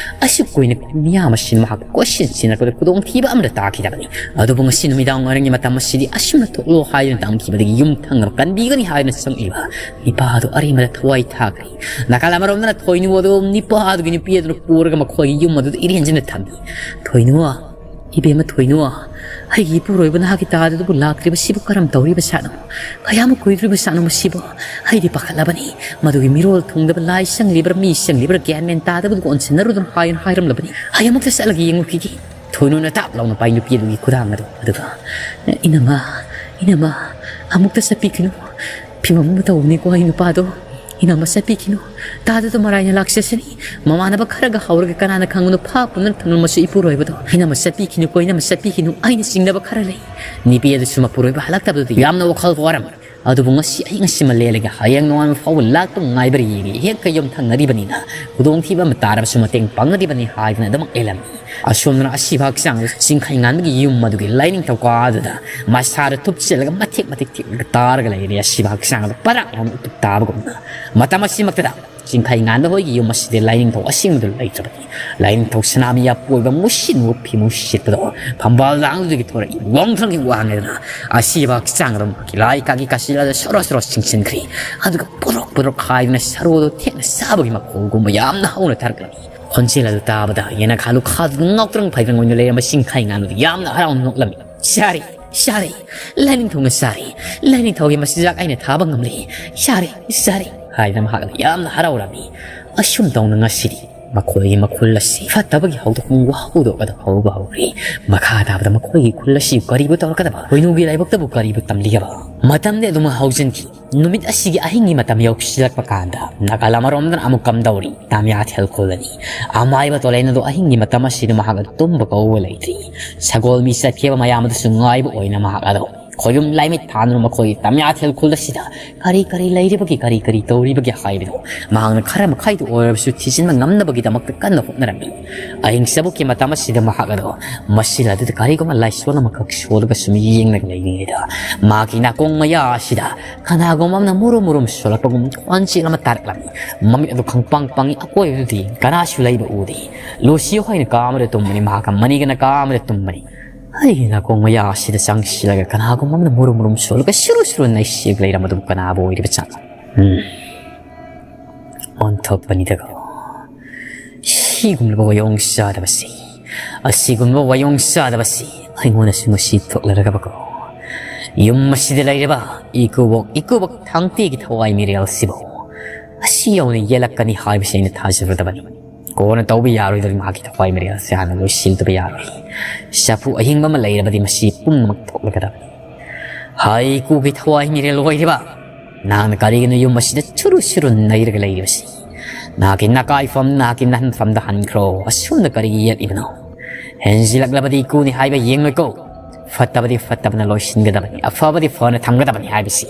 ꯑꯁꯨꯛ ꯀꯨꯏꯅ ꯃꯤꯌꯥꯝ ꯑꯁꯤꯅ ꯃꯍꯥꯛꯄꯨ ꯀꯣꯏꯁꯤꯟ ꯁꯤꯟꯅꯔꯛꯄꯗ ꯈꯨꯗꯣꯡꯊꯤꯕ ꯑꯃꯠꯇ ꯇꯥꯈꯤꯗꯕꯅꯤ꯫ ꯑꯗꯨꯕꯨ ꯉꯁꯤ ꯅꯨꯃꯤꯗꯥꯡ ꯋꯥꯏꯔꯝꯒꯤ ꯃꯇꯝ ꯑꯁꯤꯗꯤ ꯑꯁꯨꯝꯅ ꯊꯣꯛꯂꯣ ꯍꯥꯏꯗꯨꯅ ꯇꯝꯈꯤꯕꯗꯒꯤ ꯌꯨꯝ ꯊꯪꯅꯕ ꯀꯟꯕꯤꯒꯅꯤ ꯍꯥꯏꯗꯨꯅ ꯆꯪꯂꯤꯕ ꯅꯤꯄꯥ ꯑꯗꯨ ꯑꯔꯦꯝꯕꯗ ꯊꯋꯥꯏ ꯊꯥꯈ꯭ꯔꯦ꯫ ꯅꯥꯀꯜ ꯑꯃꯔꯣꯝꯗꯅ ꯊꯣꯏꯅꯨ ꯑꯗꯨ ꯅꯤꯄꯥ ꯑꯗꯨꯒꯤ ꯅꯨꯄꯤ ꯑꯗꯨꯅ ꯄꯨꯔꯒ ꯃꯈꯣꯏꯒꯤ ꯌꯨꯝ ꯑꯗꯨꯗ ꯏꯔꯦꯟꯖꯅ ꯊꯝꯃꯤ꯫ "ꯊꯣꯏꯅꯨ, "ꯏꯕꯦꯝꯃ ꯊꯣꯏꯅꯨ, ꯑꯩꯒꯤ ꯏꯄꯨꯔꯣꯏꯕ ꯅꯍꯥꯛꯀꯤ ꯇꯥꯗꯨꯗꯕꯨ ꯂꯥꯛꯇ꯭ꯔꯤꯕꯁꯤꯕꯨ ꯀꯔꯝ ꯇꯧꯔꯤꯕ ꯁꯥꯠꯅꯣ? ꯀꯌꯥꯃꯨꯛ ꯀꯨꯏꯗ꯭ꯔꯤꯕ ꯁꯥꯠꯅꯣ ꯃꯁꯤꯕꯨ? ꯑꯩꯗꯤ ꯄꯥꯈꯠꯂꯕꯅꯤ꯫ ꯃꯗꯨꯒꯤ ꯃꯤꯔꯣꯜ ꯊꯨꯡꯗꯕ ꯂꯥꯏ ꯆꯪꯂꯤꯕ꯭ꯔꯥ, ꯃꯤ ꯆꯪꯂꯤꯕ꯭ꯔꯥ, ꯒ꯭ꯌꯥꯟ ꯃꯦꯟ ꯇꯥꯗꯕꯗꯨ ꯑꯣꯟꯁꯤꯟꯅꯔꯨꯗꯅ ꯍꯥꯏꯅ ꯍꯥꯏꯔꯝꯂꯕꯅꯤ꯫ ꯑꯩ ꯑꯃꯨꯛꯇ ꯆꯠꯂꯒ ꯌꯦꯡꯉꯨꯈꯤꯒꯦ"꯫ ꯊꯣꯏꯅꯨꯅ ꯇꯥꯞ ꯂꯥꯎꯅ ꯄꯥꯏ ꯅꯨꯄꯤ ꯑꯗꯨꯒꯤ ꯈꯨꯗꯥꯡ ꯑꯗꯨ꯫ ꯑꯗꯨꯒ, "ꯏꯅꯝꯃ, ꯏꯅꯝꯃ, ꯑꯃꯨꯛꯇ ꯆꯠꯄꯤꯈꯤꯅꯨ꯫ ꯐꯤꯕꯝ ꯑꯃ ꯇꯧꯕꯅꯤꯀꯣ ꯑꯩ ꯅꯨꯄꯥꯗꯣ꯫ ꯏꯅꯝꯃ ꯆꯠꯄꯤꯈꯤꯅꯨ꯫ ꯇꯥꯗꯨꯗ ꯃꯔꯥꯏꯅ ꯂꯥꯛꯆꯁꯅꯤ꯫ ꯃꯃꯥꯟꯅꯕ ꯈꯔꯒ ꯍꯧꯔꯒ ꯀꯅꯥꯅ ꯈꯪꯕꯅꯣ ꯐꯥ ꯄꯨꯝꯅ ꯊꯝꯂꯝꯃꯁꯨ ꯏꯄꯨꯔꯣꯏꯕꯗꯣ꯫ ꯏꯅꯝꯃ ꯆꯠꯄꯤꯈꯤꯅꯨꯀꯣ, ꯏꯅꯝꯃ ꯆꯠꯄꯤꯈꯤꯅꯨ꯫ ꯑꯩꯅ ꯆꯤꯡꯅꯕ ꯈꯔ ꯂꯩ"꯫ ꯅꯨꯄꯤ ꯑꯗꯨꯁꯨ ꯃꯄꯨꯔꯣꯏꯕ ꯍꯜꯂꯛꯇꯕꯗꯨꯗ ꯌꯥꯝꯅ ꯋꯥꯈꯜ ꯋꯥꯔꯝꯃꯤ꯫ ꯑꯗꯨꯕꯨ ꯉꯁꯤ ꯑꯍꯤꯡ ꯑꯁꯤꯃ ꯂꯦꯜꯂꯒ ꯍꯌꯦꯡ ꯅꯣꯡꯉꯥꯟꯕ ꯐꯥꯎꯕ ꯂꯥꯛꯄ ꯉꯥꯏꯕꯔ ꯌꯦꯡꯒꯦ꯫ ꯍꯦꯛ ꯀꯩꯌꯨꯝ ꯊꯪꯅꯔꯤꯕꯅꯤꯅ ꯈꯨꯗꯣꯡꯊꯤꯕ ꯑꯃ ꯇꯥꯔꯕꯁꯨ ꯃꯇꯦꯡ ꯄꯥꯡꯅꯔꯤꯕꯅꯤ ꯍꯥꯏꯗꯨꯅ ꯑꯗꯨꯃꯛ ꯂꯦꯜꯂꯝꯃꯤ꯫ ꯑꯁꯣꯝꯗꯅ ꯑꯁꯤꯕ ꯍꯛꯆꯥꯡꯗ ꯆꯤꯡꯈꯩ ꯉꯥꯟꯕꯒꯤ ꯌꯨꯝ ꯑꯗꯨꯒꯤ ꯂꯥꯏꯅꯤꯡꯊꯧ ꯀꯥꯗꯨꯗ ꯃꯁꯥꯗ ꯊꯨꯞꯆꯜꯂꯒ ꯃꯊꯦꯛ ꯃꯊꯦꯛ ꯊꯦꯛꯂꯒ ꯇꯥꯔꯒ ꯂꯩꯔꯦ꯫ ꯑꯁꯤꯕ ꯍꯛꯆꯥꯡ ꯑꯗꯨ ꯄꯔꯥꯛ ꯂꯥꯎꯅ ꯎꯇꯨꯞ ꯇꯥꯕꯒꯨꯝꯅ꯫ ꯃꯇꯝ ꯑꯁꯤꯃꯛꯇꯗ ꯆꯤꯡꯈꯩ ꯉꯥꯟꯕ ꯍꯣꯏꯒꯤ ꯌꯨꯝ ꯑꯁꯤꯗ ꯂꯥꯏꯅꯤꯡꯊꯧ ꯑꯁꯦꯡꯕꯗꯨ ꯂꯩꯇ꯭ꯔꯕꯅꯤ꯫ ꯂꯥꯏꯅꯤꯡꯊꯧ ꯁꯅꯥꯃꯍꯤ ꯑꯄꯣꯏꯕ ꯃꯨꯁꯤꯟ ꯃꯨꯕ ꯐꯤꯃꯨ ꯁꯦꯠꯄꯗꯣ ꯐꯝꯕꯥꯜ ꯂꯥꯡꯗꯨꯗꯒꯤ ꯊꯣꯔꯛꯏ꯫ ꯋꯥꯡꯊ꯭ꯔꯪꯒꯤ ꯋꯥ ꯉꯥꯡꯗꯅ ꯑꯁꯤꯕ ꯍꯛꯆꯥꯡ ꯑꯗꯨ ꯃꯍꯥꯛꯀꯤ ꯂꯥꯏ ꯀꯥꯒꯤ ꯀꯥꯁꯤꯜꯂꯗ ꯁꯣꯔꯣ ꯁꯣꯔꯣ ꯆꯤꯡꯁꯤꯟꯈ꯭ꯔꯤ꯫ ꯑꯗꯨꯒ ꯄꯨꯔꯣꯛ ꯄꯨꯔꯣꯛ ꯍꯥꯏꯗꯨꯅ ꯁꯔꯨꯗꯣ ꯊꯦꯛꯅ ꯆꯥꯕꯒꯤ ꯃꯈꯣꯜꯒꯨꯝꯕ ꯌꯥꯝꯅ ꯍꯧꯅ ꯊꯥꯔꯛꯂꯝꯃꯤ꯫ ꯈꯣꯟꯖꯦꯜ ꯑꯗꯨ ꯇꯥꯕꯗ ꯌꯦꯅꯈꯥ ꯂꯨꯈꯥꯗꯨꯅ ꯉꯥꯎꯇ꯭ꯔꯪ ꯐꯩꯇ꯭ꯔꯪ ꯑꯣꯏꯅ ꯂꯩꯔꯝꯕ ꯆꯤꯡꯈꯩ ꯉꯥꯟꯕꯗꯨ ꯌꯥꯝꯅ ꯍꯔꯥꯎꯅ ꯅꯣꯛꯂꯝꯃꯤ꯫ "ꯆꯥꯔꯦ, ꯆꯥꯔꯦ, ꯂꯥꯏꯅꯤꯡꯊꯧꯅ ꯆꯥꯔꯦ꯫ ꯂꯥꯏꯅꯤꯡꯊꯧꯒꯤ ꯃꯆꯤꯟꯖꯥꯛ ꯑꯩꯅ ꯊꯥꯕ ꯉꯝꯂꯦ꯫ ꯆꯥꯔꯦ, ꯆꯥꯔꯦ" ꯍꯥꯏꯗꯅ ꯃꯍꯥꯛꯅ ꯌꯥꯝꯅ ꯍꯔꯥꯎꯔꯝꯃꯤ꯫ ꯑꯁꯨꯝ ꯇꯧꯅ ꯉꯁꯤꯗꯤ ꯃꯈꯣꯏꯒꯤ ꯃꯈꯨꯜ ꯑꯁꯤ ꯐꯠꯇꯕꯒꯤ ꯍꯧꯗꯣꯛꯐꯝ ꯋꯥꯍꯧꯗꯣꯛ ꯑꯗꯨ ꯍꯧꯕ ꯍꯧꯔꯤ꯫ ꯃꯈꯥ ꯇꯥꯕꯗ ꯃꯈꯣꯏꯒꯤ ꯈꯨꯜ ꯑꯁꯤ ꯀꯔꯤꯕꯨ ꯇꯧꯔꯛꯀꯗꯕ? ꯊꯣꯏꯅꯨꯒꯤ ꯂꯥꯏꯕꯛꯇꯕꯨ ꯀꯔꯤꯕꯨ ꯇꯝꯂꯤꯒꯕ? ꯃꯇꯝꯗꯤ ꯑꯗꯨꯃꯛ ꯍꯧꯖꯤꯟꯈꯤ꯫ ꯅꯨꯃꯤꯠ ꯑꯁꯤꯒꯤ ꯑꯍꯤꯡꯒꯤ ꯃꯇꯝ ꯌꯧꯁꯤꯜꯂꯛꯄ ꯀꯥꯟꯗ ꯅꯥꯀꯜ ꯑꯃꯔꯣꯝꯗꯅ ꯑꯃꯨꯛ ꯀꯝꯗꯧꯔꯤ? ꯇꯥꯃꯤꯌꯥꯊꯦꯜ ꯈꯨꯜ ꯑꯅꯤ꯫ ꯑꯃꯥꯏꯕ ꯇꯣꯂꯩꯅꯗꯣ ꯑꯍꯤꯡꯒꯤ ꯃꯇꯝ ꯑꯁꯤꯗ ꯃꯍꯥꯛ ꯑꯗꯨ ꯇꯨꯝꯕ ꯀꯧꯕ ꯂꯩꯇ꯭ꯔꯤ꯫ ꯁꯒꯣꯜ ꯃꯤ ꯆꯠꯈꯤꯕ ꯃꯌꯥꯝ ꯑꯗꯨꯁꯨ ꯉꯥꯏꯕ ꯑꯣꯏꯅ ꯃꯍꯥꯛ ꯑꯗꯨ ꯈꯣꯌꯨꯝ ꯂꯥꯏꯃꯤꯠ ꯊꯥꯗꯨꯅ ꯃꯈꯣꯏꯒꯤ ꯇꯥꯃꯤꯌꯥꯊꯦꯜ ꯈꯨꯜ ꯑꯁꯤꯗ ꯀꯔꯤ ꯀꯔꯤ ꯂꯩꯔꯤꯕꯒꯦ, ꯀꯔꯤ ꯀꯔꯤ ꯇꯧꯔꯤꯕꯒꯦ ꯍꯥꯏꯕꯗꯨ ꯃꯍꯥꯛꯅ ꯈꯔ ꯃꯈꯩꯗ ꯑꯣꯏꯔꯕꯁꯨ ꯊꯤꯖꯤꯟꯕ ꯉꯝꯅꯕꯒꯤꯗꯃꯛꯇ ꯀꯟꯅ ꯍꯣꯠꯅꯔꯝꯃꯤ꯫ ꯑꯍꯤꯡ ꯆꯕꯨꯛꯀꯤ ꯃꯇꯝ ꯑꯁꯤꯗ ꯃꯍꯥꯛ ꯑꯗꯨ ꯃꯁꯤꯜ ꯑꯗꯨꯗ ꯀꯔꯤꯒꯨꯝꯕ ꯂꯥꯏꯁꯣꯟ ꯑꯃꯈꯛ ꯁꯣꯜꯂꯒ ꯁꯨꯝ ꯌꯦꯡꯂꯒ ꯂꯩꯔꯤꯉꯩꯗ ꯃꯍꯥꯛꯀꯤ ꯅꯥꯀꯣꯡ ꯃꯌꯥ ꯑꯁꯤꯗ ꯀꯅꯥꯒꯨꯝꯕ ꯑꯃꯅ ꯃꯨꯔꯨꯝ ꯃꯨꯔꯨꯝ ꯁꯣꯜꯂꯛꯄꯒꯨꯝ ꯈꯣꯟꯖꯦꯜ ꯑꯃ ꯇꯥꯔꯛꯂꯝꯃꯤ꯫ ꯃꯃꯤꯠ ꯑꯗꯨ ꯈꯪꯄꯥꯡ ꯄꯥꯡꯉꯤ꯫ ꯑꯀꯣꯏꯕꯗꯨꯗꯤ ꯀꯅꯥꯁꯨ ꯂꯩꯕ ꯎꯗꯦ꯫ ꯂꯨꯁꯤ ꯍꯣꯏꯅ ꯀꯥ ꯑꯃꯗ ꯇꯨꯝꯕꯅꯤ, ꯃꯍꯥꯛꯀ ꯃꯅꯤꯒꯅ ꯀꯥ ꯑꯃꯗ ꯇꯨꯝꯕꯅꯤ꯫ ꯑꯩꯒꯤ ꯅꯥꯀꯣꯡ ꯃꯌꯥ ꯑꯁꯤꯗ ꯆꯪꯁꯤꯜꯂꯒ ꯀꯅꯥꯒꯨꯝꯕ ꯑꯃꯅ ꯃꯨꯔꯨꯝ ꯃꯨꯔꯨꯝ ꯁꯣꯜꯂꯒ ꯁꯨꯔꯨ ꯁꯨꯔꯨ ꯅꯩꯁꯤꯜꯂꯒ ꯂꯩꯔꯝꯕꯗꯨꯕꯨ ꯀꯅꯥꯕꯨ ꯑꯣꯏꯔꯤꯕ ꯖꯥꯠꯅꯣ? ꯎꯝ꯫ ꯑꯣꯟꯊꯣꯛꯄꯅꯤꯗꯀꯣ꯫ ꯁꯤꯒꯨꯝꯂꯕ ꯋꯥꯌꯣꯡ ꯆꯥꯗꯕꯁꯤ ꯑꯁꯤꯒꯨꯝꯕ ꯋꯥꯌꯣꯡ ꯆꯥꯗꯕꯁꯤ ꯑꯩꯉꯣꯟꯗꯁꯨ ꯉꯁꯤ ꯊꯣꯛꯂꯔꯒꯕꯀꯣ, ꯌꯨꯝ ꯑꯁꯤꯗ ꯂꯩꯔꯤꯕ ꯏꯀꯨꯕꯣꯛ, ꯏꯀꯨꯕꯣꯛ ꯊꯥꯡꯇꯤꯒꯤ ꯊꯋꯥꯏ ꯃꯤꯔꯦꯜꯁꯤꯕꯨ ꯑꯁꯤ ꯌꯧꯅ ꯌꯦꯜꯂꯛꯀꯅꯤ ꯍꯥꯏꯕꯁꯤ ꯑꯩꯅ ꯊꯥꯖꯔꯨꯗꯕꯅꯤ꯫ ꯀꯣꯟꯅ ꯇꯧꯕ ꯌꯥꯔꯣꯏꯗꯧꯔꯤ꯫ ꯃꯍꯥꯛꯀꯤ ꯊꯋꯥꯏ ꯃꯤꯔꯦꯜꯁꯦ ꯍꯥꯟꯅ ꯂꯣꯏꯁꯤꯟꯗꯕ ꯌꯥꯔꯣꯏ꯫ ꯆꯐꯨ ꯑꯍꯤꯡꯕ ꯑꯃ ꯂꯩꯔꯕꯗꯤ ꯃꯁꯤ ꯄꯨꯝꯅꯃꯛ ꯊꯣꯛꯂꯒꯗꯕꯅꯤ꯫ ꯍꯩꯀꯨꯒꯤ ꯊꯋꯥꯏ ꯃꯤꯔꯦꯜ ꯑꯣꯏꯔꯤꯕ ꯅꯍꯥꯛꯅ ꯀꯔꯤꯒꯤꯅꯣ ꯌꯨꯝ ꯑꯁꯤꯗ ꯆꯨꯔꯨ ꯆꯨꯔꯨ ꯅꯩꯔꯒ ꯂꯩꯔꯤꯕꯁꯤ? ꯅꯍꯥꯛꯀꯤ ꯅꯀꯥꯏꯐꯝ, ꯅꯍꯥꯛꯀꯤ ꯅꯍꯟꯐꯝꯗ ꯍꯟꯈ꯭ꯔꯣ꯫ ꯑꯁꯨꯝꯅ ꯀꯔꯤꯒꯤ ꯌꯦꯠꯂꯤꯕꯅꯣ? ꯍꯦꯟꯖꯤꯜꯂꯛꯂꯕꯗꯤ ꯏꯀꯨꯅꯤ ꯍꯥꯏꯕ ꯌꯦꯡꯂꯣꯏꯀꯣ꯫ ꯐꯠꯇꯕꯗꯤ ꯐꯠꯇꯕꯅ ꯂꯣꯏꯁꯤꯟꯒꯗꯕꯅꯤ, ꯑꯐꯕꯗꯤ ꯐꯅ ꯊꯝꯒꯗꯕꯅꯤ ꯍꯥꯏꯕꯁꯤ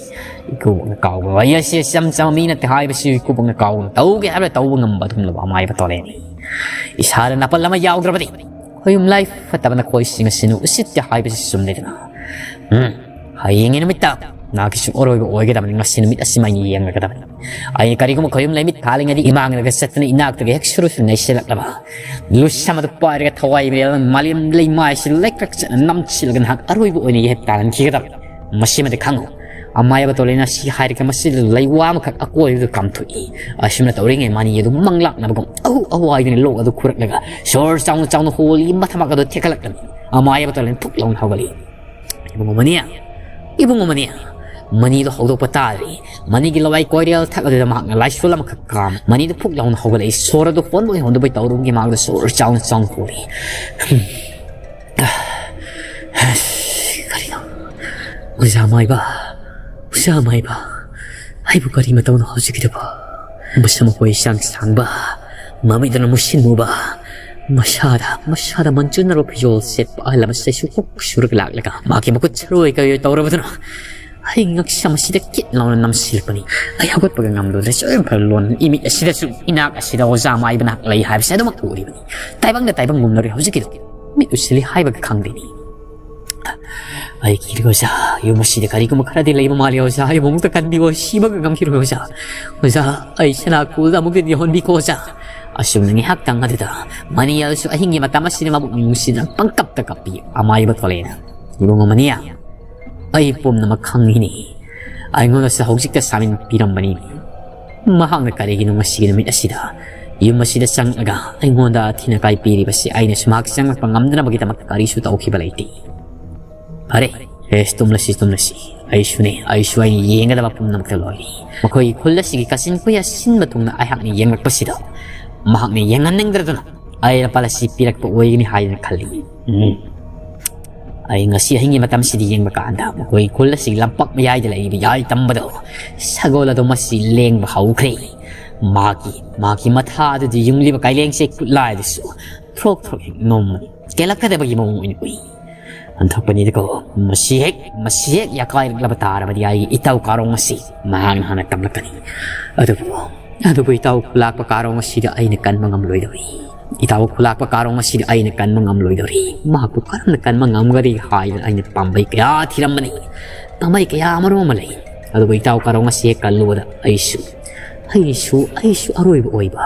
ꯏꯀꯨꯕꯣꯛꯅ ꯀꯥꯎꯕ꯫ ꯑꯩ ꯑꯁꯤ ꯏꯆꯝ ꯆꯝꯕ ꯃꯤ ꯅꯠꯇꯦ ꯍꯥꯏꯕꯁꯤ ꯏꯀꯨꯕꯣꯛꯅ ꯀꯥꯎꯕ꯫ ꯇꯧꯒꯦ ꯍꯥꯏꯕꯗ ꯇꯧꯕ ꯉꯝꯕ ꯑꯗꯨꯒꯨꯝꯂꯕ ꯑꯃꯥꯏꯕ ꯇꯣꯂꯦꯅꯤ꯫ ꯏꯁꯥꯗ ꯅꯥꯄꯜ ꯑꯃ ꯌꯥꯎꯗ꯭ꯔꯕꯗꯤ ꯈꯣꯌꯨꯝ ꯂꯥꯏ ꯐꯠꯇꯕꯅ ꯈꯣꯏ ꯁꯤꯡ ꯑꯁꯤꯅ ꯎꯁꯤꯠꯇꯦ ꯍꯥꯏꯕꯁꯤ ꯆꯨꯝꯂꯦꯗꯅ꯫ ꯎꯝ, ꯍꯌꯦꯡꯒꯤ ꯅꯨꯃꯤꯠꯇ ꯅꯍꯥꯛꯀꯤꯁꯨ ꯑꯔꯣꯏꯕ ꯑꯣꯏꯒꯗꯕꯅꯤ꯫ ꯉꯁꯤ ꯅꯨꯃꯤꯠ ꯑꯁꯤꯃ ꯑꯩꯅ ꯌꯦꯡꯂꯒꯗꯕꯅꯤ꯫ ꯑꯩꯅ ꯀꯔꯤꯒꯨꯝꯕ ꯈꯣꯌꯨꯝ ꯂꯩꯃꯤꯠ ꯊꯥꯜꯂꯤꯉꯩꯗ ꯏꯃꯥꯡꯂꯒ ꯆꯠꯇꯨꯅ ꯏꯅꯥꯛꯇꯒꯤ ꯍꯦꯛ ꯁꯨꯔꯨ ꯁꯨꯔꯨ ꯅꯩꯁꯤꯜꯂꯛꯂꯕ ꯂꯨꯁ ꯑꯃꯗꯨ ꯄꯥꯏꯔꯒ ꯊꯋꯥꯏ ꯃꯤꯔꯦꯜ ꯃꯥꯂꯦꯝ ꯂꯩꯃꯥꯏꯁꯤ ꯂꯩꯀ꯭ꯔꯛ ꯆꯠꯅ ꯅꯝꯁꯤꯜꯂꯒ ꯅꯍꯥꯛ ꯑꯔꯣꯏꯕ ꯑꯣꯏꯅ ꯌꯦꯠ ꯇꯥꯍꯟꯈꯤꯒꯗꯕꯅꯤ꯫ ꯃꯁꯤꯃꯗꯤ ꯈꯪꯉꯨ꯫ ꯑꯃꯥꯏꯕ ꯇꯣꯂꯦꯅ ꯁꯤ ꯍꯥꯏꯔꯒ ꯃꯁꯤꯗ ꯂꯩꯋꯥ ꯑꯃꯈꯛ ꯑꯀꯣꯏꯕꯗ ꯀꯥꯝꯊꯣꯛꯏ꯫ ꯑꯁꯨꯝꯅ ꯇꯧꯔꯤꯉꯩ ꯃꯥꯅꯤ ꯑꯗꯨ ꯃꯪꯂꯥꯛꯅꯕꯒꯨꯝ ꯑꯍꯨ ꯑꯍꯨ ꯍꯥꯏꯗꯨꯅ ꯂꯣꯛ ꯑꯗꯨ ꯈꯨꯔꯛꯂꯒ ꯁꯣꯔ ꯆꯥꯎꯅ ꯆꯥꯎꯅ ꯍꯣꯜꯂꯤ꯫ ꯃꯊꯕꯥꯛ ꯑꯗꯨ ꯊꯦꯛꯀꯠꯂꯛꯂꯝꯃꯤ꯫ ꯑꯃꯥꯏꯕ ꯇꯣꯂꯦꯟ ꯐꯨꯛ ꯂꯥꯎꯅ ꯍꯧꯒꯠꯂꯤ꯫ "ꯏꯕꯨꯡꯉꯣ ꯃꯅꯤ, ꯏꯕꯨꯡꯉꯣ ꯃꯅꯤ!" ꯃꯅꯤꯗꯣ ꯍꯧꯗꯣꯛꯄ ꯇꯥꯔꯤ꯫ ꯃꯅꯤꯒꯤ ꯂꯋꯥꯏ ꯀꯣꯏꯔꯦꯜ ꯊꯛ ꯑꯗꯨꯗ ꯃꯍꯥꯛꯅ ꯂꯥꯏꯁꯣꯜ ꯑꯃꯈꯛ ꯀꯥꯝ꯫ ꯃꯅꯤꯗꯨ ꯐꯨꯛ ꯂꯥꯎꯅ ꯍꯧꯒꯠꯂꯛꯏ꯫ ꯁꯣꯔ ꯑꯗꯨ ꯍꯣꯟꯕꯒꯤ ꯍꯣꯟꯗꯕꯩ ꯇꯧꯔꯨꯕꯒꯤ ꯃꯍꯥꯛꯗ ꯁꯣꯔ ꯆꯥꯎꯅ ꯆꯥꯎꯅ ꯍꯣꯜꯂꯤ꯫ "ꯀꯔꯤꯅꯣ? ꯑꯣꯖꯥ ꯃꯥꯏꯕ, ꯑꯣꯖꯥ ꯃꯥꯏꯕ, ꯑꯩꯕꯨ ꯀꯔꯤ ꯃꯇꯧꯅꯣ ꯍꯧꯖꯤꯛꯀꯤꯗꯨꯕꯨ?" ꯃꯁꯝ ꯃꯈꯣꯏ ꯁꯥꯡ ꯁꯥꯡꯕ, ꯃꯃꯤꯠꯇꯅ ꯃꯨꯁꯤꯟ ꯃꯨꯕ, ꯃꯁꯥꯗ, ꯃꯁꯥꯗ ꯃꯟꯖꯨꯅꯔꯕ ꯐꯤꯖꯣꯜ ꯁꯦꯠꯄ ꯑꯍꯜ ꯑꯃ ꯆꯩꯁꯨ ꯀꯨꯛ ꯁꯨꯔꯒ ꯂꯥꯛꯂꯒ ꯃꯍꯥꯛꯀꯤ ꯃꯈꯨꯠ ꯁꯔꯨ ꯀꯩ ꯇꯧꯔꯕꯗꯨꯅ ꯑꯩ ꯉꯛꯁꯝ ꯑꯁꯤꯗ ꯀꯤꯠ ꯂꯥꯎꯅ ꯅꯝꯁꯤꯜꯂꯛꯄꯅꯤ꯫ ꯑꯩ ꯍꯧꯒꯠꯄꯒ ꯉꯝꯂꯨꯗ꯭ꯔꯦ꯫ ꯆꯣꯏꯔꯦꯟ ꯐꯔ ꯂꯣꯟ ꯏꯃꯤꯠ ꯑꯁꯤꯗꯁꯨ ꯏꯅꯥꯛ ꯑꯁꯤꯗ ꯑꯣꯖꯥ ꯃꯥꯏꯕ ꯅꯍꯥꯛ ꯂꯩ ꯍꯥꯏꯕꯁꯤ ꯑꯗꯨꯃꯛ ꯎꯔꯤꯕꯅꯤ꯫ ꯇꯥꯏꯕꯪꯗ ꯇꯥꯏꯕꯪꯒꯨꯝꯅꯔꯦ ꯍꯧꯖꯤꯛꯀꯤꯗꯣ꯫ ꯃꯤꯠ ꯎꯁꯤꯜꯂꯤ ꯍꯥꯏꯕꯒ ꯈꯪꯗꯦꯅꯤ꯫ ꯑꯩ ꯀꯤꯔꯦ ꯑꯣꯖꯥ, ꯌꯨꯝ ꯑꯁꯤꯗ ꯀꯔꯤꯒꯨꯝꯕ ꯈꯔꯗꯤ ꯂꯩꯕ ꯃꯥꯜꯂꯤ ꯑꯣꯖꯥ, ꯑꯩꯕꯨ ꯑꯃꯨꯛꯇ ꯀꯟꯕꯤꯌꯣ, ꯁꯤꯕꯒ ꯉꯝꯈꯤꯔꯣꯏ ꯑꯣꯖꯥ꯫ ꯑꯣꯖꯥ, ꯑꯩ ꯁꯅꯥ ꯀꯣꯜꯗ ꯑꯃꯨꯛꯇꯗꯤ ꯌꯧꯍꯟꯕꯤꯈꯣ ꯑꯣꯖꯥ꯫ ꯑꯁꯨꯝꯅ ꯉꯥꯏꯍꯥꯛꯇꯪ ꯑꯗꯨꯗ ꯃꯅꯤꯌꯥꯜꯁꯨ ꯑꯍꯤꯡꯒꯤ ꯃꯇꯝ ꯑꯁꯤꯗ ꯃꯕꯨꯛ ꯅꯨꯡꯁꯤꯗꯅ ꯄꯪꯀꯞꯇ ꯀꯞꯄꯤ꯫ ꯑꯃꯥꯏꯕ ꯊꯣꯛꯂꯛꯑꯦꯅ, "ꯏꯕꯨꯡꯉꯣ ꯃꯅꯤꯌꯥ, ꯑꯩ ꯄꯨꯝꯅꯃꯛ ꯈꯪꯉꯤꯅꯤ꯫ ꯑꯩꯉꯣꯟꯗꯁꯨ ꯍꯧꯖꯤꯛꯇ ꯁꯥꯃꯤꯟ ꯄꯤꯔꯝꯕꯅꯤ꯫ ꯃꯍꯥꯛꯅ ꯀꯔꯤꯒꯤꯅꯣ ꯉꯁꯤꯒꯤ ꯅꯨꯃꯤꯠ ꯑꯁꯤꯗ ꯌꯨꯝ ꯑꯁꯤꯗ ꯆꯪꯂꯒ ꯑꯩꯉꯣꯟꯗ ꯑꯊꯤꯅ ꯀꯥꯏ ꯄꯤꯔꯤꯕꯁꯤ ꯑꯩꯅꯁꯨ ꯃꯍꯥꯛ ꯆꯪꯂꯛꯄ ꯉꯝꯗꯅꯕꯒꯤꯗꯃꯛꯇ ꯀꯔꯤꯁꯨ ꯇꯧꯈꯤꯕ ꯂꯩꯇꯦ꯫ ꯐꯔꯦ, ꯔꯦꯁ, ꯇꯨꯝꯂꯁꯤ, ꯇꯨꯝꯂꯁꯤ꯫ ꯑꯩꯁꯨꯅꯦ, ꯑꯩꯁꯨ ꯑꯩꯅ ꯌꯦꯡꯒꯗꯕ ꯄꯨꯝꯅꯃꯛꯇ ꯂꯣꯏꯔꯦ꯫ ꯃꯈꯣꯏꯒꯤ ꯈꯨꯜ ꯑꯁꯤꯒꯤ ꯀꯥꯆꯤꯟ ꯀꯣꯏꯌꯥ ꯁꯤꯟꯕ ꯊꯨꯡꯅ ꯑꯩꯍꯥꯛꯅ ꯌꯦꯡꯂꯛꯄꯁꯤꯗ ꯃꯍꯥꯛꯅ ꯌꯦꯡꯍꯟꯅꯤꯡꯗ꯭ꯔꯗꯨꯅ ꯑꯩ ꯂꯨꯄꯥ ꯑꯁꯤ ꯄꯤꯔꯛꯄ ꯑꯣꯏꯒꯅꯤ ꯍꯥꯏꯗꯅ ꯈꯜꯂꯤ꯫ ꯎꯝ꯫ ꯑꯩ ꯉꯁꯤ ꯑꯍꯤꯡꯒꯤ ꯃꯇꯝꯁꯤꯗ ꯌꯦꯡꯕ ꯀꯥꯟꯗ ꯃꯈꯣꯏꯒꯤ ꯈꯨꯜ ꯑꯁꯤꯒꯤ ꯂꯝꯄꯥꯛ ꯃꯌꯥꯏꯗ ꯂꯩꯔꯤꯕ ꯌꯥꯏ ꯇꯝꯕꯗꯣ, ꯁꯒꯣꯜ ꯑꯗꯣ ꯃꯁꯤ ꯂꯦꯡꯕ ꯍꯧꯈ꯭ꯔꯦ꯫ ꯃꯥꯒꯤ, ꯃꯥꯒꯤ ꯃꯊꯥ ꯑꯗꯨꯗꯤ ꯌꯨꯡꯂꯤꯕ ꯀꯥꯏꯂꯦꯡꯁꯦ ꯈꯨꯠꯂꯥꯏꯗꯨꯁꯨ ꯊ꯭ꯔꯣꯛ ꯊ꯭ꯔꯣꯛ ꯍꯦꯛ ꯅꯣꯝꯃꯅꯤ꯫ ꯀꯦꯜꯂꯛꯀꯗꯕꯒꯤ ꯃꯑꯣꯡ ꯑꯣꯏꯅ ꯎꯏ꯫ ꯑꯣꯟꯊꯣꯛꯄꯅꯤꯗꯀꯣ, ꯃꯁꯤ ꯍꯦꯛ, ꯃꯁꯤ ꯍꯦꯛ ꯌꯥꯀꯥꯏꯔꯛꯂꯕ ꯇꯥꯔꯕꯗꯤ ꯑꯩꯒꯤ ꯏꯇꯥꯎ ꯀꯥꯔꯣꯡ ꯑꯁꯤ ꯃꯍꯥꯛꯅ ꯍꯥꯟꯅ ꯇꯝꯂꯛꯀꯅꯤ꯫ ꯑꯗꯨꯕꯨ, ꯑꯗꯨꯕꯨ ꯏꯇꯥꯎ ꯈꯨꯂꯥꯛꯄ ꯀꯥꯔꯣꯡ ꯑꯁꯤꯗ ꯑꯩꯅ ꯀꯟꯕ ꯉꯝꯂꯣꯏꯗꯧꯔꯤ꯫ ꯏꯇꯥꯎ ꯈꯨꯂꯥꯛꯄ ꯀꯥꯔꯣꯡ ꯑꯁꯤꯗ ꯑꯩꯅ ꯀꯟꯕ ꯉꯝꯂꯣꯏꯗꯧꯔꯤ꯫ ꯃꯍꯥꯛꯄꯨ ꯀꯔꯝꯅ ꯀꯟꯕ ꯉꯝꯒꯗꯒꯦ ꯍꯥꯏꯗꯅ ꯑꯩꯅ ꯄꯥꯝꯕꯩ ꯀꯌꯥ ꯊꯤꯔꯝꯕꯅꯤ꯫ ꯄꯥꯝꯕꯩ ꯀꯌꯥ ꯑꯃꯔꯣꯝ ꯑꯃ ꯂꯩ꯫ ꯑꯗꯨꯕꯨ ꯏꯇꯥꯎ ꯀꯥꯔꯣꯡ ꯑꯁꯤ ꯍꯦꯛ ꯀꯜꯂꯨꯕꯗ ꯑꯩꯁꯨ, ꯑꯩꯁꯨ, ꯑꯩꯁꯨ ꯑꯔꯣꯏꯕ ꯑꯣꯏꯕ꯫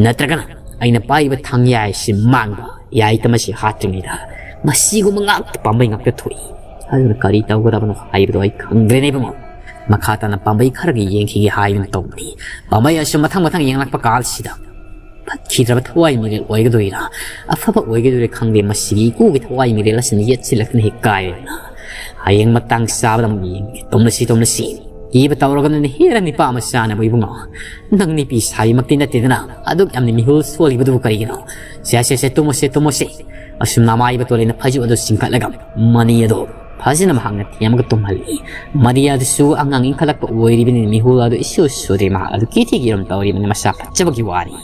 ꯅꯠꯇ꯭ꯔꯒꯅ ꯑꯩꯅ ꯄꯥꯏꯔꯤꯕ ꯊꯥꯡ ꯌꯥꯏꯁꯤ ꯃꯥꯡꯕ꯫ ꯌꯥꯏꯇ ꯃꯁꯤ ꯍꯥꯠꯇ꯭ꯔꯤꯉꯩꯗ ꯃꯁꯤꯒꯨꯝꯕ ꯉꯥꯛꯇ ꯄꯥꯝꯕꯩ ꯉꯥꯛꯇ ꯊꯣꯛꯏ꯫ ꯑꯗꯨꯅ ꯀꯔꯤ ꯇꯧꯒꯗꯕꯅꯣ ꯍꯥꯏꯕꯗꯣ ꯑꯩ ꯈꯪꯗ꯭ꯔꯦꯅꯦ ꯏꯕꯨꯡꯉꯣ꯫ ꯃꯈꯥ ꯇꯥꯅ ꯄꯥꯝꯕꯩ ꯈꯔꯒ ꯌꯦꯡꯈꯤꯒꯦ ꯍꯥꯏꯗꯨꯅ ꯇꯧꯕꯅꯤ꯫ ꯄꯥꯝꯕꯩ ꯑꯁꯨꯝ ꯃꯊꯪ ꯃꯊꯪ ꯌꯦꯡꯂꯛꯄ ꯀꯥꯟꯁꯤꯗ ꯐꯠꯈꯤꯗ꯭ꯔꯕ ꯊꯋꯥꯏ ꯃꯤꯔꯦꯜ ꯑꯣꯏꯒꯗꯣꯏꯔꯥ, ꯑꯐꯕ ꯑꯣꯏꯒꯗꯣꯏꯔꯥ ꯈꯪꯗꯦ꯫ ꯃꯁꯤꯒꯤ ꯏꯀꯨꯒꯤ ꯊꯋꯥꯏ ꯃꯤꯔꯦꯜ ꯑꯁꯤꯅ ꯌꯦꯠꯁꯤꯜꯂꯛꯇꯅ ꯍꯦꯛ ꯀꯥꯏꯔꯦꯅ꯫ ꯍꯌꯦꯡ ꯃꯇꯥꯡ ꯆꯥꯕꯗ ꯑꯃꯨꯛ ꯌꯦꯡꯒꯦ꯫ ꯇꯨꯝꯂꯁꯤ, ꯇꯨꯝꯂꯁꯤ꯫ ꯀꯤꯕ ꯇꯧꯔꯒꯅꯨꯅꯦ ꯍꯦꯔꯥ ꯅꯤꯄꯥ ꯃꯆꯥꯅꯕꯨ ꯏꯕꯨꯡꯉꯣ꯫ ꯅꯪ ꯅꯨꯄꯤ ꯁꯥꯕꯤꯃꯛꯇꯤ ꯅꯠꯇꯦꯗꯅ, ꯑꯗꯨꯛ ꯌꯥꯝꯅ ꯃꯤꯍꯨꯜ ꯁꯣꯜꯂꯤꯕꯗꯨꯕꯨ ꯀꯔꯤꯒꯤꯅꯣ? ꯁꯦ, ꯁꯦ, ꯁꯦ, ꯇꯨꯝꯃꯣꯁꯦ, ꯇꯨꯝꯃꯣꯁꯦ꯫ ꯑꯁꯨꯝꯅ ꯑꯃꯥꯏꯕ ꯇꯣꯂꯦꯅ ꯐꯩꯖꯨꯞ ꯑꯗꯨ ꯆꯤꯡꯈꯠꯂꯒ ꯃꯅꯤ ꯑꯗꯨ ꯐꯖꯅ ꯃꯍꯥꯛꯅ ꯊꯦꯝꯃꯒ ꯇꯨꯝꯍꯜꯂꯤ꯫ ꯃꯅꯤ ꯑꯗꯨꯁꯨ ꯑꯉꯥꯡ ꯏꯟꯈꯠꯂꯛꯄ ꯑꯣꯏꯔꯤꯕꯅꯤꯅ ꯃꯤꯍꯨꯜ ꯑꯗꯨ ꯏꯁꯨ ꯁꯨꯗꯦ꯫ ꯃꯍꯥꯛ ꯑꯗꯨ ꯀꯤꯊꯤ ꯀꯤꯔꯝ ꯇꯧꯔꯤꯕꯅꯤ, ꯃꯁꯥ ꯐꯠꯆꯕꯒꯤ ꯋꯥꯅꯤ꯫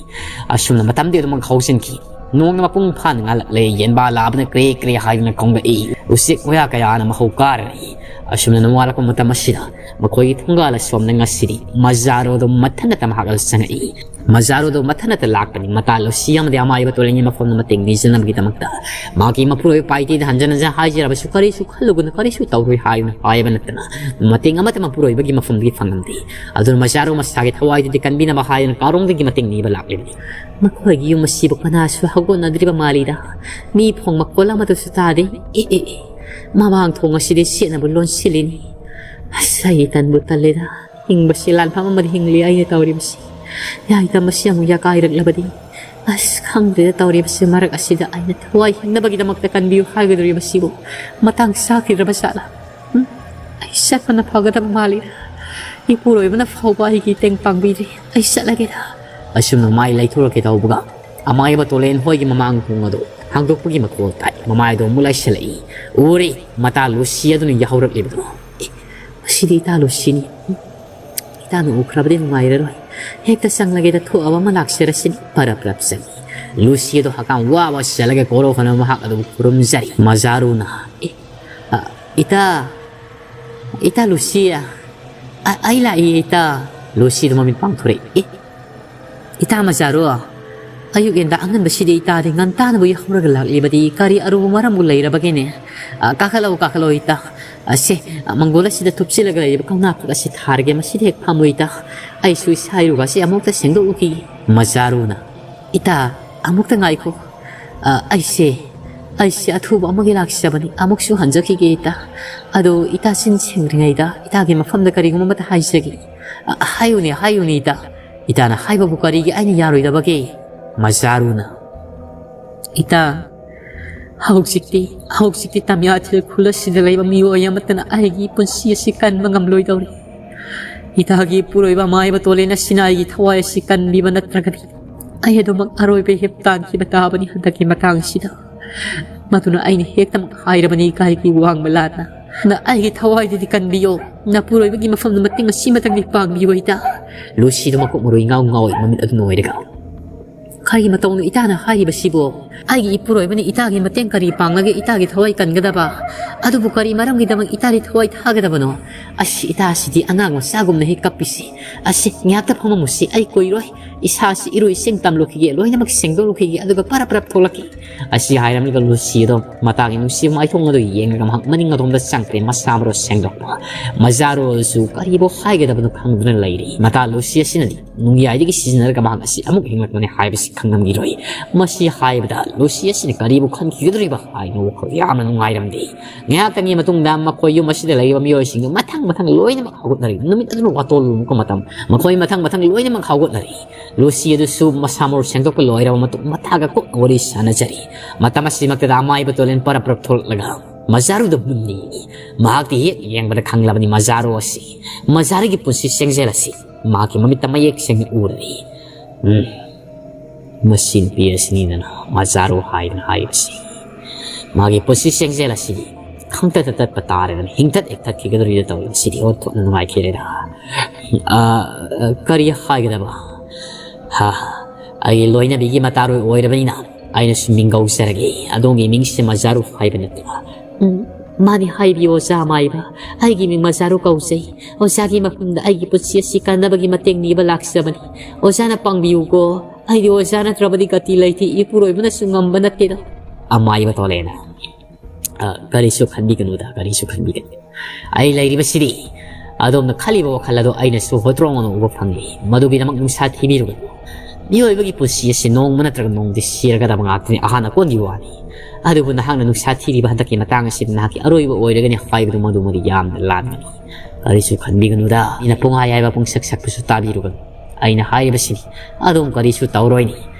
ꯑꯁꯨꯝꯅ ꯃꯇꯝꯗꯤ ꯑꯗꯨꯃꯛ ꯍꯧꯖꯤꯟꯈꯤ꯫ ꯅꯣꯡꯅ ꯃꯄꯨꯡ ꯐꯥꯅ ꯉꯥꯜꯂꯛꯂꯦ꯫ ꯌꯦꯟꯕꯥ ꯂꯥꯕꯅ ꯀ꯭ꯔꯦ ꯀ꯭ꯔꯦ ꯍꯥꯏꯗꯨꯅ ꯈꯣꯡꯂꯛꯏ꯫ ꯎꯆꯦꯛ ꯋꯥꯌꯥ ꯀꯌꯥꯅ ꯃꯍꯧ ꯀꯥꯔꯔꯤ꯫ ꯑꯁꯨꯝꯅ ꯅꯣꯡꯉꯥꯜꯂꯛꯄ ꯃꯇꯝ ꯑꯁꯤꯗ ꯃꯈꯣꯏꯒꯤ ꯊꯣꯡꯒꯥꯜ ꯑꯁꯣꯝꯗ ꯉꯁꯤꯗꯤ ꯃꯖꯥꯔꯣꯗꯣ ꯃꯊꯟꯅꯇ ꯃꯍꯥꯛ ꯑꯗꯨ ꯆꯪꯉꯛꯏ꯫ ꯃꯖꯥꯔꯣꯗꯣ ꯃꯊꯟꯅꯇ ꯂꯥꯛꯄꯅꯤ꯫ ꯃꯇꯥ ꯂꯧꯁꯤ ꯑꯃꯗꯤ ꯑꯃꯥꯏꯕ ꯇꯣꯂꯦꯟꯒꯤ ꯃꯐꯝꯗ ꯃꯇꯦꯡ ꯅꯤꯖꯅꯕꯒꯤꯗꯃꯛꯇ꯫ ꯃꯍꯥꯛꯀꯤ ꯃꯄꯨꯔꯣꯏꯕ ꯄꯥꯏꯇꯦꯗ ꯍꯟꯖꯟ ꯍꯟꯖꯟ ꯍꯥꯏꯖꯔꯕꯁꯨ ꯀꯔꯤꯁꯨ ꯈꯜꯂꯨꯒꯅꯨ, ꯀꯔꯤꯁꯨ ꯇꯧꯔꯣꯏ ꯍꯥꯏꯗꯨꯅ ꯍꯥꯏꯕ ꯅꯠꯇꯅ ꯃꯇꯦꯡ ꯑꯃꯠꯇ ꯃꯄꯨꯔꯣꯏꯕꯒꯤ ꯃꯐꯝꯗꯒꯤ ꯐꯪꯂꯝꯗꯦ꯫ ꯑꯗꯨꯅ ꯃꯖꯥꯔꯣ ꯃꯁꯥꯒꯤ ꯊꯋꯥꯏꯗꯨꯗꯤ ꯀꯟꯕꯤꯅꯕ ꯍꯥꯏꯗꯨꯅ ꯀꯥꯔꯣꯡꯗꯒꯤ ꯃꯇꯦꯡ ꯅꯤꯕ ꯂꯥꯛꯂꯤꯕꯅꯤ꯫ ꯃꯈꯣꯏꯒꯤ ꯌꯨꯝ ꯑꯁꯤꯕꯨ ꯀꯅꯥꯁꯨ ꯍꯧꯒꯠꯅꯗ꯭ꯔꯤꯕ ꯃꯥꯜꯂꯤꯗ꯫ ꯃꯤ ꯐꯣꯡ ꯃꯈꯣꯜ ꯑꯃꯠꯇꯁꯨ ꯇꯥꯗꯦ꯫ ꯑꯦ, ꯑꯦ, ꯑꯦ꯫ ꯃꯃꯥꯡ ꯊꯣꯡ ꯑꯁꯤꯗꯤ ꯁꯦꯠꯅꯕ ꯂꯣꯟꯁꯤꯜꯂꯤꯅꯤ꯫ ꯑꯁ, ꯑꯩ ꯇꯟꯕꯨ ꯇꯜꯂꯦꯗ꯫ ꯍꯤꯡꯕꯁꯤ ꯂꯥꯟꯐꯝ ꯑꯃꯗ ꯍꯤꯡꯂꯤ ꯑꯩꯅ ꯇꯧꯔꯤꯕꯁꯤ꯫ ꯌꯥꯏꯗ, ꯃꯁꯤ ꯑꯃꯨꯛ ꯌꯥꯀꯥꯏꯔꯛꯂꯕꯗꯤ꯫ ꯑꯁ, ꯈꯪꯗ꯭ꯔꯦꯗ ꯇꯧꯔꯤꯕꯁꯤ꯫ ꯃꯔꯛ ꯑꯁꯤꯗ ꯑꯩꯅ ꯊꯋꯥꯏ ꯍꯤꯡꯅꯕꯒꯤꯗꯃꯛꯇ ꯀꯟꯕꯤꯌꯨ ꯍꯥꯏꯒꯗꯧꯔꯤꯕꯁꯤꯕꯨ ꯃꯇꯥꯡ ꯆꯥꯈꯤꯗ꯭ꯔꯕ ꯖꯥꯠꯂꯥ? ꯎꯝ? ꯑꯩ ꯆꯠꯄꯅ ꯐꯒꯗꯕ ꯃꯥꯜꯂꯤ꯫ ꯏꯄꯨꯔꯣꯏꯕꯅ ꯐꯥꯎꯕ ꯑꯩꯒꯤ ꯃꯇꯦꯡ ꯄꯥꯡꯕꯤꯗ꯭ꯔꯤ꯫ ꯑꯩ ꯆꯠꯂꯒꯦꯗ꯫ ꯑꯁꯨꯝꯅ ꯃꯥꯏ ꯂꯩꯊꯣꯔꯛꯀꯦ ꯇꯧꯕꯒ, ꯑꯃꯥꯏꯕ ꯇꯣꯂꯦꯟ ꯍꯣꯏꯒꯤ ꯃꯃꯥꯡ ꯊꯣꯡ ꯑꯗꯨ ꯍꯥꯡꯗꯣꯛꯄꯒꯤ ꯃꯈꯣꯜ ꯇꯥꯏ꯫ ꯃꯃꯥꯏꯗꯣ ꯑꯃꯨꯛ ꯂꯥꯏꯁꯜꯂꯛꯏ꯫ ꯎꯔꯦ, ꯃꯇꯥ ꯂꯨꯁꯤ ꯑꯗꯨꯅ ꯌꯥꯍꯧꯔꯛꯂꯤꯕꯗꯣ꯫ ꯑꯦ, ꯃꯁꯤꯗꯤ ꯏꯇꯥ ꯂꯨꯁꯤꯅꯤ꯫ ꯏꯇꯥꯅ ꯎꯈ꯭ꯔꯕꯗꯤ ꯅꯨꯡꯉꯥꯏꯔꯔꯣꯏ꯫ ꯍꯦꯛꯇ ꯆꯪꯂꯒꯦꯗ, ꯊꯣꯛꯑꯕ ꯑꯃ ꯂꯥꯛꯆꯔꯁꯤꯅꯤ꯫ ꯄꯔꯞ ꯄꯔꯞ ꯆꯪꯉꯤ꯫ ꯂꯨꯁꯤ ꯑꯗꯣ ꯍꯀꯥꯝ ꯋꯥꯕ ꯆꯜꯂꯒ ꯀꯣꯔꯣꯐꯅ ꯃꯍꯥꯛ ꯑꯗꯨ ꯈꯨꯔꯨꯝꯖꯔꯤ꯫ ꯃꯖꯥꯔꯨꯅ, "ꯑꯦ, ꯑ, ꯏꯇꯥ, ꯏꯇꯥ ꯂꯨꯁꯤ, ꯑ, ꯑꯩ ꯂꯥꯛꯏ ꯏꯇꯥ꯫" ꯂꯨꯁꯤꯗꯣ ꯃꯃꯤꯠ ꯄꯥꯡꯊꯣꯔꯛꯏ꯫ "ꯑꯦ, ꯏꯇꯥ ꯃꯖꯥꯔꯨ, ꯑꯌꯨꯛ ꯌꯦꯟꯗ ꯑꯉꯟꯕꯁꯤꯗꯤ ꯏꯇꯥꯗꯤ ꯉꯟꯇꯥꯅꯕꯨ ꯌꯥꯍꯧꯔꯒ ꯂꯥꯛꯂꯤꯕꯗꯤ ꯀꯔꯤ ꯑꯔꯨꯕ ꯃꯔꯝꯕꯨ ꯂꯩꯔꯕꯒꯦꯅꯦ? ꯑ, ꯀꯥꯈꯠꯂꯛꯎ, ꯀꯥꯈꯠꯂꯛꯎ ꯏꯇꯥ꯫ ꯑꯁꯦ, ꯃꯪꯒꯣꯜ ꯑꯁꯤꯗ ꯊꯨꯞꯆꯤꯜꯂꯒ ꯂꯩꯔꯤꯕ ꯀꯧꯅꯥ ꯐꯛ ꯑꯁꯤ ꯊꯥꯔꯒꯦ, ꯃꯁꯤꯗ ꯍꯦꯛ ꯐꯝꯃꯨ ꯏꯇꯥ꯫ ꯑꯩꯁꯨ ꯏꯁꯥ ꯏꯔꯨꯒꯁꯤ ꯑꯃꯨꯛꯇ ꯁꯦꯡꯗꯣꯛꯂꯨꯈꯤꯒꯦ꯫" ꯃꯖꯥꯔꯨꯅ, "ꯏꯇꯥ, ꯑꯃꯨꯛꯇ ꯉꯥꯏꯈꯣ꯫ ꯑ, ꯑꯩꯁꯦ, ꯑꯩꯁꯦ ꯑꯊꯨꯕ ꯑꯃꯒꯤ ꯂꯥꯛꯆꯕꯅꯤ꯫ ꯑꯃꯨꯛꯁꯨ ꯍꯟꯖꯈꯤꯒꯦ ꯏꯇꯥ꯫ ꯑꯗꯣ ꯏꯇꯥ ꯆꯤꯟ ꯁꯦꯡꯗ꯭ꯔꯤꯉꯩꯗ ꯏꯇꯥꯒꯤ ꯃꯐꯝꯗ ꯀꯔꯤꯒꯨꯝꯕ ꯑꯃꯇ ꯍꯥꯏꯖꯒꯦ꯫" "ꯑ, ꯍꯥꯏꯌꯨꯅꯦ, ꯍꯥꯏꯌꯨꯅꯦ ꯏꯇꯥ꯫ ꯏꯇꯥꯅ ꯍꯥꯏꯕꯕꯨ ꯀꯔꯤꯒꯤ ꯑꯩꯅ ꯌꯥꯔꯣꯏꯗꯕꯒꯦ?" ꯃꯖꯥꯔꯨꯅ, "ꯏꯇꯥ, ꯍꯧꯖꯤꯛꯇꯤ, ꯍꯧꯖꯤꯛꯇꯤ ꯇꯃꯤꯌꯥꯊꯤꯜ ꯈꯨꯜ ꯑꯁꯤꯗ ꯂꯩꯕ ꯃꯤꯑꯣꯏ ꯑꯃꯠꯇꯅ ꯑꯩꯒꯤ ꯄꯨꯟꯁꯤ ꯑꯁꯤ ꯀꯟꯕ ꯉꯝꯂꯣꯏꯗꯧꯔꯤ꯫ ꯏꯇꯥꯒꯤ ꯏꯄꯨꯔꯣꯏꯕ ꯑꯃꯥꯏꯕ ꯇꯣꯂꯦꯟ ꯑꯁꯤꯅ ꯑꯩꯒꯤ ꯊꯋꯥꯏ ꯑꯁꯤ ꯀꯟꯕꯤꯕ ꯅꯠꯇ꯭ꯔꯒꯗꯤ ꯑꯩ ꯑꯗꯨꯃꯛ ꯑꯔꯣꯏꯕ ꯏꯍꯤꯞ ꯇꯥꯟꯈꯤꯕ ꯇꯥꯕꯅꯤ ꯍꯟꯗꯛꯀꯤ ꯃꯇꯥꯡꯁꯤꯗ꯫ ꯃꯗꯨꯅ ꯑꯩꯅ ꯍꯦꯛꯇꯃꯛ ꯍꯥꯏꯔꯕꯅꯤ ꯏꯀꯥꯏꯒꯤ ꯋꯥꯡꯃ ꯂꯥꯠꯅ꯫ ꯅ ꯑꯩꯒꯤ ꯊꯋꯥꯏꯗꯨꯗꯤ ꯀꯟꯕꯤꯌꯣ꯫ ꯅꯄꯨꯔꯣꯏꯕꯒꯤ ꯃꯐꯝꯗ ꯃꯇꯦꯡ ꯑꯁꯤꯃꯇꯪꯗꯤ ꯄꯥꯡꯕꯤꯌꯣ ꯏꯇꯥ꯫" ꯂꯨꯁꯤꯗꯨ ꯃꯀꯣꯛ ꯃꯔꯨ ꯏꯉꯥꯎ ꯉꯥꯎꯏ, ꯃꯃꯤꯠ ꯑꯗꯨ ꯅꯣꯏꯔꯒ꯫ "ꯀꯔꯤ ꯃꯇꯧꯅꯣ ꯏꯇꯥꯅ ꯍꯥꯏꯔꯤꯕꯁꯤꯕꯣ? ꯑꯩꯒꯤ ꯏꯄꯨꯔꯣꯏꯕꯅ ꯏꯇꯥꯒꯤ ꯃꯇꯦꯡ ꯀꯔꯤ ꯄꯥꯡꯂꯒꯦ ꯏꯇꯥꯒꯤ ꯊꯋꯥꯏ ꯀꯟꯒꯗꯕ? ꯑꯗꯨꯕꯨ ꯀꯔꯤ ꯃꯔꯝꯒꯤꯗꯃꯛ ꯏꯇꯥꯗꯤ ꯊꯋꯥꯏ ꯊꯥꯒꯗꯕꯅꯣ? ꯑꯁꯤ ꯏꯇꯥꯁꯤꯗꯤ ꯑꯉꯥꯡ ꯃꯆꯥꯒꯨꯝꯅ ꯍꯦꯛ ꯀꯞꯄꯤꯁꯤ꯫ ꯑꯁꯤ ꯉꯥꯏꯍꯥꯛꯇ ꯐꯝꯃꯝꯃꯨꯁꯤ, ꯑꯩ ꯀꯨꯏꯔꯣꯏ꯫ ꯏꯁꯥꯁꯤ ꯏꯔꯨ ꯏꯁꯤꯡ ꯇꯝꯂꯨꯈꯤꯒꯦ, ꯂꯣꯏꯅꯃꯛ ꯁꯦꯡꯗꯣꯛꯂꯨꯈꯤꯒꯦ, ꯑꯗꯨꯒ ꯄꯔꯞ ꯄꯔꯞ ꯊꯣꯛꯂꯛꯀꯦ꯫" ꯑꯁꯤ ꯍꯥꯏꯔꯝꯂꯒ ꯂꯨꯁꯤ ꯑꯗꯣ ꯃꯇꯥꯒꯤ ꯅꯨꯡꯁꯤꯕ ꯃꯥꯏꯊꯣꯡ ꯑꯗꯨ ꯌꯦꯡꯂꯒ ꯃꯍꯥꯛ ꯃꯅꯤꯡ ꯑꯗꯣꯝꯗ ꯆꯪꯈ꯭ꯔꯦ, ꯃꯁꯥ ꯃꯔꯨ ꯁꯦꯡꯗꯣꯛꯄ꯫ ꯃꯖꯥꯔꯣ ꯑꯗꯨꯁꯨ ꯀꯔꯤꯕꯨ ꯍꯥꯏꯒꯗꯕꯅꯣ ꯈꯪꯗꯨꯅ ꯂꯩꯔꯤ꯫ ꯃꯇꯥ ꯂꯨꯁꯤ ꯑꯁꯤꯅꯗꯤ ꯅꯨꯡꯌꯥꯏꯗꯒꯤ ꯁꯤꯖꯤꯟꯅꯔꯒ ꯃꯍꯥꯛ ꯑꯁꯤ ꯑꯃꯨꯛ ꯍꯤꯡꯂꯛꯄꯅꯤ ꯍꯥꯏꯕꯁꯤ ꯈꯪꯂꯝꯈꯤꯔꯣꯏ꯫ ꯃꯁꯤ ꯍꯥꯏꯕꯗ ꯂꯨꯁꯤ ꯑꯁꯤꯅ ꯀꯔꯤꯕꯨ ꯈꯟꯈꯤꯒꯗꯧꯔꯤꯕ ꯍꯥꯏꯅ ꯋꯥꯈꯜ ꯌꯥꯝꯅ ꯅꯨꯡꯉꯥꯏꯔꯝꯗꯦ꯫ ꯉꯥꯏꯍꯥꯛꯇꯪꯒꯤ ꯃꯇꯨꯡꯗ ꯃꯈꯣꯏ ꯌꯨꯝ ꯑꯁꯤꯗ ꯂꯩꯔꯤꯕ ꯃꯤꯑꯣꯏꯁꯤꯡꯗꯨ ꯃꯊꯪ ꯃꯊꯪ ꯂꯣꯏꯅꯃꯛ ꯍꯧꯒꯠꯅꯔꯤ꯫ ꯅꯨꯃꯤꯠ ꯑꯗꯨꯅ ꯋꯥꯇꯣꯜ ꯂꯨꯝꯃꯛꯄ ꯃꯇꯝ, ꯃꯈꯣꯏ ꯃꯊꯪ ꯃꯊꯪ ꯂꯣꯏꯅꯃꯛ ꯍꯧꯒꯠꯅꯔꯤ꯫ ꯂꯨꯁꯤ ꯑꯗꯨꯁꯨ ꯃꯁꯥ ꯃꯎ ꯁꯦꯡꯗꯣꯛꯄ ꯂꯣꯏꯔꯕ ꯃꯇꯨꯡ ꯃꯊꯥꯒ ꯀꯨꯞꯅ ꯋꯥꯔꯤ ꯁꯥꯟꯅꯖꯔꯤ꯫ ꯃꯇꯝ ꯑꯁꯤꯃꯛꯇꯗ ꯑꯃꯥꯏꯕ ꯇꯣꯂꯦꯟ ꯄꯔꯞ ꯄꯔꯞ ꯊꯣꯛꯂꯛꯂꯒ ꯃꯖꯥꯔꯨꯗ ꯃꯨꯟꯅ ꯌꯦꯡꯏ꯫ ꯃꯍꯥꯛꯇꯤ ꯍꯦꯛ ꯌꯦꯡꯕꯗ ꯈꯪꯂꯕꯅꯤ ꯃꯖꯥꯔꯨ ꯑꯁꯤ, ꯃꯖꯥꯔꯨꯒꯤ ꯄꯨꯟꯁꯤ ꯆꯦꯡꯖꯦꯜ ꯑꯁꯤ ꯃꯍꯥꯛꯀꯤ ꯃꯃꯤꯠꯇ ꯃꯌꯦꯛ ꯁꯦꯡꯅ ꯎꯔꯔꯤ꯫ ꯎꯝ, ꯃꯁꯤ ꯅꯨꯄꯤ ꯑꯁꯤꯅꯤꯗꯅ ꯃꯖꯥꯔꯨ ꯍꯥꯏꯗꯅ ꯍꯥꯏꯔꯤꯕꯁꯤ꯫ ꯃꯥꯒꯤ ꯄꯨꯟꯁꯤ ꯆꯦꯡꯖꯦꯜ ꯑꯁꯤꯗꯤ ꯈꯪꯇꯠꯇ ꯇꯠꯄ ꯇꯥꯔꯦꯗꯅ ꯍꯤꯡꯊꯠ ꯍꯤꯡꯊꯠꯈꯤꯒꯗꯧꯔꯤꯗ ꯇꯧꯔꯤ꯫ ꯁꯤꯗꯤ ꯑꯣꯟꯊꯣꯛꯅ ꯅꯨꯡꯉꯥꯏꯈꯤꯔꯦꯗ꯫ ꯑ, ꯑ, ꯀꯔꯤ ꯍꯥꯏꯒꯗꯕ? ꯍꯥ, ꯑꯩꯒꯤ ꯂꯣꯏꯅꯕꯤꯒꯤ ꯃꯇꯥꯔꯣꯏ ꯑꯣꯏꯔꯕꯅꯤꯅ ꯑꯩꯅꯁꯨ ꯃꯤꯡꯒꯧꯖꯔꯒꯦ꯫ ꯑꯗꯣꯝꯒꯤ ꯃꯤꯡꯁꯦ ꯃꯖꯥꯔꯨ ꯍꯥꯏꯕ ꯅꯠꯇ꯭ꯔꯥ? ꯎꯝ, ꯃꯥꯅꯤ, ꯍꯥꯏꯕꯤꯌꯨ ꯑꯣꯖꯥ ꯑꯃꯥꯏꯕ꯫ ꯑꯩꯒꯤ ꯃꯤꯡ ꯃꯖꯥꯔꯨ ꯀꯧꯖꯩ꯫ ꯑꯣꯖꯥꯒꯤ ꯃꯐꯝꯗ ꯑꯩꯒꯤ ꯄꯨꯟꯁꯤ ꯑꯁꯤ ꯀꯟꯅꯕꯒꯤ ꯃꯇꯦꯡ ꯅꯤꯕ ꯂꯥꯛꯆꯕꯅꯤ꯫ ꯑꯣꯖꯥꯅ ꯄꯥꯡꯕꯤꯌꯨꯀꯣ꯫ ꯑꯩꯗꯤ ꯑꯣꯖꯥ ꯅꯠꯇ꯭ꯔꯕꯗꯤ ꯒꯇꯤ ꯂꯩꯇꯦ꯫ ꯏꯄꯨꯔꯣꯏꯕꯅꯁꯨ ꯉꯝꯕ ꯅꯠꯇꯦꯗ꯫ ꯑꯃꯥꯏꯕ ꯇꯣꯂꯦꯅ, "ꯑ, ꯀꯔꯤꯁꯨ ꯈꯟꯕꯤꯒꯅꯨꯗ, ꯀꯔꯤꯁꯨ ꯈꯟꯕꯤꯒꯅꯨ꯫ ꯑꯩ ꯂꯩꯔꯤꯕꯁꯤꯗꯤ ꯑꯗꯣꯝꯅ ꯈꯜꯂꯤꯕ ꯋꯥꯈꯜ ꯑꯗꯣ ꯑꯩꯅꯁꯨ ꯍꯣꯇ꯭ꯔꯣꯡ ꯑꯣꯏꯅ ꯎꯕ ꯐꯪꯂꯤ꯫ ꯃꯗꯨꯒꯤꯗꯃꯛ ꯅꯨꯡꯁꯥ ꯊꯤꯕꯤꯔꯨꯒꯅꯨ꯫ ꯃꯤꯑꯣꯏꯕꯒꯤ ꯄꯨꯟꯁꯤ ꯑꯁꯤ ꯅꯣꯡꯃ ꯅꯠꯇ꯭ꯔꯒ ꯅꯣꯡꯃꯗꯤ ꯁꯤꯔꯒꯗꯕ ꯉꯥꯛꯇꯅꯤ, ꯑꯍꯥꯟ ꯑꯀꯣꯟꯒꯤ ꯋꯥꯅꯤ꯫ ꯑꯗꯨꯕꯨ ꯅꯍꯥꯛꯅ ꯅꯨꯡꯁꯥ ꯊꯤꯔꯤꯕ ꯍꯟꯗꯛꯀꯤ ꯃꯇꯥꯡ ꯑꯁꯤꯗ ꯅꯍꯥꯛꯀꯤ ꯑꯔꯣꯏꯕ ꯑꯣꯏꯔꯒꯅꯤ ꯍꯥꯏꯕꯗꯨ ꯃꯗꯨꯃꯗꯤ ꯌꯥꯝꯅ ꯂꯥꯟꯒꯅꯤ꯫ ꯀꯔꯤꯁꯨ ꯈꯟꯕꯤꯒꯅꯨꯗ, ꯑꯩꯅ ꯄꯨꯡꯍꯥꯏ ꯍꯥꯏꯕ ꯄꯨꯡꯁꯛ ꯁꯛꯄꯁꯨ ꯇꯥꯕꯤꯔꯨꯒꯅꯨ꯫ ꯑꯩꯅ ꯍꯥꯏꯔꯤꯕꯁꯤꯅꯤ, ꯑꯗꯨꯝ ꯀꯔꯤꯁꯨ ꯇꯧꯔꯣꯏꯅꯤ꯫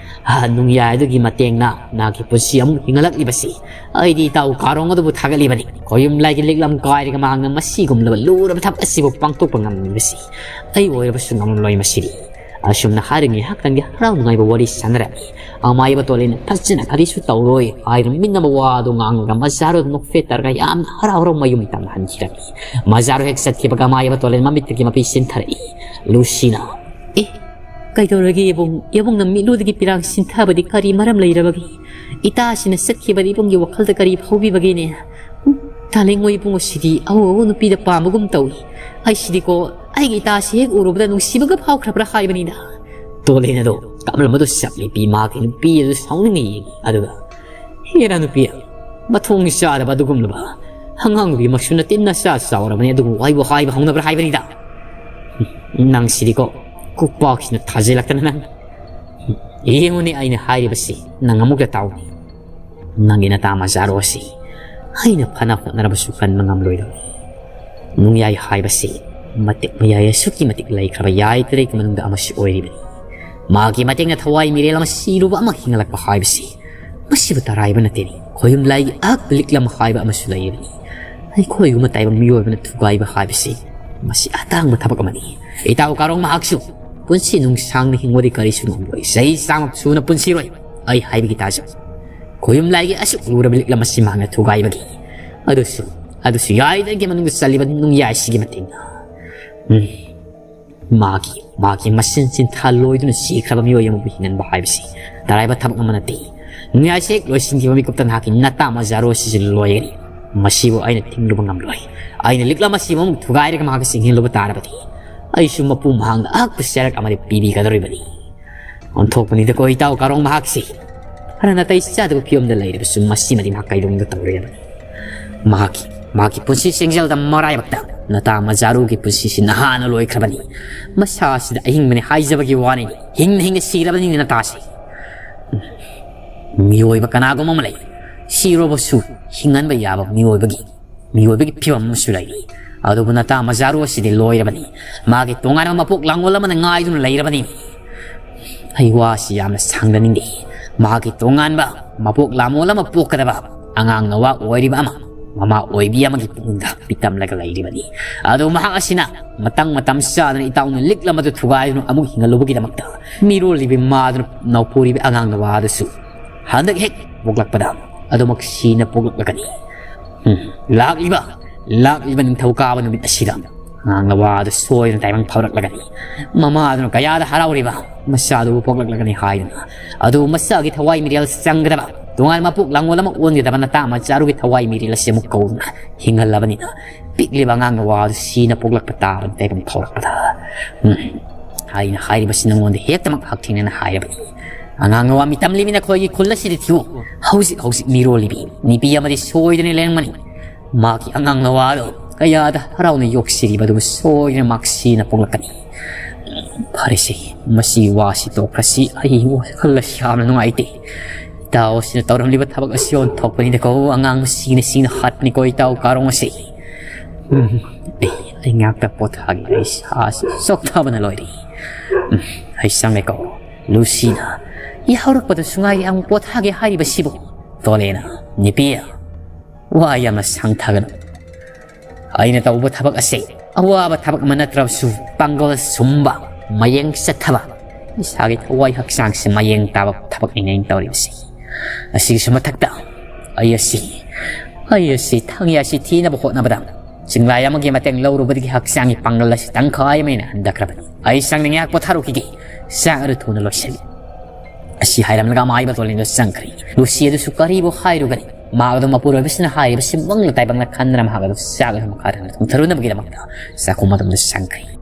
ꯑ, ꯅꯨꯡꯌꯥꯏ ꯑꯗꯨꯒꯤ ꯃꯇꯦꯡꯅ ꯅꯍꯥꯛꯀꯤ ꯄꯨꯟꯁꯤ ꯑꯃꯨꯛ ꯍꯤꯡꯍꯜꯂꯛꯂꯤꯕꯁꯤ ꯑꯩꯗꯤ ꯏꯇꯥꯎ ꯀꯥꯔꯣꯡ ꯑꯗꯨꯕꯨ ꯊꯥꯒꯠꯂꯤꯕꯅꯤ꯫ ꯈꯣꯌꯨꯝ ꯂꯥꯏꯒꯤ ꯂꯤꯛꯂꯝ ꯀꯥꯏꯔꯒ ꯃꯍꯥꯛꯅ ꯃꯁꯤꯒꯨꯝꯂꯕ ꯂꯨꯔꯕ ꯊꯕꯛ ꯑꯁꯤꯕꯨ ꯄꯥꯡꯊꯣꯛꯄ ꯉꯝꯂꯤꯕꯁꯤ ꯑꯩ ꯑꯣꯏꯔꯕꯁꯨ ꯉꯝꯂꯣꯏ ꯃꯁꯤꯗꯤ꯫" ꯑꯁꯨꯝꯅ ꯍꯥꯏꯔꯒ ꯉꯥꯏꯍꯥꯛꯇꯪꯒꯤ ꯍꯔꯥꯎ ꯅꯨꯡꯉꯥꯏꯕ ꯋꯥꯔꯤ ꯁꯥꯟꯅꯔꯝꯃꯤ꯫ ꯑꯃꯥꯏꯕ ꯇꯣꯂꯦꯅ ꯐꯖꯅ ꯀꯔꯤꯁꯨ ꯇꯧꯔꯣꯏ ꯍꯥꯏꯗꯨꯅ ꯃꯤꯟꯅꯕ ꯋꯥꯗꯨ ꯉꯥꯡꯂꯒ ꯃꯖꯥꯔꯨ ꯅꯣꯛꯐꯦꯠ ꯇꯧꯔꯒ ꯌꯥꯝꯅ ꯍꯔꯥꯎ ꯍꯔꯥꯎ ꯃꯌꯨꯝ ꯇꯝꯅ ꯍꯟꯈꯤꯔꯝꯃꯤ꯫ ꯃꯖꯥꯔꯨ ꯍꯦꯛ ꯆꯠꯈꯤꯕꯒ ꯑꯃꯥꯏꯕ ꯇꯣꯂꯦꯟ ꯃꯃꯤꯠꯇꯒꯤ ꯃꯄꯤ ꯆꯤꯟꯊꯔꯛꯏ꯫ ꯂꯨꯁꯤꯅ, "ꯑꯦ, ꯀꯩꯗꯧꯔꯒꯦ ꯏꯕꯨꯡ? ꯏꯕꯨꯡꯅ ꯃꯤꯠꯂꯨꯗꯒꯤ ꯄꯤꯔꯥꯡ ꯁꯤꯟꯊꯕꯗꯤ ꯀꯔꯤ ꯃꯔꯝ ꯂꯩꯔꯕꯒꯦ? ꯏꯇꯥꯁꯤꯅ ꯆꯠꯈꯤꯕꯗ ꯏꯕꯨꯡꯒꯤ ꯋꯥꯈꯜꯗ ꯀꯔꯤ ꯐꯥꯎꯕꯤꯕꯒꯦꯅꯦ? ꯎꯝ, ꯇꯥꯂꯦꯡꯉꯣ ꯏꯕꯨꯡ ꯑꯁꯤꯗꯤ ꯑꯎ ꯑꯎ ꯅꯨꯄꯤꯗ ꯄꯥꯝꯕꯒꯨꯝ ꯇꯧꯏ꯫ ꯑꯩꯁꯤꯗꯤꯀꯣ, ꯑꯩꯒꯤ ꯏꯇꯥꯁꯤ ꯍꯦꯛ ꯎꯔꯨꯕꯗ ꯅꯨꯡꯁꯤꯕꯒ ꯐꯥꯎꯈ꯭ꯔꯕ꯭ꯔꯥ ꯍꯥꯏꯕꯅꯤꯗ꯫" ꯇꯣꯂꯦꯟ ꯑꯗꯣ ꯀꯞꯂꯝꯕꯗꯨ ꯆꯞ ꯂꯦꯞꯄꯤ꯫ ꯃꯍꯥꯛꯀꯤ ꯅꯨꯄꯤ ꯑꯗꯨ ꯁꯥꯎꯅꯤꯡꯅ ꯌꯦꯡꯉꯤ꯫ ꯑꯗꯨꯒ, "ꯍꯦꯔꯥ ꯅꯨꯄꯤ, ꯃꯊꯣꯡ ꯆꯥꯗꯕ ꯑꯗꯨꯒꯨꯝꯂꯕ ꯑꯉꯥꯡ ꯅꯨꯄꯤꯃꯛꯁꯨ ꯅꯠꯇꯦ, ꯅꯆꯥ ꯆꯥꯎꯔꯕꯅꯤ, ꯑꯗꯨꯒꯨꯝꯕ ꯋꯥꯍꯩꯕꯨ ꯍꯥꯏꯕ ꯍꯧꯅꯕ꯭ꯔꯥ ꯍꯥꯏꯕꯅꯤꯗ꯫ ꯅꯪꯁꯤꯗꯤꯀꯣ, ꯈꯨꯄꯥꯛꯁꯤꯅ ꯊꯥꯖꯤꯜꯂꯛꯇꯅ ꯅꯪ꯫ ꯌꯦꯡꯉꯨꯅꯦ ꯑꯩꯅ ꯍꯥꯏꯔꯤꯕꯁꯤ, ꯅꯪ ꯑꯃꯨꯛꯇ ꯇꯥꯎꯅꯦ꯫ ꯅꯪꯒꯤ ꯅꯇꯥ ꯃꯖꯥꯔꯣ ꯑꯁꯤ ꯑꯩꯅ ꯐꯅ ꯍꯣꯠꯅꯔꯕꯁꯨ ꯀꯟꯕ ꯉꯝꯂꯣꯏꯗꯧꯔꯤ꯫ ꯅꯨꯡꯌꯥꯏ ꯍꯥꯏꯕꯁꯤ ꯃꯇꯤꯛ ꯃꯌꯥꯏ ꯑꯁꯨꯛꯀꯤ ꯃꯇꯤꯛ ꯂꯩꯈ꯭ꯔꯕ ꯌꯥꯏ ꯇꯔꯦꯠꯀꯤ ꯃꯅꯨꯡꯗ ꯑꯃꯁꯨ ꯑꯣꯏꯔꯤꯕꯅꯤ꯫ ꯃꯥꯒꯤ ꯃꯇꯦꯡꯅ ꯊꯋꯥꯏ ꯃꯤꯔꯦꯜ ꯑꯃ ꯁꯤꯔꯨꯕ ꯑꯃ ꯍꯤꯡꯒꯠꯂꯛꯄ ꯍꯥꯏꯕꯁꯤ ꯃꯁꯤꯕꯨ ꯇꯔꯥꯏꯕ ꯅꯠꯇꯦꯅꯦ꯫ ꯈꯣꯌꯨꯝ ꯂꯥꯏꯒꯤ ꯑꯍꯛꯄ ꯂꯤꯛꯂꯝ ꯍꯥꯏꯕ ꯑꯃꯁꯨ ꯂꯩꯔꯤꯕꯅꯤ꯫ ꯑꯩꯈꯣꯏꯒꯨꯝꯕ ꯇꯥꯏꯕꯪ ꯃꯤꯑꯣꯏꯕꯅ ꯊꯨꯒꯥꯏꯕ ꯍꯥꯏꯕꯁꯤ ꯃꯁꯤ ꯑꯇꯥꯡꯕ ꯊꯕꯛ ꯑꯃꯅꯤ꯫ ꯏꯇꯥꯎ ꯀꯥꯔꯣꯡ ꯃꯍꯥꯛꯁꯨ ꯄꯨꯟꯁꯤ ꯅꯨꯡꯁꯥꯡꯅ ꯍꯤꯡꯕꯗꯤ ꯀꯔꯤꯁꯨ ꯉꯝꯂꯣꯏ꯫ ꯆꯍꯤ ꯆꯥꯝꯃ ꯁꯨꯅ ꯄꯨꯟꯁꯤꯔꯣꯏ꯫ ꯑꯩ ꯍꯥꯏꯕꯒꯤ ꯇꯥꯖꯧ꯫ ꯈꯣꯌꯨꯝ ꯂꯥꯏꯒꯤ ꯑꯁꯨꯛ ꯂꯨꯔꯕ ꯂꯤꯛꯂꯝ ꯑꯁꯤ ꯃꯍꯥꯛꯅ ꯊꯨꯒꯥꯏꯕꯒꯤ, ꯑꯗꯨꯁꯨ, ꯑꯗꯨꯁꯨ ꯌꯥꯏꯗꯒꯤ ꯃꯅꯨꯡꯗ ꯆꯜꯂꯤꯕ ꯅꯨꯡꯌꯥꯏꯁꯤꯒꯤ ꯃꯇꯦꯡꯅ꯫ ꯎꯝ꯫ ꯃꯥꯒꯤ, ꯃꯥꯒꯤ ꯃꯁꯤꯟ ꯆꯤꯟꯊꯥ ꯂꯣꯏꯗꯨꯅ ꯁꯤꯈ꯭ꯔꯕ ꯃꯤꯑꯣꯏ ꯑꯃꯕꯨ ꯍꯤꯡꯍꯟꯕ ꯍꯥꯏꯕꯁꯤ ꯇꯔꯥꯏꯕ ꯊꯕꯛ ꯑꯃ ꯅꯠꯇꯦ꯫ ꯅꯨꯡꯌꯥꯏꯁꯦ ꯍꯦꯛ ꯂꯣꯏꯁꯤꯟꯈꯤꯕ ꯃꯤꯀꯨꯞꯇ ꯅꯍꯥꯛꯀꯤ ꯅꯇꯥ ꯃꯖꯥꯔꯣ ꯑꯁꯤꯁꯨ ꯂꯣꯏꯒꯅꯤ꯫ ꯃꯁꯤꯕꯨ ꯑꯩꯅ ꯊꯤꯡꯂꯨꯕ ꯉꯝꯂꯣꯏ꯫ ꯑꯩꯅ ꯂꯤꯛꯂꯝ ꯑꯁꯤꯕꯨ ꯑꯃꯨꯛ ꯊꯨꯒꯥꯏꯔꯒ ꯃꯍꯥꯛꯀꯤ ꯆꯤꯡꯍꯦꯜꯂꯨꯕ ꯇꯥꯔꯕꯗꯤ, ꯑꯩꯁꯨ ꯃꯄꯨ ꯃꯍꯥꯛꯅ ꯑꯍꯛꯄ ꯆꯩꯔꯛ ꯑꯃꯗꯤ ꯄꯤꯕꯤꯒꯗꯧꯔꯤꯕꯅꯤ꯫ ꯑꯣꯟꯊꯣꯛꯄꯅꯤꯗꯀꯣ ꯏꯇꯥꯎ ꯀꯥꯔꯣꯡ ꯃꯍꯥꯛꯁꯤ꯫ ꯐꯅ ꯅꯥꯇꯩ ꯆꯥꯗꯕ ꯐꯤꯕꯝꯗ ꯂꯩꯔꯕꯁꯨ ꯃꯁꯤꯃꯗꯤ ꯃꯍꯥꯛ ꯀꯩꯗꯧꯅꯨꯡꯗ ꯇꯧꯔꯣꯏꯗꯕꯅꯤ꯫ ꯃꯍꯥꯛꯀꯤ, ꯃꯍꯥꯛꯀꯤ ꯄꯨꯟꯁꯤ ꯆꯦꯡꯖꯦꯜꯗ ꯃꯔꯥꯏꯕꯛꯇ ꯅꯇꯥ ꯃꯖꯥꯔꯨꯒꯤ ꯄꯨꯟꯁꯤꯁꯤ ꯅꯍꯥꯟꯅ ꯂꯣꯏꯈ꯭ꯔꯕꯅꯤ꯫ ꯃꯁꯥꯁꯤꯗ ꯑꯍꯤꯡꯕꯅꯤ ꯍꯥꯏꯖꯕꯒꯤ ꯋꯥꯅꯤ꯫ ꯍꯤꯡꯅ ꯍꯤꯡꯅ ꯁꯤꯔꯕꯅꯤꯅꯦ ꯅꯇꯥꯁꯤ꯫ ꯃꯤꯑꯣꯏꯕ ꯀꯅꯥꯒꯨꯝꯕ ꯑꯃ ꯂꯩ꯫ ꯁꯤꯔꯕꯁꯨ ꯍꯤꯡꯍꯟꯕ ꯌꯥꯕ ꯃꯤꯑꯣꯏꯕꯒꯤ, ꯃꯤꯑꯣꯏꯕꯒꯤ ꯐꯤꯕꯝ ꯑꯃꯁꯨ ꯂꯩꯔꯤ꯫ ꯑꯗꯨꯕꯨ ꯅꯇꯥ ꯃꯖꯥꯔꯨ ꯑꯁꯤꯗꯤ ꯂꯣꯏꯔꯕꯅꯤ꯫ ꯃꯥꯒꯤ ꯇꯣꯉꯥꯟꯕ ꯃꯄꯣꯛ ꯂꯥꯡꯒꯣꯜ ꯑꯃꯅ ꯉꯥꯏꯗꯨꯅ ꯂꯩꯔꯕꯅꯤ꯫ ꯑꯩ ꯋꯥꯁꯤ ꯌꯥꯝꯅ ꯁꯥꯡꯗꯅꯤꯡꯗꯦ꯫ ꯃꯍꯥꯛꯀꯤ ꯇꯣꯉꯥꯟꯕ ꯃꯄꯣꯛ ꯂꯥꯃꯣꯜ ꯑꯃ ꯄꯣꯛꯀꯗꯕ ꯑꯉꯥꯡ ꯅꯋꯥ ꯑꯣꯏꯔꯤꯕ ꯑꯃ ꯃꯃꯥ ꯑꯣꯏꯕꯤ ꯑꯃꯒꯤ ꯄꯨꯛꯅꯤꯡꯗ ꯄꯤꯇꯝꯂꯒ ꯂꯩꯔꯤꯕꯅꯤ꯫ ꯑꯗꯨ ꯃꯍꯥꯛ ꯑꯁꯤꯅ ꯃꯇꯥꯡ ꯃꯇꯝ ꯆꯥꯗꯅ ꯏꯇꯥꯎꯅ ꯂꯤꯛꯂꯝ ꯑꯗꯨ ꯊꯨꯒꯥꯏꯗꯨꯅ ꯑꯃꯨꯛ ꯍꯤꯡꯍꯜꯂꯨꯕꯒꯤꯗꯃꯛꯇ ꯃꯤꯔꯣꯜꯂꯤꯕꯤ ꯃꯥꯗꯨꯅ ꯅꯧꯄꯨꯔꯤꯕꯤ ꯑꯉꯥꯡ ꯅꯋꯥ ꯑꯗꯨꯁꯨ ꯍꯟꯗꯛ ꯍꯦꯛ ꯄꯣꯛꯂꯛꯄꯗ ꯑꯗꯨꯃꯛ ꯁꯤꯅ ꯄꯣꯛꯂꯛꯂꯒꯅꯤ꯫ ꯎꯝ, ꯂꯥꯛꯂꯤꯕ, ꯂꯥꯛꯂꯤꯕ ꯅꯤꯡꯊꯧꯀꯥꯕ ꯅꯨꯃꯤꯠ ꯑꯁꯤꯗ ꯑꯉꯥꯡ ꯅꯋꯥ ꯑꯗꯨ ꯁꯣꯏꯗꯅ ꯇꯥꯏꯕꯪ ꯐꯥꯎꯔꯛꯂꯒꯅꯤ꯫ ꯃꯃꯥ ꯑꯗꯨꯅ ꯀꯌꯥꯗ ꯍꯔꯥꯎꯔꯤꯕ ꯃꯆꯥꯗꯨꯕꯨ ꯄꯣꯛꯂꯛꯂꯒꯅꯤ ꯍꯥꯏꯗꯨꯅ꯫ ꯑꯗꯨꯕꯨ ꯃꯆꯥꯒꯤ ꯊꯋꯥꯏ ꯃꯤꯔꯦꯜ ꯆꯪꯒꯗꯕ, ꯇꯣꯉꯥꯟꯕ ꯃꯄꯣꯛ ꯂꯥꯡꯒꯣꯜ ꯑꯃ ꯑꯣꯟꯒꯗꯕ ꯅꯇꯥ ꯃꯆꯥꯔꯨꯒꯤ ꯊꯋꯥꯏ ꯃꯤꯔꯦꯜ ꯑꯁꯤ ꯑꯃꯨꯛ ꯀꯧꯗꯨꯅ ꯍꯤꯡꯍꯜꯂꯕꯅꯤꯅ, ꯄꯤꯛꯂꯤꯕ ꯑꯉꯥꯡ ꯅꯋꯥ ꯑꯗꯨ ꯁꯤꯅ ꯄꯣꯛꯂꯛꯄ ꯇꯥꯕꯅꯤ ꯇꯥꯏꯕꯪ ꯐꯥꯎꯔꯛꯄꯗ꯫ ꯎꯝ, ꯑꯩꯅ ꯍꯥꯏꯔꯤꯕꯁꯤ ꯅꯉꯣꯟꯗ ꯍꯦꯛꯇꯃꯛ ꯍꯛꯊꯦꯡꯅꯅ ꯍꯥꯏꯔꯕꯅꯤ꯫ ꯑꯉꯥꯡ ꯅꯋꯥ ꯃꯤꯇꯝꯂꯤꯕꯤ ꯅꯈꯣꯏꯒꯤ ꯈꯨꯜ ꯑꯁꯤꯗ ꯊꯤꯌꯨ꯫ ꯍꯧꯖꯤꯛ ꯍꯧꯖꯤꯛ ꯃꯤꯔꯣꯜꯂꯤꯕꯤ ꯅꯨꯄꯤ ꯑꯃꯗꯤ ꯁꯣꯏꯗꯅ ꯂꯩꯔꯝꯒꯅꯤ꯫ ꯃꯥꯒꯤ ꯑꯉꯥꯡ ꯅꯋꯥꯗꯣ ꯀꯌꯥꯗ ꯍꯔꯥꯎꯅ ꯌꯣꯛꯆꯔꯤꯕ ꯑꯗꯨꯕꯨ ꯁꯣꯏꯗꯅ ꯃꯍꯥꯛ ꯁꯤꯅ ꯄꯣꯛꯂꯛꯀꯅꯤ꯫ ꯐꯔꯦꯁꯦ, ꯃꯁꯤꯒꯤ ꯋꯥꯁꯤ ꯇꯣꯛꯈ꯭ꯔꯁꯤ꯫ ꯑꯩ ꯋꯥꯈꯜ ꯑꯁꯤ ꯌꯥꯝꯅ ꯅꯨꯡꯉꯥꯏꯇꯦ꯫ ꯏꯇꯥꯎ ꯑꯁꯤꯅ ꯇꯧꯔꯝꯂꯤꯕ ꯊꯕꯛ ꯑꯁꯤ ꯑꯣꯟꯊꯣꯛꯄꯅꯤꯗꯀꯣ꯫ ꯑꯉꯥꯡ ꯁꯤꯅ ꯁꯤꯅ ꯍꯥꯠꯄꯅꯤꯀꯣ ꯏꯇꯥꯎ ꯀꯥꯔꯣꯡ ꯑꯁꯤ꯫ ꯎꯝ, ꯑꯩ, ꯑꯩ ꯉꯥꯛꯇ ꯄꯣꯊꯥꯒꯦ꯫ ꯑꯩ ꯁꯥꯁꯤ ꯆꯣꯛꯊꯕꯅ ꯂꯣꯏꯔꯦ꯫ ꯎꯝ, ꯑꯩ ꯆꯪꯉꯦꯀꯣ꯫ ꯂꯨꯁꯤꯅ ꯌꯥꯍꯧꯔꯛꯄꯗꯁꯨ ꯉꯥꯏꯔꯤ ꯑꯃꯨꯛ ꯄꯣꯊꯥꯒꯦ ꯍꯥꯏꯔꯤꯕꯁꯤꯕꯨ꯫ ꯇꯣꯂꯦꯅ, ꯅꯨꯄꯤ, ꯋꯥ ꯌꯥꯝꯅ ꯁꯥꯡꯊꯒꯅꯨ꯫ ꯑꯩꯅ ꯇꯧꯕ ꯊꯕꯛ ꯑꯁꯤ ꯑꯋꯥꯕ ꯊꯕꯛ ꯑꯃ ꯅꯠꯇ꯭ꯔꯕꯁꯨ ꯄꯥꯡꯒꯜ ꯁꯨꯝꯕ, ꯃꯌꯦꯡ ꯆꯠꯊꯕ, ꯏꯁꯥꯒꯤ ꯊꯋꯥꯏ ꯍꯛꯆꯥꯡꯁꯤ ꯃꯌꯦꯡ ꯇꯥꯕ ꯊꯕꯛꯅꯤꯅ ꯑꯩꯅ ꯇꯧꯔꯤꯕꯁꯤ꯫ ꯑꯁꯤꯒꯤꯁꯨ ꯃꯊꯛꯇ ꯑꯩ ꯑꯁꯤ, ꯑꯩ ꯑꯁꯤ ꯊꯥꯡꯌꯥ ꯑꯁꯤ ꯊꯤꯅꯕ ꯍꯣꯠꯅꯕꯗ ꯆꯤꯡꯂꯥꯏ ꯑꯃꯒꯤ ꯃꯇꯦꯡ ꯂꯧꯔꯨꯕꯗꯒꯤ ꯍꯛꯆꯥꯡꯒꯤ ꯄꯥꯡꯒꯜ ꯑꯁꯤ ꯇꯪꯈꯥꯏ ꯑꯃ ꯍꯦꯟꯅ ꯍꯟꯊꯈ꯭ꯔꯕꯅꯤ꯫ ꯑꯩ ꯆꯪꯅ ꯉꯥꯏꯍꯥꯛ ꯄꯣꯊꯥꯔꯨꯈꯤꯒꯦ꯫ ꯆꯥꯛ ꯑꯗꯨ ꯊꯨꯅ ꯂꯣꯏꯁꯤꯜꯂꯤ꯫ ꯑꯁꯤ ꯍꯥꯏꯔꯝꯂꯒ ꯑꯃꯥꯏꯕ ꯇꯣꯂꯤꯟꯗꯨ ꯆꯪꯈ꯭ꯔꯦ꯫ ꯂꯨꯁꯤ ꯑꯗꯨꯁꯨ ꯀꯔꯤꯕꯨ ꯍꯥꯏꯔꯨꯒꯅꯤ? ꯃꯍꯥꯛ ꯑꯗꯨ ꯃꯄꯨꯔꯣꯏꯕꯁꯤꯅ ꯍꯥꯏꯔꯤꯕꯁꯤ ꯃꯪꯂ ꯇꯥꯏꯕꯪꯂ ꯈꯟꯗꯨꯅ ꯃꯍꯥꯛ ꯑꯗꯨ ꯆꯥꯛ ꯑꯗꯨ ꯃꯈꯥ ꯇꯥꯅ ꯊꯣꯡꯊꯔꯨꯅꯕꯒꯤꯗꯃꯛꯇ ꯆꯥꯛꯈꯨꯝ ꯑꯗꯨꯝꯗ ꯆꯪꯈ꯭ꯔꯦ꯫